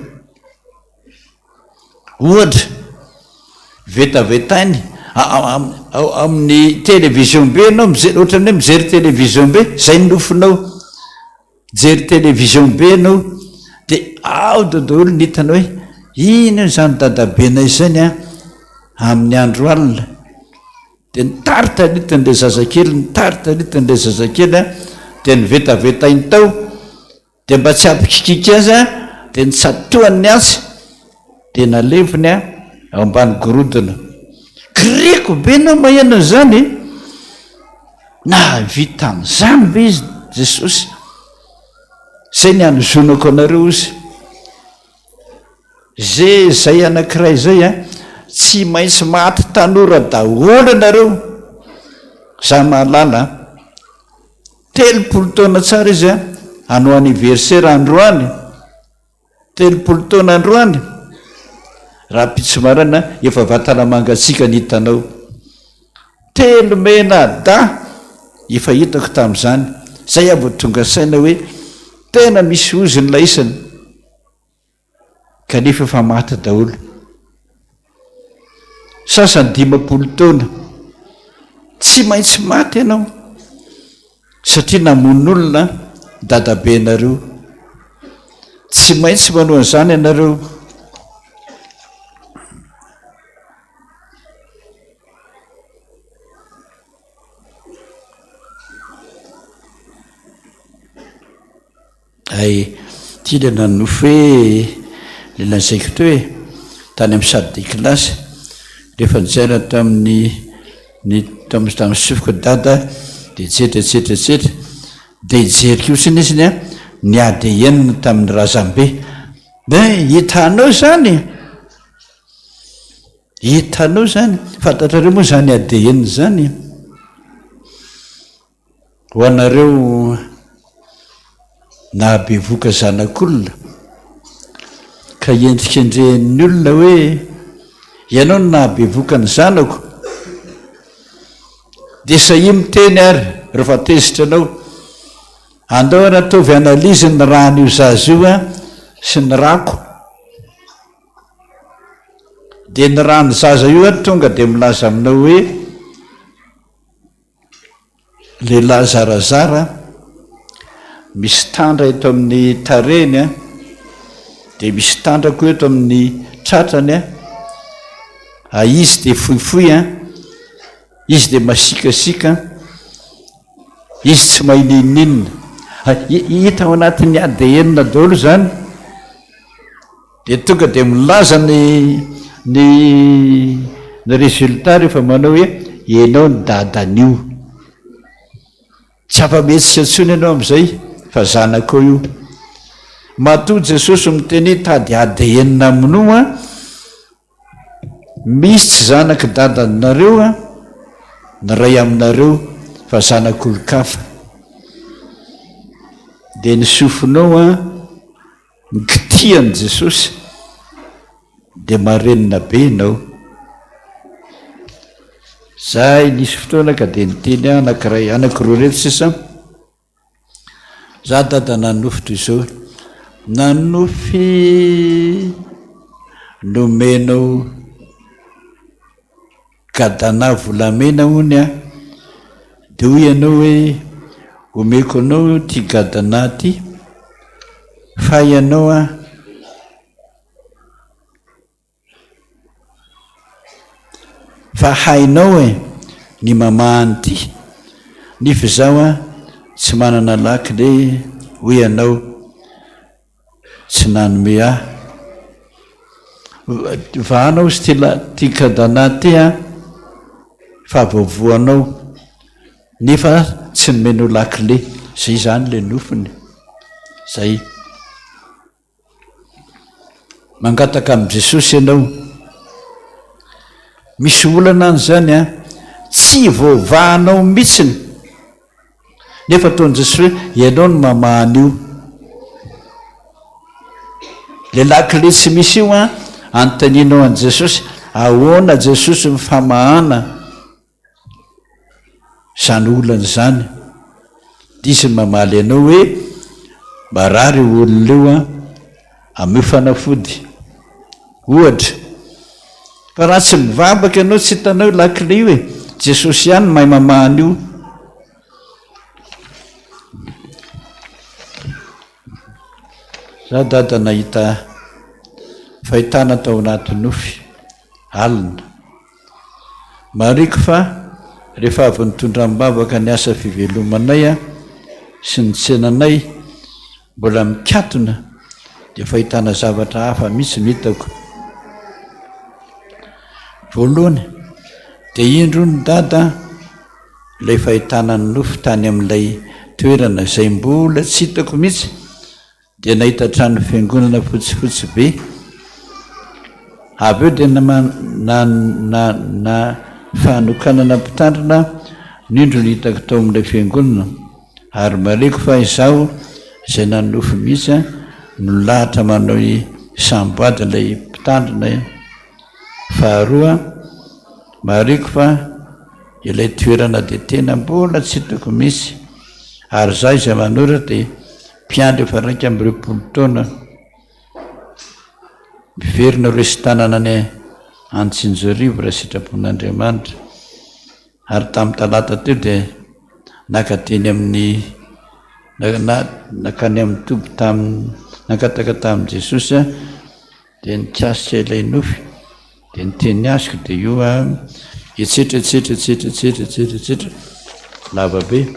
Ohatra, vetavetainy amin'ny télévision be ianao mijery, ohatran'ny hoe mijery télévision be, izay ny nofinao. Mijery télévision be ianao dia ao daholo ny hitanao hoe iny hono izany dadabenay izany an, amin'ny andro alina. Dia nitaritaritin'ilay zazakely, nitaritaritin'ilay zazakely an, dia novetavetainy tao. Dia mba tsy hampikikiky azy an, dia nitsatohany ny antsy, dia naleviny an, ao ambany gorodona. Kiriko be ianao maheno an'izany e! Nahavita an'izany ve izy Jesosy? Izay ny hanozonako anareo ozy. Ze zay anankiray zay an, tsy maintsy maty tanora daholo ianareo, za mahalala an. 30 taona tsara izy an, hanao anniversaire androany, 30 taona androany, rahampitso maraina efa vatana mangatsiaka ny hitanao. Telo mena dahy efa hitako tamin'izany, zay aho vao tonga saina hoe tena misy ozona ilay isany. Kanefa efa maty daholo. Sasany 50 taona. Tsy maintsy maty ianao satria namono olona dadabenareo. Tsy maintsy manao an'izany ianareo. Hay, ity ilay nanonofy hoe, ilay lazaiko teo e, tany amin'ny salle de classe, rehefa nijaira tamin'ny ny tamin'ny tamin'ny sofiko dada dia etsetra etsetra etsetra, dia hijery kosa izy an, ny ADN tamin'ny razambe, dia hitanao izany e! Hitanao izany, fantatrareo moa izany ADN izany e? Ho anareo nahabevoka zanak'olona ka endrikendrehin'ny olona hoe ianao no nahabevoka ny zanako, dia sahia miteny ary rehefa tezitra anao, andao ary ataovy analyse ny ràn'io zaza io an sy ny ràko, dia ny ràn'ny zaza io ary tonga dia milaza aminao hoe. Lehilahy zarazara, misy tandra eto amin'ny tarehiny an, dia misy tandra koa eto amin'ny tratrany an, ah izy dia fohifohy an, izy dia masiakasiaka an, izy tsy mahay n'inon'inona. Hita ao anatin'ny ADN daholo izany. Dia tonga dia milaza ny ny ny résultat rehefa manao hoe ianao ny dadan'io. Tsy afa-mihetsika intsony ianao amin'izay fa zanakao io. Matoa Jesosy miteny hoe tady ADN aminao an, misy tsy zanak'i dadanareo an, ny iray aminareo fa zanak'olon-kafa. Dia ny sofinao an, Nikitihan'i Jesosy dia marenina be ianao. Zahay nisy fotoana ka dia niteny aho anakiray, anakiroa ireto sisa, za dada nanonofy toy izao, nanonofy nomenao Gadana volamena hono an! Dia hoy ianao hoe, omeko anao ity gadana ity, fa ianao an, fa hainao e, ny mamaha an'ity, nefa izaho an, tsy manana lakile hoy ianao. tsy nanome ahy. Vahana hozy ty la ty cadenas ty an, fa voavoanao nefa tsy nomenao lakile, zay zany le nofiny, zay. Mangataka amin'i Jesosy ianao. Misy olana any zany an, tsy voavahanao mihitsiny. Nefa ataon'i Jesosy hoe ianao no mamaha an'io. Le lakile tsy misy io an, anontanianao an'i Jesosy, ahoana Jesosy ny famahana izany olana izany? Dia izy no mamaly anao hoe marary io olona io an, ameo fanafody. Ohatra, fa raha tsy mivavaka ianao tsy hitanao io lakile io e, Jesosy ihany no mahay mamaha an'io. Za dada nahita fahitana tao anaty nofy, alina. Marihiko fa rehefa avy nitondra am-bavaka ny asa fivelomanay aho sy ny tsenanay mbola mikatona dia fahitana zavatra hafa mihitsy no hitako. Voalohany dia indro ny dada ilay fahitana ny nofy tany amin'ilay toerana izay mbola tsy hitako mihitsy Dia nahita trano fiangonana fotsifotsy be. Avy eo dia na na na na fanokanana mpitandrina no indro no hitako tao amin'ilay fiangonana, ary marihiko fa izaho izay nanonofy mihitsy no nilahatra manao samboady ilay mpitandrina. Faharoa, marihiko fa ilay toerana dia tena mbola tsy hitako mihitsy, ary izaho izay manoratra dia Mpiandry efa 21 taona, miverina ho resin-tanana any Antsinjorivo raha sitrapon'Andriamanitra. Ary tamin'ny talata teo dia naka teny amin'ny na nankany amin'ny toby tamin'ny nangataka tamin'i Jesosy aho dia nikasika ilay nofy dia ny teny azoko dia io a etsetra etsetra etsetra etsetra etsetra etsetra lava be.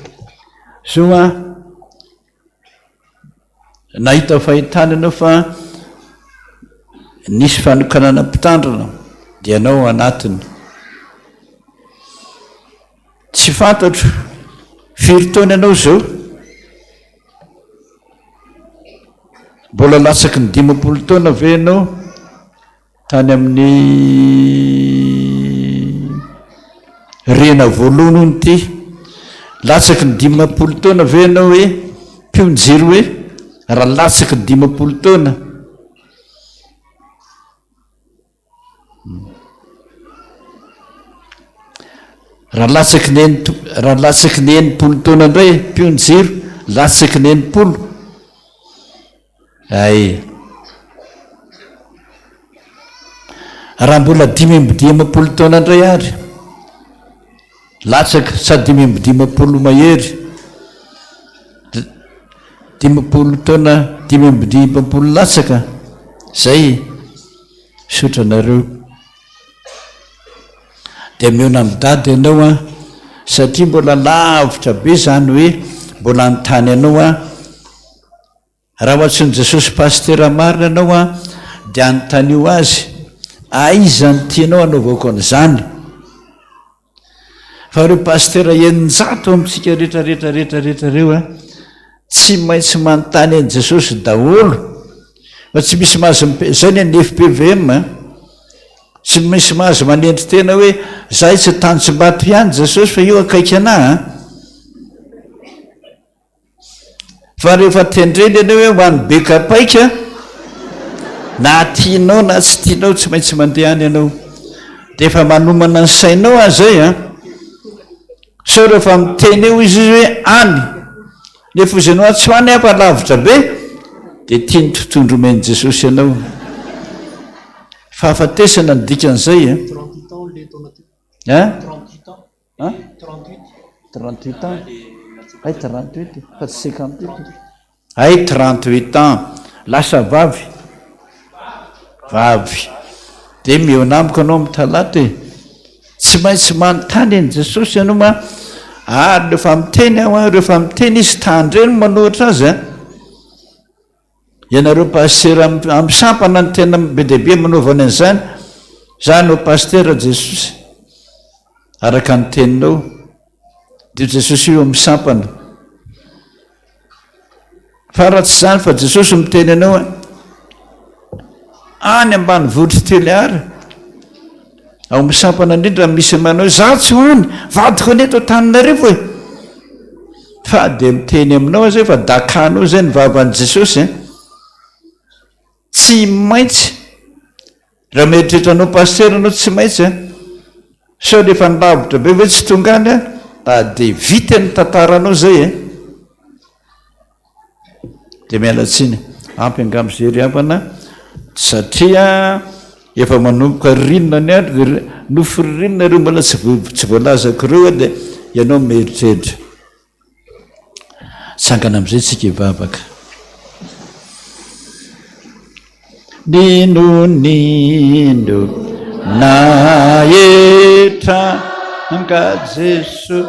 Soa Nahita fahitana ianao fa nisy fanokanana mpitandrina dia ianao ao anatiny. Tsy fantatro firy taona ianao izao? Mbola latsaky ny 50 taona ve ianao? Tany amin'ny rihana voalohany hono ity. Latsaky ny 50 taona ve ianao hoe mpionjery hoe raha latsaky ny 50 taona? Raha latsaky ny raha latsaky ny 60 taona indray mpionjero latsaky ny 60. Hay. Raha mbola 55 taona indray ary, latsaka sa 55 mahery, 50 taona 55 latsaka, zay, misaotra anareo. Dia mihaona amin'i Dada ianao an, satria mbola lavitra be izany hoe mbola hanontany anao an, Raha ho antsoin'i Jesosy Pasitera marina ianao an, dia anontanio Azy, aiza no tianao hanaovako an'izany? Fa ireo pasitera 600 amintsika rehetra rehetra rehetra rehetra ireo an, tsy maintsy manontany an'i Jesosy daholo, fa tsy misy mahazo mipe-, izay ny an'ny FPVM an, tsy misy mahazo manendry tena hoe zahay tsy Tanjombato ihany Jesosy fa io akaiky anà an. Fa rehefa tendrena ianao hoe ho any Bekapaika, na tianao na tsy tianao tsy maintsy mandeha any ianao. Dia efa manomana ny sainao aza izay an. Sao rehefa miteny eo izy izy hoe any, nefa izy ianao tsy ho any aho fa lavitra be, dia tiany totohondry omen'i Jesosy ianao. Fahafatesana ny dikan'izay e. Hein? Hein? 38 ans. Hay 38 fa tsy 58. Hay 38 ans. Lasa vavy. Vavy. Dia mihaona amiko anao amin'ny talata e. Tsy maintsy manontany an'i Jesosy ianao ma. Ary rehefa miteny aho, rehefa miteny izy tandremo manohitra azy an. Ianareo pasitera amin'ny sampana no tena be dia be manaovana an'izany. Za no pasitera Jesosy. Araka ny teninao. Dia Jesosy io amin'ny sampana. Fa raha tsy izany fa Jesosy miteny anao hoe any ambanivohitr'i Tuléar, ao amin'ny sampana indrindra misy manao hoe za tsy ho any, vadiko anie eto Antananarivo e. Fa dia miteny aminao aza hoe fa dakanao izay ny vavan'i Jesosy e. Tsy maintsy, raha mieritreritra anao pasitera ianao tsy maintsy a. Sao le efa nilavitra be ve tsy tonga any a? Ah dia vita ny tantaranao zay e. Dia miala tsiny, ampy angamba izay ry havana satria efa manomboka ririnina ny andro dia nofy ririnina ireo mbola tsy tsy voalazako ireo dia ianao mieritreritra. Tsangana amin'izay tsika hivavaka. Nino nino na etranga Jeso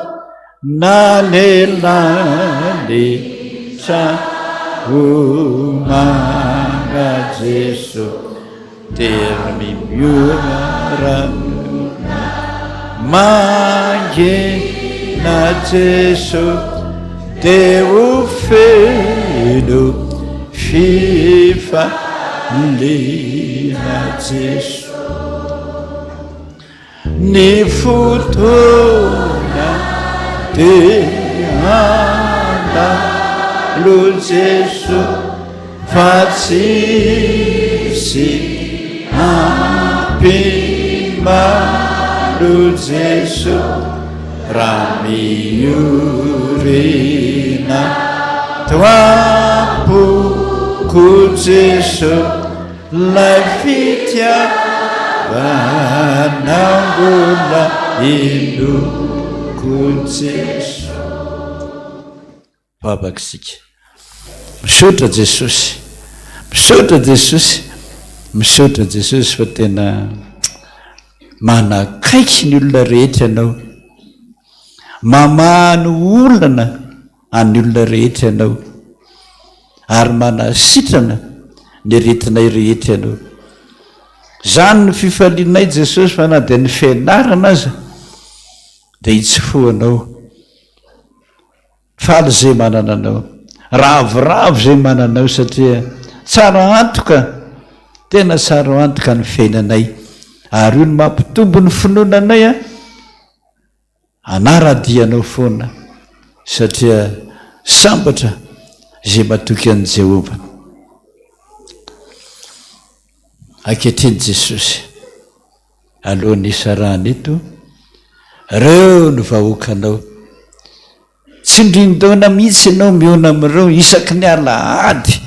na lelanitra ho manga Jeso. Termi miorarana mangina Jeso de ho feno fifaliana Jeso. Ny fotoana dia handalo Jeso fa tsisy ampimalo Jeso raha miorina to am-poko Jeso Lay fitiavana mbola inoako Jeso. Vavaka isika. Misaotra Jesosy. Misaotra Jesosy. Misaotra Jesosy fa tena manakaiky ny olona rehetra ianao. Mamaha ny olana an'ny olona rehetra ianao. Ary manasitrana ny aretinay rehetra ianao. Izany no fifalianay Jesosy fa na dia ny fianarana aza dia itsofohanao. Faly izay manana anao. Ravoravo izay manana anao satria tsara antoka, tena tsara antoka ny fiainanay. Ary io no mampitombo ny finoana anay an. Hanara-dia anao foana satria sambatra izay matoky an'i Jehovah. Ankehitriny Jesosy, alohan'ny hisarahana eto, ireo no vahoakanao. Tsindrin-daona mihitsy ianao mihaona amin'ireo isaky ny alahady.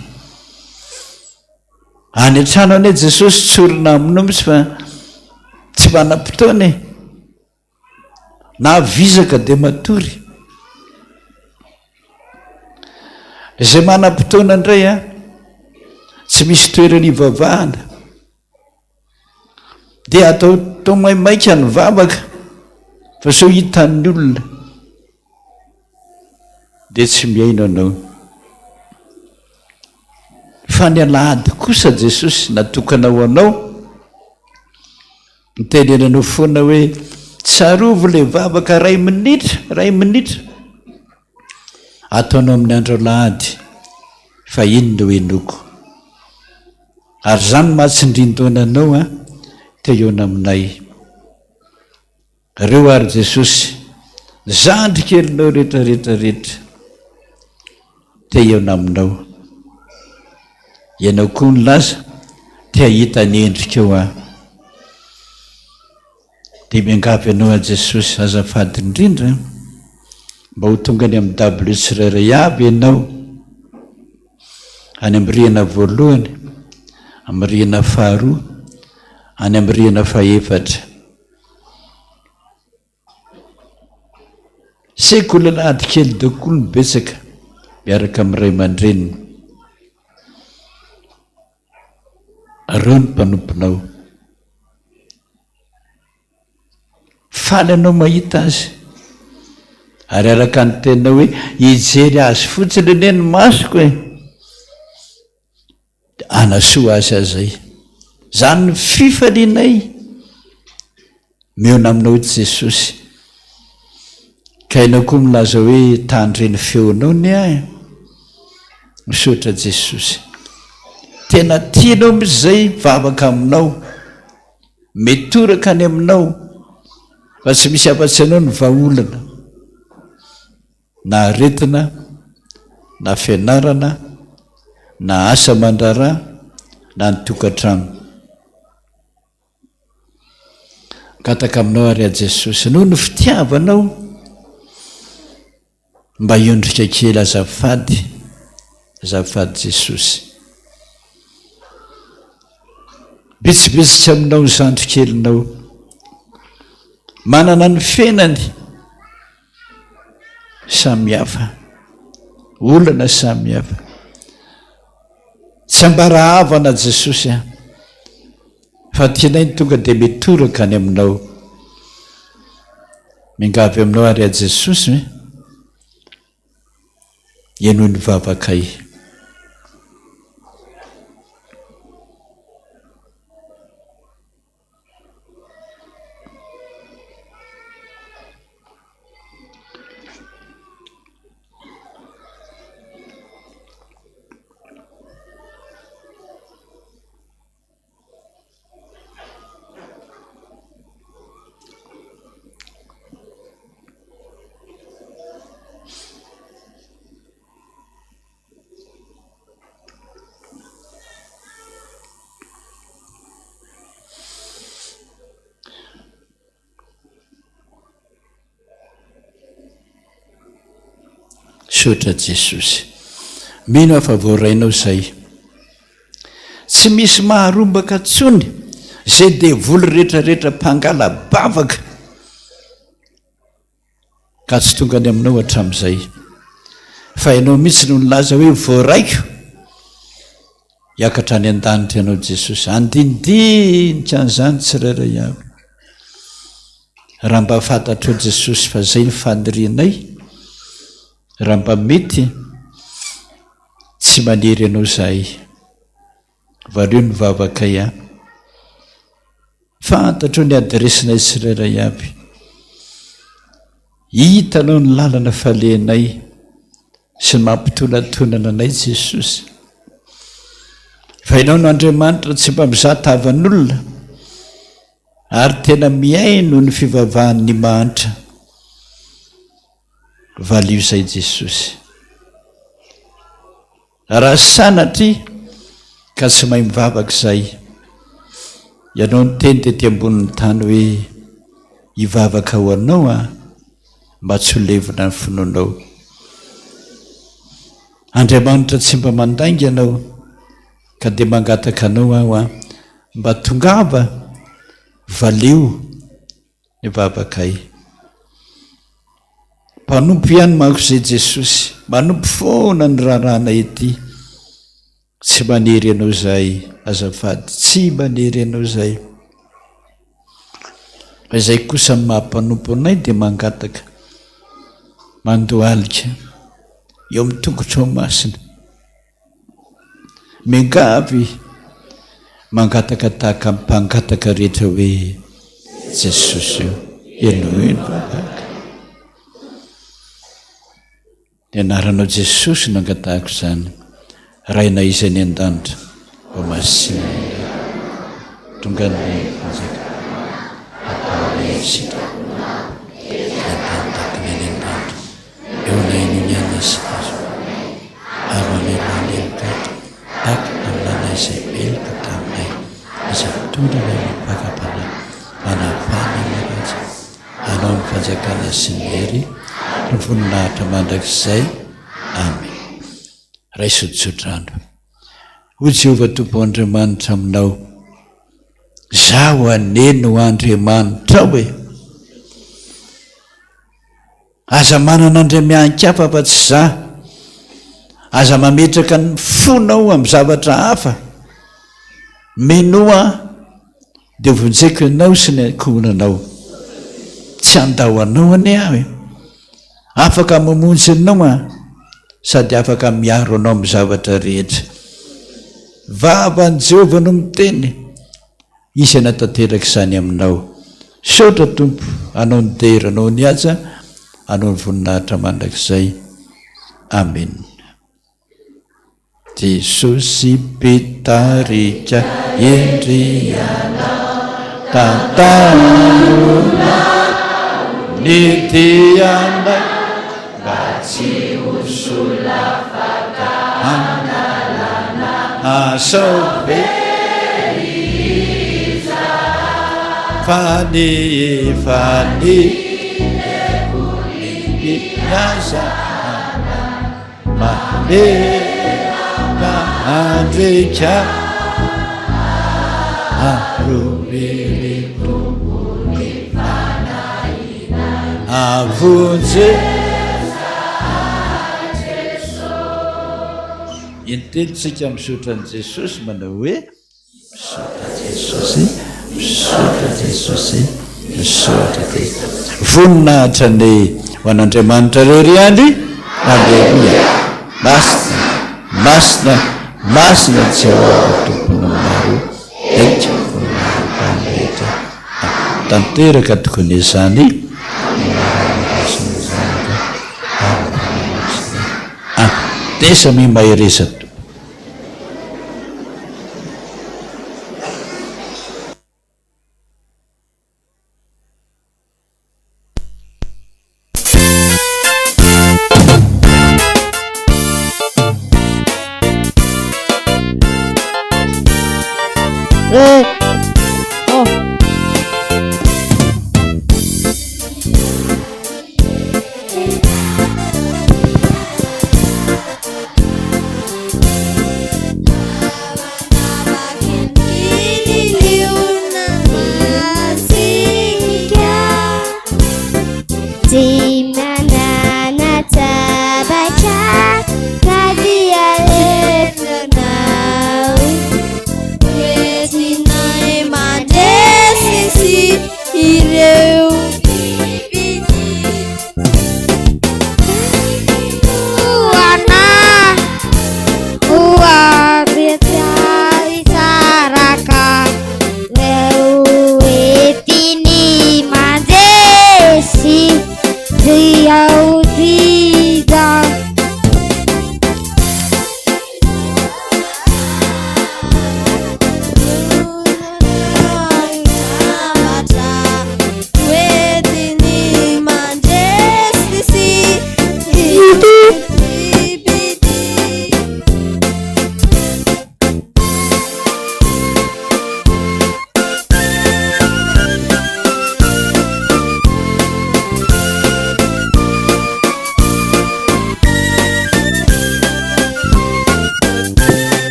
Any an-trano anie Jesosy tsorina aminao mihitsy fa tsy manam-potoana e. Na vizaka dia matory. Izay manam-potoana indray an, tsy misy toerana ivavahana. Dia atao atao maimaika ny vavaka fa sao hitan'ny olona. Dia tsy mihaino anao. Fa ny alahady kosa Jesosy natokana ho anao. Nitenenanao foana hoe tsarovy ilay vavaka iray minitra, iray minitra ataonao amin'ny andro alahady fa iny no henoiko. Ary izany no maha tsindrin-taona anao an, te hihaona aminay. Reo ary Jesosy, zandry kelinao rehetra rehetra rehetra te hihaona aminao. Ianao koa nilaza te hahita ny endrikao aho. Dia miangavy anao aho Jesosy azafady indrindra mba ho tonga any amin'ny dabilio tsirairay avy ianao, any amin'ny rihana voalohany, amin'ny rihana faharoa, any amin'ny rihana fahefatra. Sekoly alahady kely daholo no betsaka miaraka amin'ny ray aman-dreniny. Ireo ny mpanomponao. Faly ianao mahita azy. Ary araka ny teninao hoe hijery azy fotsiny anie ny masoko e. Hanasoa azy aho izay. Izany ny fifalianay. Mihaona aminao eto Jesosy. Ka ianao koa milaza hoe tandre ny feonao ny ahy. Misaotra Jesosy. Tena tianao mihitsy izay mivavaka aminao. Mitoraka any aminao. Fa tsy misy afa-tsy ianao ny vahaolana. Na aretina, na fianarana, na asa aman-draharaha, na ny tokantrano. Mangataka aminao ary aho Jesosy, noho ny fitiavanao, mba hiondrika kely azafady, azafady Jesosy. Bitsibitsika aminao ny zandry kelinao, manana ny fiainany samihafa, olana samihafa. Tsy ambara havana Jesosy a. Fa tianay ny tonga dia mitoraka any aminao. Miangavy aminao ary aho Jesosy e. Henoy ny vavakay. Misaotra Jesosy. Mino aho fa voarainao izay. Tsy misy maharombaka intsony izay devoly rehetrarehetra mpangala-bavaka ka tsy tonga any aminao hatramin'izay. Fa ianao mihitsy no nilaza hoe voaraiko hiakatra any an-danitra ianao Jesosy. Andinidinika an'izany tsirairay avy. Raha mba fantatrao Jesosy fa izay ny fanirianay, raha mba mety, tsy manery anao izahay. Valio ny vavakay an. Fantatrao ny adiresinay tsirairay avy. Hitanao ny lalana falehanay sy ny mampitonatonana anay Jesosy. Fa ianao no Andriamanitra tsy mba mizaha tavan'olona ary tena mihaino ny fivavahan'ny mahantra. Valio izay Jesosy. Raha sanatria ka tsy mahay mivavaka izay, ianao niteny tety ambonin'ny tany hoe hivavaka ho anao aho mba tsy ho levona ny finoanao. Andriamanitra tsy mba mandainga ianao ka dia mangataka anao aho an, mba tongava valio Ny vavakay. Mpanompo ihany manko izay Jesosy, manompo foana ny raharahanay ety. Tsy manery anao izahay, azafady, tsy manery anao izahay. Fa izay kosa ny maha mpanompo anay dia mangataka, mandohalika eo amin'ny tongotrao masina. Miangavy mangataka tahaka ny mpangataka rehetra hoe Jesosy o, henoy ny vavaka. Ny anaranao Jesosy no angatahako izany. Rainay izay any an-danitra, ho masina ny anaranao. Tonga anie ny fanjakanao, atao anie ny sitraponao, ety an-tany tahaka ny any an-danitra. Eo Nainoniana sy Azonay, ary mamelona ny helokay tahaka ny namelanay izay meloka taminay, aza mitondra anay amin'ny fakam-panahy, manafana ny ratsy, Anao ny fanjakana sy ny hery, ny voninahitra mandrakizay. Amen. Raiso ny tsodrano. Hoy Jehovah Tompo Andriamanitra aminao, Izaho anie no Andriamanitrao e! Aza manana andriamiankafa afa tsy za. Aza mametraka ny fonao amin'ny zavatra hafa. Minoa aho dia vonjeko ianao sy ny ankohonanao. Tsy handao anao anie aho e. Afaka mamonjy anao aho sady afaka miaro anao amin'ny zavatra rehetra. Vavan'i Jehovah no miteny. Izy hanatanteraka izany aminao. Misaotra Tompo, Anao ny dera, Anao ny haja, Anao ny voninahitra mandrakizay. Amena. Jesosy mpitarika hendry Ianao, tantano ny dianay mba tsy ho solafaka hanalana asao very izahay fa ny fa ny miasa Mamelona andrika Arovy Tompo ny fanahinay Avonjeo izahay Jeso. Intelo tsika misaotra an'i Jesosy manao hoe. Misaotra Jesosy, misaotra Jesosy, misaotra Jesosy. Voninahitra anie ho an'Andriamanitra irery ihany. Aleloia. Masina, masina, masina Jehovah Tompon'ny maro. Aika voninahitra ny rehetra. Tanteraka tokoa ny izany. Amen. Samia mahereza Tompo.